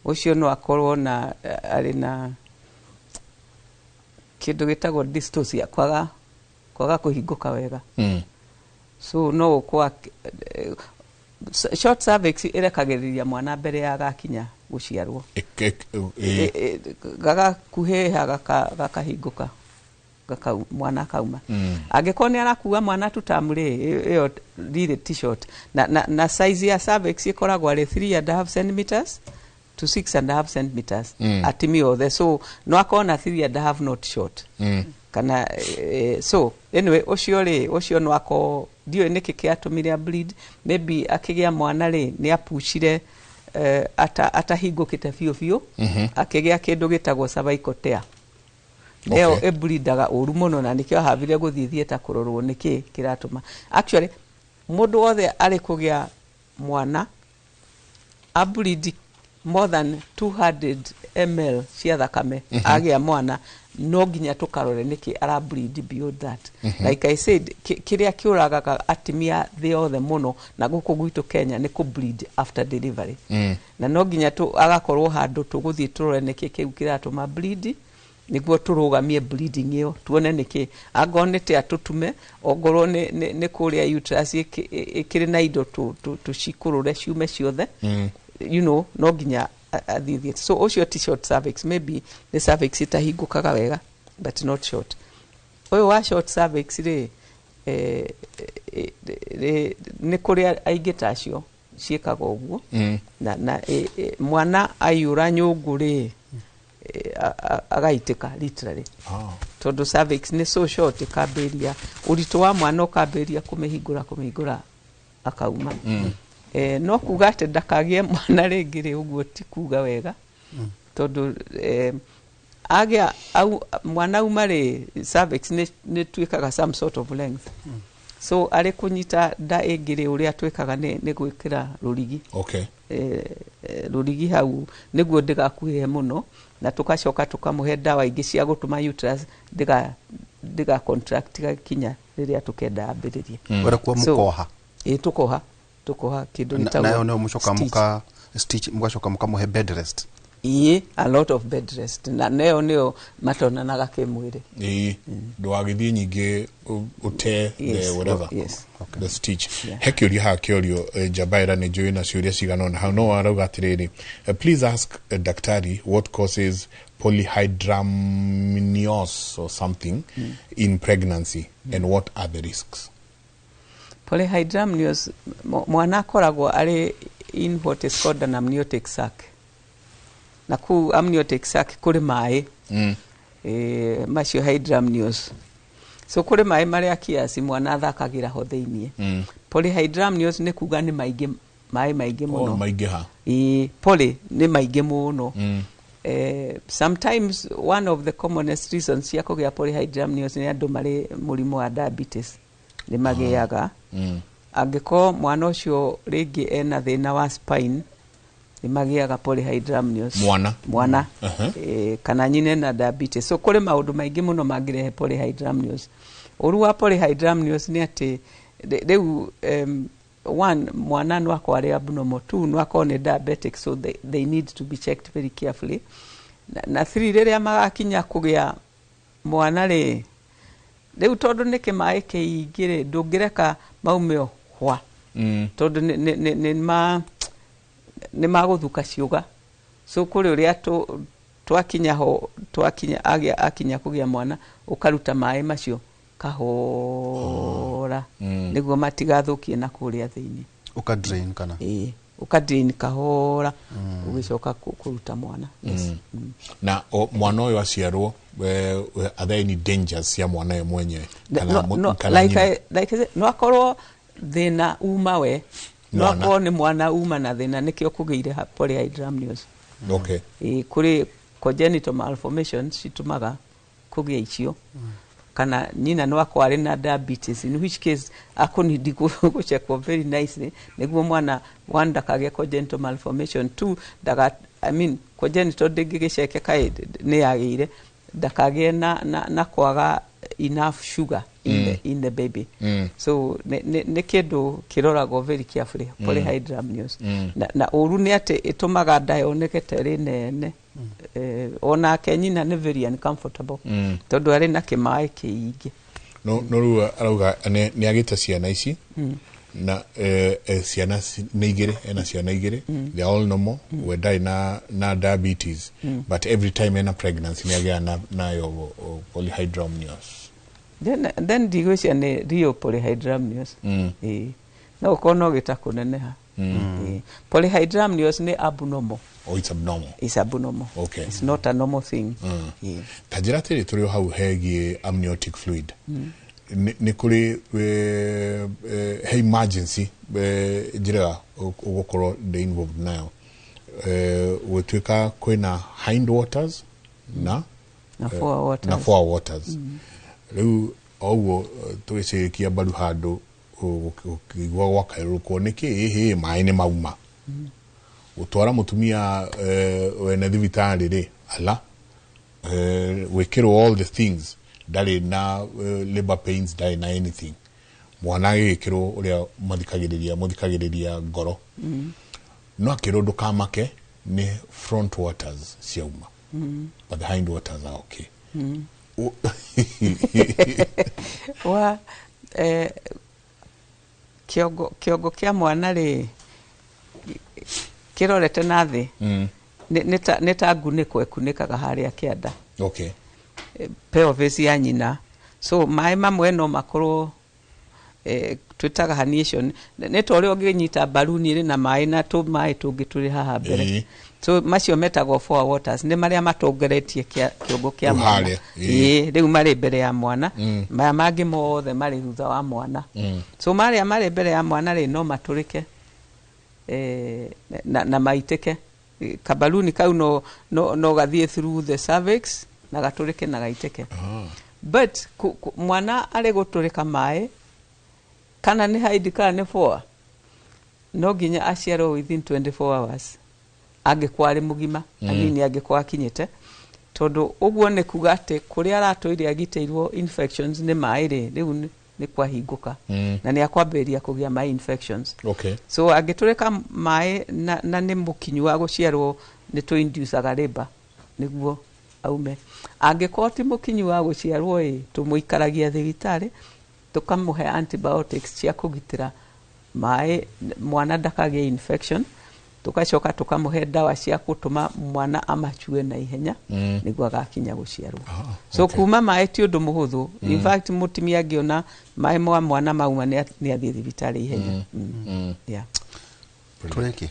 Ũcio no akorwo na arĩ na kĩndũ gĩtagwo dystocia, kwaga kũhingũka wega. So no ũkorwo short cervix ĩrekagĩrĩria mwana mbere ya gakinya gũciarwo. Gagakuhĩha, gakahingũka, mwana akauma. Angĩkorwo nĩ arakua mwana to term rĩ, ĩyo really ti short. Na size ya cervix ĩkoragwo arĩ 3.5 centimeters to 6.5 centimeters atumia othe. So no akorwo na 3.5, not short. Kana so anyway, ũcio rĩ, ũcio no akorwo ndiũĩ nĩkĩ kĩatũmire a bleed. Maybe akĩgĩa mwana rĩ, nĩ apucire atahingũkĩte biũ biũ, akĩgĩa kĩndũ gĩtagwo cervical tear. Ĩyo ĩblindaga ũru mũno, na nĩkĩo ahabire gũthiĩ theatre kũrorwo nĩkĩ kĩratũma. Actually, mũndũ wothe arĩ kũgĩa mwana ableed more than 200 ml cia thakame agĩa mwana, no nginya tũkarore nĩkĩ arableed beyond that. Like I said, kĩrĩa kĩũragaga atumia thĩ yothe mũno na gũkũ gwitũ Kenya nĩ kũ-bleed after delivery. Na no nginya agakorwo handũ tũgũthiĩ tũrore nĩkĩ kĩu kĩratũma bleed, nĩguo tũrũgamie bleeding ĩyo, tuone nĩkĩ, angorwo nĩ tea tũtume, ongorwo nĩ kũrĩa uterus ĩkĩrĩ na indo tũcikũrũre ciume ciothe. No nginya athiĩ theatre. So ũcio ti short cervix, maybe nĩ cervix ĩtahingũkaga wega, but not short. Ũyũ wa short cervix rĩ, nĩ kũrĩ aingĩ ta acio. Ciĩkaga ũguo. Na mwana aiyũra nyũngũ rĩ, agaitĩka literally, tondũ cervix nĩ so short, ĩkambĩrĩria ũritũ wa mwana ũkambĩrĩria kũmĩhingũra akauma. No kuga atĩ ndakagĩe mwana rĩngĩ rĩ, ũguo ti kuga wega, tondũ agĩa au, mwana auma rĩ, cervix nĩ tuĩkaga some sort of length, so arĩ kũnyita nda ĩngĩ rĩ, ũrĩa twĩkaga nĩ gwĩkĩra rũrigi, rũrigi hau nĩguo ndĩgakuhĩhe mũno, na tũgacoka tũkamũhe ndawa ingĩ cia gũtũma uterus ndĩga contract gakinya rĩrĩa tũkenda ambĩrĩrie. Wera kuo. So, mũkoha? Ĩ, tũkoha kĩndũ gĩtagwo Nayo nĩyo mũcoka stitch. Mũka stitch, mũgacoka mũkamũhe bed rest? Ĩĩ, a lot of bed rest, na neyo nĩyo matonanaga kĩmwĩrĩ. Ĩĩ, ndũgagĩthiĩ nyingĩ ũte the whatever, the stitch. He kĩũria haha kĩorio, Njabaira nĩ njũĩ na ciũria cigana ũna hau, no arauga atĩrĩrĩ, "Please ask daktari what causes polyhydramnios or something in pregnancy and what are the risks?" Polyhydramnios, mwana akoragwo arĩ in what is called an amniotic sac, na kũu amniotic sac kũrĩ maĩ, macio hydramnios, so kũrĩ maĩ marĩa kiasi mwana athakagĩra ho thĩiniĩ. Polyhydramnios nĩ kuga nĩ maingĩ, maĩ maingĩ Oh, mũno. Maingĩha. Ĩĩ, poly nĩ maingĩ mũno. Sometimes one of the commonest reasons cia kũgĩa polyhydramnios nĩ andũ marĩ mũrimũ wa diabetes nĩ magĩaga. Angĩkorwo mwana ũcio rĩngĩ ena thĩna wa spine, nĩ magĩaga polyhydramnios. Mwana? Mwana. Kana nyina ena diabetes, so kũrĩ maũndũ maingĩ mũno mangĩrehe polyhydramnios. Ũru wa polyhydramnios nĩ atĩ rĩu one, mwana no akorwo arĩ abnormal; two, no akorwo nĩ diabetic, so they need to be checked very carefully; na three, rĩrĩa magakinya kũgĩa mwana rĩ, rĩu tondũ nĩ kĩmaĩ kĩingĩ rĩ, ndũngĩreka maume hwa, tondũ nĩ magũthuka ciũga. So kũrĩ ũrĩa twakinya ho, twakinya agĩa akinya kũgĩa mwana, ũkaruta maĩ macio kahora, nĩguo matigathũkie na kũrĩa thĩinĩ. Ũka drain kana? Ĩĩ, ũka drain kahora, ũgĩcoka kũruta mwana, yes. Na mwana ũyũ aciarwo, are there any dangers cia mwana ũyũ mwenyewe kana No, no, kana like nyina? Like I said, no akorwo thĩna uma we, no Mwana. akorwo nĩ mwana uma na thĩna, nĩkĩo kũgĩire polyhydramnios. Ĩĩ, kũrĩ congenital malformations citũmaga kũgĩa icio, kana nyina no akorwo arĩ na diabetes, in which case akũnidi gũchekwo very nicely nĩguo mwana, one, ndakagĩe congenital malformation; two, ndaka, I mean, congenital ndĩngĩgĩcekeka, nĩ yagĩire, ndakagĩe na kwaga enough sugar in the baby. So nĩ kĩndũ kĩroragwo very carefully, polyhydramnios. Na ũru nĩ atĩ ĩtũmaga nda yoneke ta ĩrĩ nene. Onake nyina nĩ very uncomfortable, tondũ arĩ na kĩmaĩ kĩingĩ. No rĩu arauga nĩ agĩte ciana ici, na ciana nĩ igĩrĩ, ena ciana igĩrĩ, they are all normal, we ndarĩ na diabetes, but every time ena pregnancy nĩ agĩaga nayo polyhydramnios. Then ndigwĩcia nĩ real polyhydramnios. Ĩĩ, no ũkorwo no gĩta kũneneha. Ĩĩ. Polyhydramnios nĩ abnormal. Oh, it's abnormal. It's abnormal. It's not a normal thing. Ĩĩ. Ta njĩra atĩrĩ, tũrĩ o hau hegiĩ amniotic fluid, nĩ kũrĩ he emergency njĩra ũgũkorwo ndĩ involved nayo, gũtuĩka kwĩna hind waters na Na fore waters. Na fore waters. Rĩu o ũguo tũgĩcĩrĩkia mbaru handũ, ũkĩigua gwakayũrũkwo nĩkĩ, ĩhĩ, maĩ nĩ mauma, gũtwara mũtumia wene thibitarĩ rĩ, ala gwĩkĩrwo all the things, ndarĩ na labor pains, ndarĩ na anything, mwana agĩgĩkĩrwo ũrĩa mathikagĩrĩria mũthikagĩrĩria ngoro, no akĩrwo ndũkamake, nĩ front waters ciauma, but the hind waters are okay. Wa kĩongo kĩa mwana rĩ, kĩrorete na thĩ, nĩ ta ngunĩko ĩkunĩkaga harĩa kĩanda, pelvis ya nyina, so maĩ mamwe no makorwo Twĩtaga herniation nĩ ta ũrĩa ũngĩnyita mbaruni ĩrĩ na maĩ na tũ maĩ tũngĩ tũrĩ haha mbere. So macio metagwo four waters, nĩ marĩa matongoretie kĩongo kĩa Rĩu mwana. harĩa, ĩĩ. Ĩĩ, rĩu marĩ mbere ya mwana. Maya mangĩ mothe marĩ thutha wa mwana. So marĩa marĩ mbere ya mwana rĩ, no matũrĩke na maitĩke. Kabaluni kau no gathiĩ through the cervix na gatũrĩke na gaitĩke. But mwana arĩ gũtũrĩka maĩ, kana nĩ hind kana nĩ fore, no nginya aciarwo within 24 hours angĩkorwo arĩ mũgima. Anini angĩkorwo akinyĩte, tondũ ũguo nĩ kuga atĩ kũrĩa aratũire agitĩirwo infections nĩ maĩ rĩ, rĩu nĩ kwahingũka. Na nĩ akwambĩrĩria kũgĩa maĩ infections. So angĩtũrĩka maĩ na nĩ mũkinyu wa gũciarwo, nĩ tũ-inducaga labour nĩguo aume. Angĩkorwo ti mũkinyu wa gũciarwo ĩ, tũmũikaragia thibitarĩ, tũkamũhe antibiotics cia kũgitĩra maĩ mwana ndakagĩe infection, tũgacoka tũkamũhe ndawa cia gũtũma mwana amachue na ihenya nĩguo agakinya gũciarwo. So kuma maĩ ti ũndũ mũhũthũ. In fact, mũtumia angĩona maĩ ma mwana mauma, nĩ athiĩ thibitarĩ ihenya. Yeah. Tũrĩkie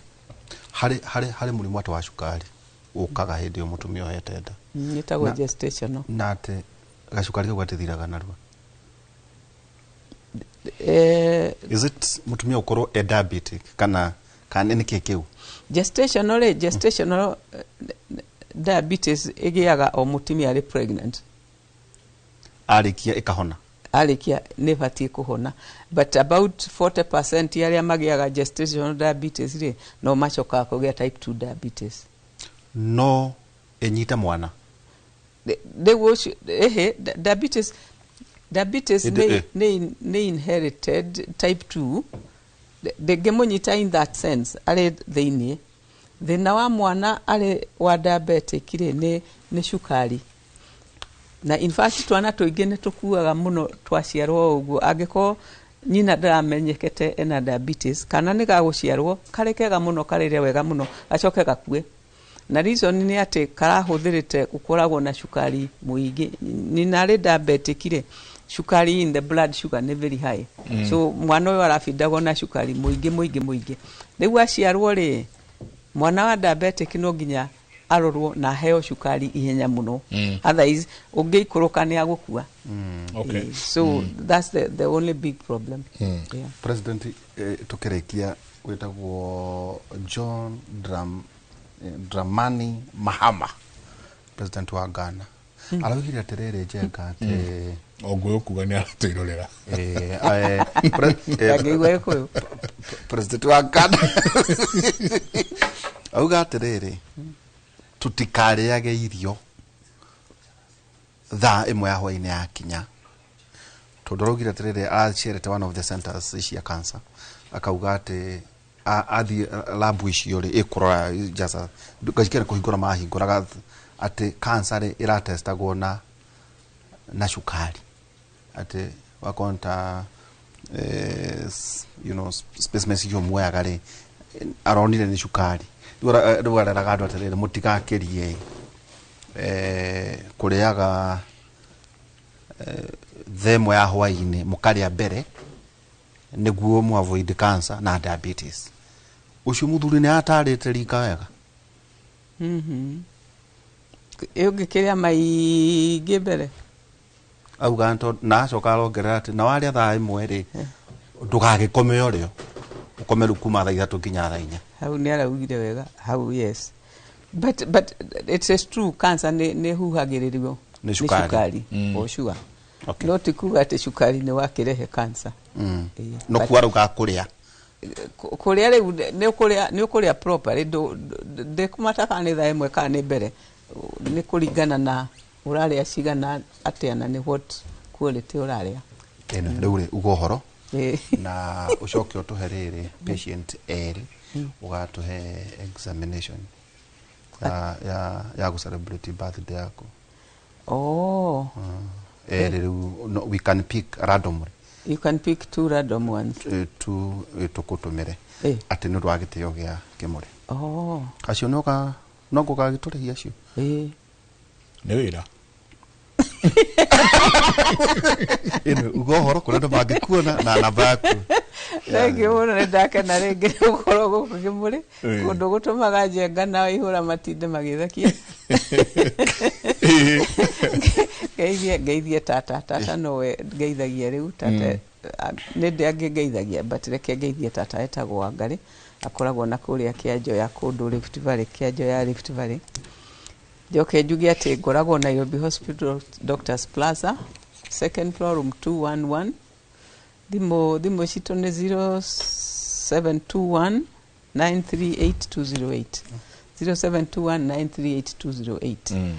harĩ mũrimũ atĩ wa cukari ũkaga hĩndĩ ĩyo mũtumia ohete nda. Ĩtagwo gestational. Na atĩ gacukari kau gatithiraga narua. Is it mũtumia ũkorwo e diabetic kana nĩ kĩ kĩu? Gestational rĩ, gestational diabetes ĩgĩaga o mũtumia arĩ pregnant. Arĩkia ĩkahona? Arĩkia nĩ ĩbatiĩ kũhona, but about 40% arĩa magĩaga gestational diabetes rĩ, no macokaga kũgĩa type 2 diabetes. No ĩnyite mwana? Rĩu ũcio ĩhĩ diabetes Ĩndĩ- nĩ inherited type 2, ndĩngĩmũnyita in that sense arĩ thĩiniĩ. Thĩna wa mwana arĩ wa diabetic rĩ, nĩ cukari, na in fact twana tũingĩ nĩ tũkuaga mũno twaciarwo ũguo angĩkorwo nyina ndaramenyekete ena diabetes, kana nĩ gagũciarwo karĩ kega mũno, karĩre wega mũno, gacoke gakue, na reason nĩ atĩ karahũthĩrĩte gũkoragwo na cukari mũingĩ. Nyina arĩ diabetic rĩ, cukari in the blood sugar nĩ very high. So mwana ũyũ arabindagwo na cukari mũingĩ mũingĩ mũingĩ. Rĩu aciarwo rĩ, mwana wa diabetic no nginya arorwo na aheo cukari ihenya mũno. Otherwise ũngĩikũrũka nĩ agũkua. So that's the only big problem. Yeah. President, tukĩrĩkia, wĩtagwo John Dramani Mahama, president wa Ghana, araugire atĩrĩrĩ, Njenga, atĩ Ongũyũ kuga nĩ aratwĩrorera. Angĩigua Gĩkũyũ. President wa Ghana auga atĩrĩrĩ, tũtikarĩage irio thaa 1 ya hwainĩ yakinya, tondũ araugire atĩrĩrĩ, acerete one of the centers cia cancer, akauga atĩ athiĩ labu icio rĩ, ĩkũrora just gacikere kũhingũra mahingũraga atĩ cancer rĩ, ĩratestagwo na cukari, atĩ wakorwo ta specimens icio muoyaga rĩ, aronire nĩ cukari. Rĩu areraga andũ atĩrĩrĩ, mũtigakĩrie kũrĩaga thaa 1 ya hwainĩ, mũkarĩa mbere nĩguo mu avoid cancer na diabetes. Ũcio mũthuri nĩ atarĩte rika wega. Ũngĩkĩrĩa maingĩ mbere. Auga na acoka arongerera atĩ na warĩa thaa 1 rĩ, ndũgagĩkome ũrĩo, ũkome rĩu kuma thaa 3 nginya thaa 4. Hau nĩ araugire wega hau, yes, but it is true, cancer nĩ huhagĩrĩrio. Nĩ cukari. Cukari. For sure. No ti kuga atĩ cukari nĩ wakĩrehe cancer. Ĩĩ. No But kuga rĩu gakũrĩa kũrĩa rĩu nĩ ũkũrĩa properly, ndĩkũmata kana nĩ thaa 1 kana nĩ mbere, nĩ kũringana na ũrarĩa cigana atĩa na nĩ what quality ũrarĩa. Ĩno rĩu rĩ, uga ũhoro na ũcoke ũtũhe rĩrĩ patient erĩ, ũgatũhe examination ya gũ celebrate birthday yaku. Oh. Erĩ rĩu, no, we can pick randomly. You can pick two random ones. Tu tũkũtũmĩre atĩ nĩ ũndũ wa gĩtĩo gĩa kĩmũrĩ. Oh. Acio no ngũgagĩtũrĩhia acio. Nĩ wĩra. Ĩno uga ũhoro kũrĩa andũ mangĩkuona na namba yaku. Thank you mũno, nĩ ndakena rĩngĩ nĩ gũkorwo gũkũ Kĩmũrĩ, kũndũ gũtũmaga Njenga na Waihũra matinde magĩthekia. Ngeithie tata nowe ngeithagia rĩu tata, nĩ ndĩ angĩ ngeithagia, but reke ngeithie tata etagwo Wangarĩ, akoragwo na kũrĩa Kĩanjo ya kũndũ Rift Valley, Kĩanjo ya Rift Valley. Njoke njuge atĩ ngoragwo Nairobi Hospital, Doctors Plaza, second floor, room 211. Thimũ citũ nĩ 0721 938 208, 0721 938 208.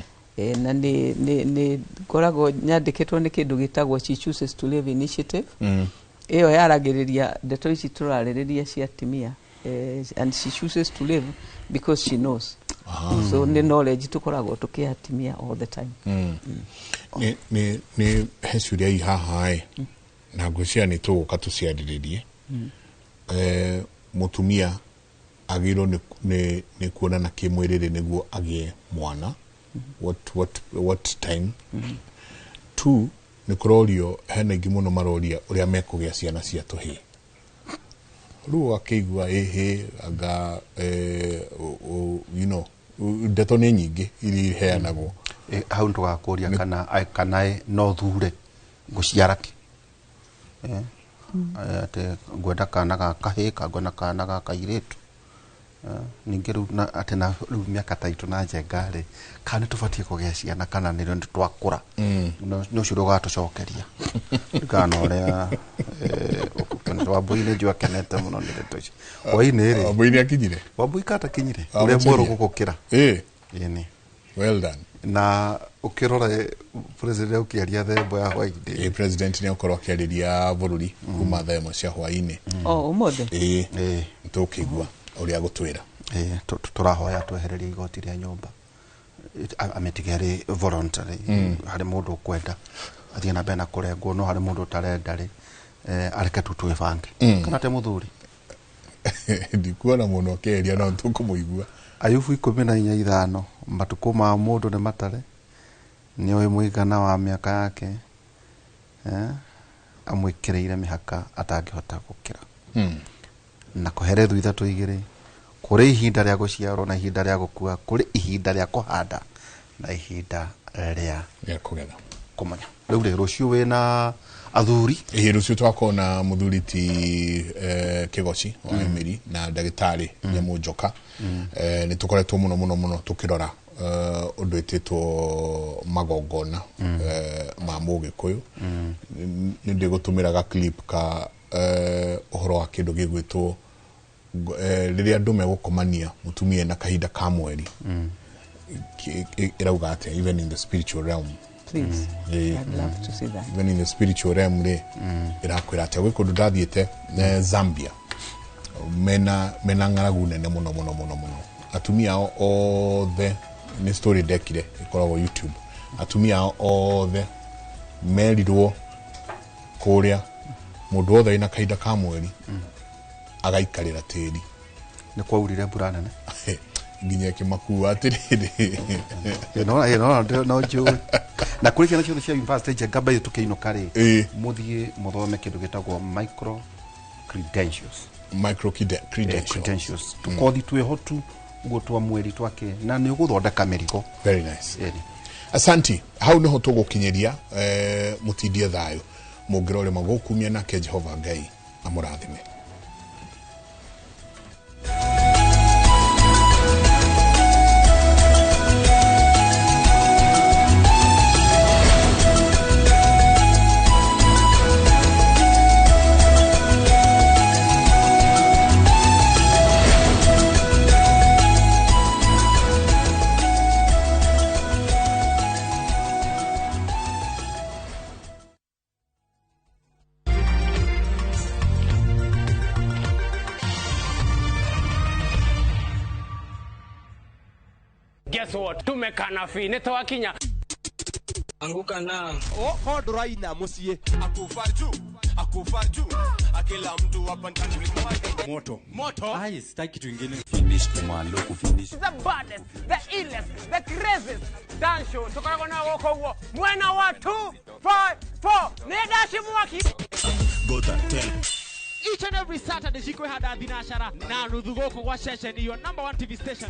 Na nĩ ngoragwo nyandĩkĩtwo nĩ kĩndũ gĩtagwo She Chooses to Live Initiative. Ĩyo yaragĩrĩria ndeto ici tũrarĩrĩria cia atumia, and she chooses to live because she knows. So nĩ knowledge tũkoragwo tũkĩhe atumia all the time. Nĩ he ciũria i haha ĩ, na ngwĩciria nĩ tũgũka tũciarĩrĩrie. Mũtumia agĩrĩirwo nĩ kuonana kĩmwĩrĩ rĩ nĩguo agĩe mwana? What time? Two, nĩ kũrorio hena aingĩ mũno maroria ũrĩa mekũgĩa ciana cia tũhĩĩ. Rĩu ũgakĩigua ĩhĩ anga ndeto nĩ nyingĩ iria iheanagwo. Hau nĩtũgakũria kana no thure ngũciara kĩ, atĩ ngwenda kana ga kahĩĩ ka ngwenda kana ga kairĩtu. Ningĩ rĩu na atĩ na rĩu mĩaka ta itũ na Njenga rĩ, kana nĩ tũbatiĩ kũgĩa ciana kana nĩ rĩo twakũra? Nĩ ũcio ũgatũcokeria kana na ũrĩa Wambui nĩ njũĩ akenete mũno nĩ ndeto ici hwainĩ rĩ. Wambui nĩ akinyire? Wambui katakinyire ũrĩa mwerũ gũgũkĩra. Ĩni. Well done. Na ũkĩrora president ũkĩaria thembo ya hwainĩ. Ĩ, president nĩ akorwo akĩarĩria bũrũri kuma thaa 1 cia hwainĩ. O ũmũthĩ? Ĩ, tũkĩigua ũrĩa gũtwĩra. Tũrahoya twehererie igoti rĩa nyũmba, amĩtige rĩ voluntary. Harĩ mũndũ ũkwenda athiĩ na mbere na kũrengwo, no harĩ mũndũ ũtarenda rĩ, areke tu twĩbange. Kana te mũthuri? Ndikuona mũno akĩeria, no tũkũmũigua. Ayubu 14:5, matukũ ma mũndũ nĩ matare, nĩoĩ mũigana wa mĩaka yake, amwĩkĩrĩire mĩhaka atangĩhota gũkĩra. Na Kohelethu 3:2, kũrĩ ihinda rĩa gũciarwo na ihinda rĩa gũkua, kũrĩ ihinda rĩa kũhanda na ihinda rĩa kũgetha. Kũmenya. Rĩu rĩ, rũciũ wĩna athuri? Ĩĩ, rũciũ twakorwo na mũthuri ti Kĩgoci wa Emiri na ndagĩtarĩ Nyamũ Njoka. Nĩ tũkoretwo mũno mũno mũno tũkĩrora ũndũ ĩtĩtwo magongona ma Mũgĩkũyũ. Nĩ ndĩgũtũmĩra ga clip ka ũhoro wa kĩndũ gĩgwĩtwo rĩrĩa andũ megũkomania mũtumia na kahinda ka mweri, ĩrauga atĩa even in the spiritual realm. Please. I'd love to see that. Even in the spiritual realm rĩ, ĩrakwĩra atĩa? Gwĩ kũndũ ndathiĩte, Zambia, mena ng'aragu nene mũno mũno mũno mũno. Atumia ao othe, nĩ story ndekire ĩkoragwo YouTube, atumia ao othe merirwo kũrĩa mũndũ wothe wĩna kahinda ka mweri agaikarĩra tĩri. Nĩ kwaurire mbura nene nginya ĩkĩmakua atĩrĩrĩ. No njũĩ na kũrĩ ciana ciothe cia university Njenga mbaithe tũkĩinũka rĩ, mũthiĩ mũthome kĩndũ gĩtagwo micro credentials. Micro credentials. Credentials, tũkothi twĩho tu ũguo twa mweri twake, na nĩ ũgũthondeka mĩrigo. Very nice. Asanti, hau niho tũgũkinyĩria. Mũtindie thayũ, mũngĩrore magũkumia, nake Jehova Ngai amũrathime. Guess what? Tumekana fi nĩ twakinya. Anguka na Oko ndũraina mũciĩ akufa juu, akufa juu, akila mtu hapa ndani. Moto moto. Ai, sitaki kitu ingine. Finish kumalo kufinish. The baddest, the illest, the craziest dance show tukoragwo na gũkũ ũguo mwena wa 2 5 4 nĩ ndaci mwaki. Gota tell. Each and every Saturday cikwĩhanda thinacara na nuthu gũkũ gwa ceceni, your number one TV station.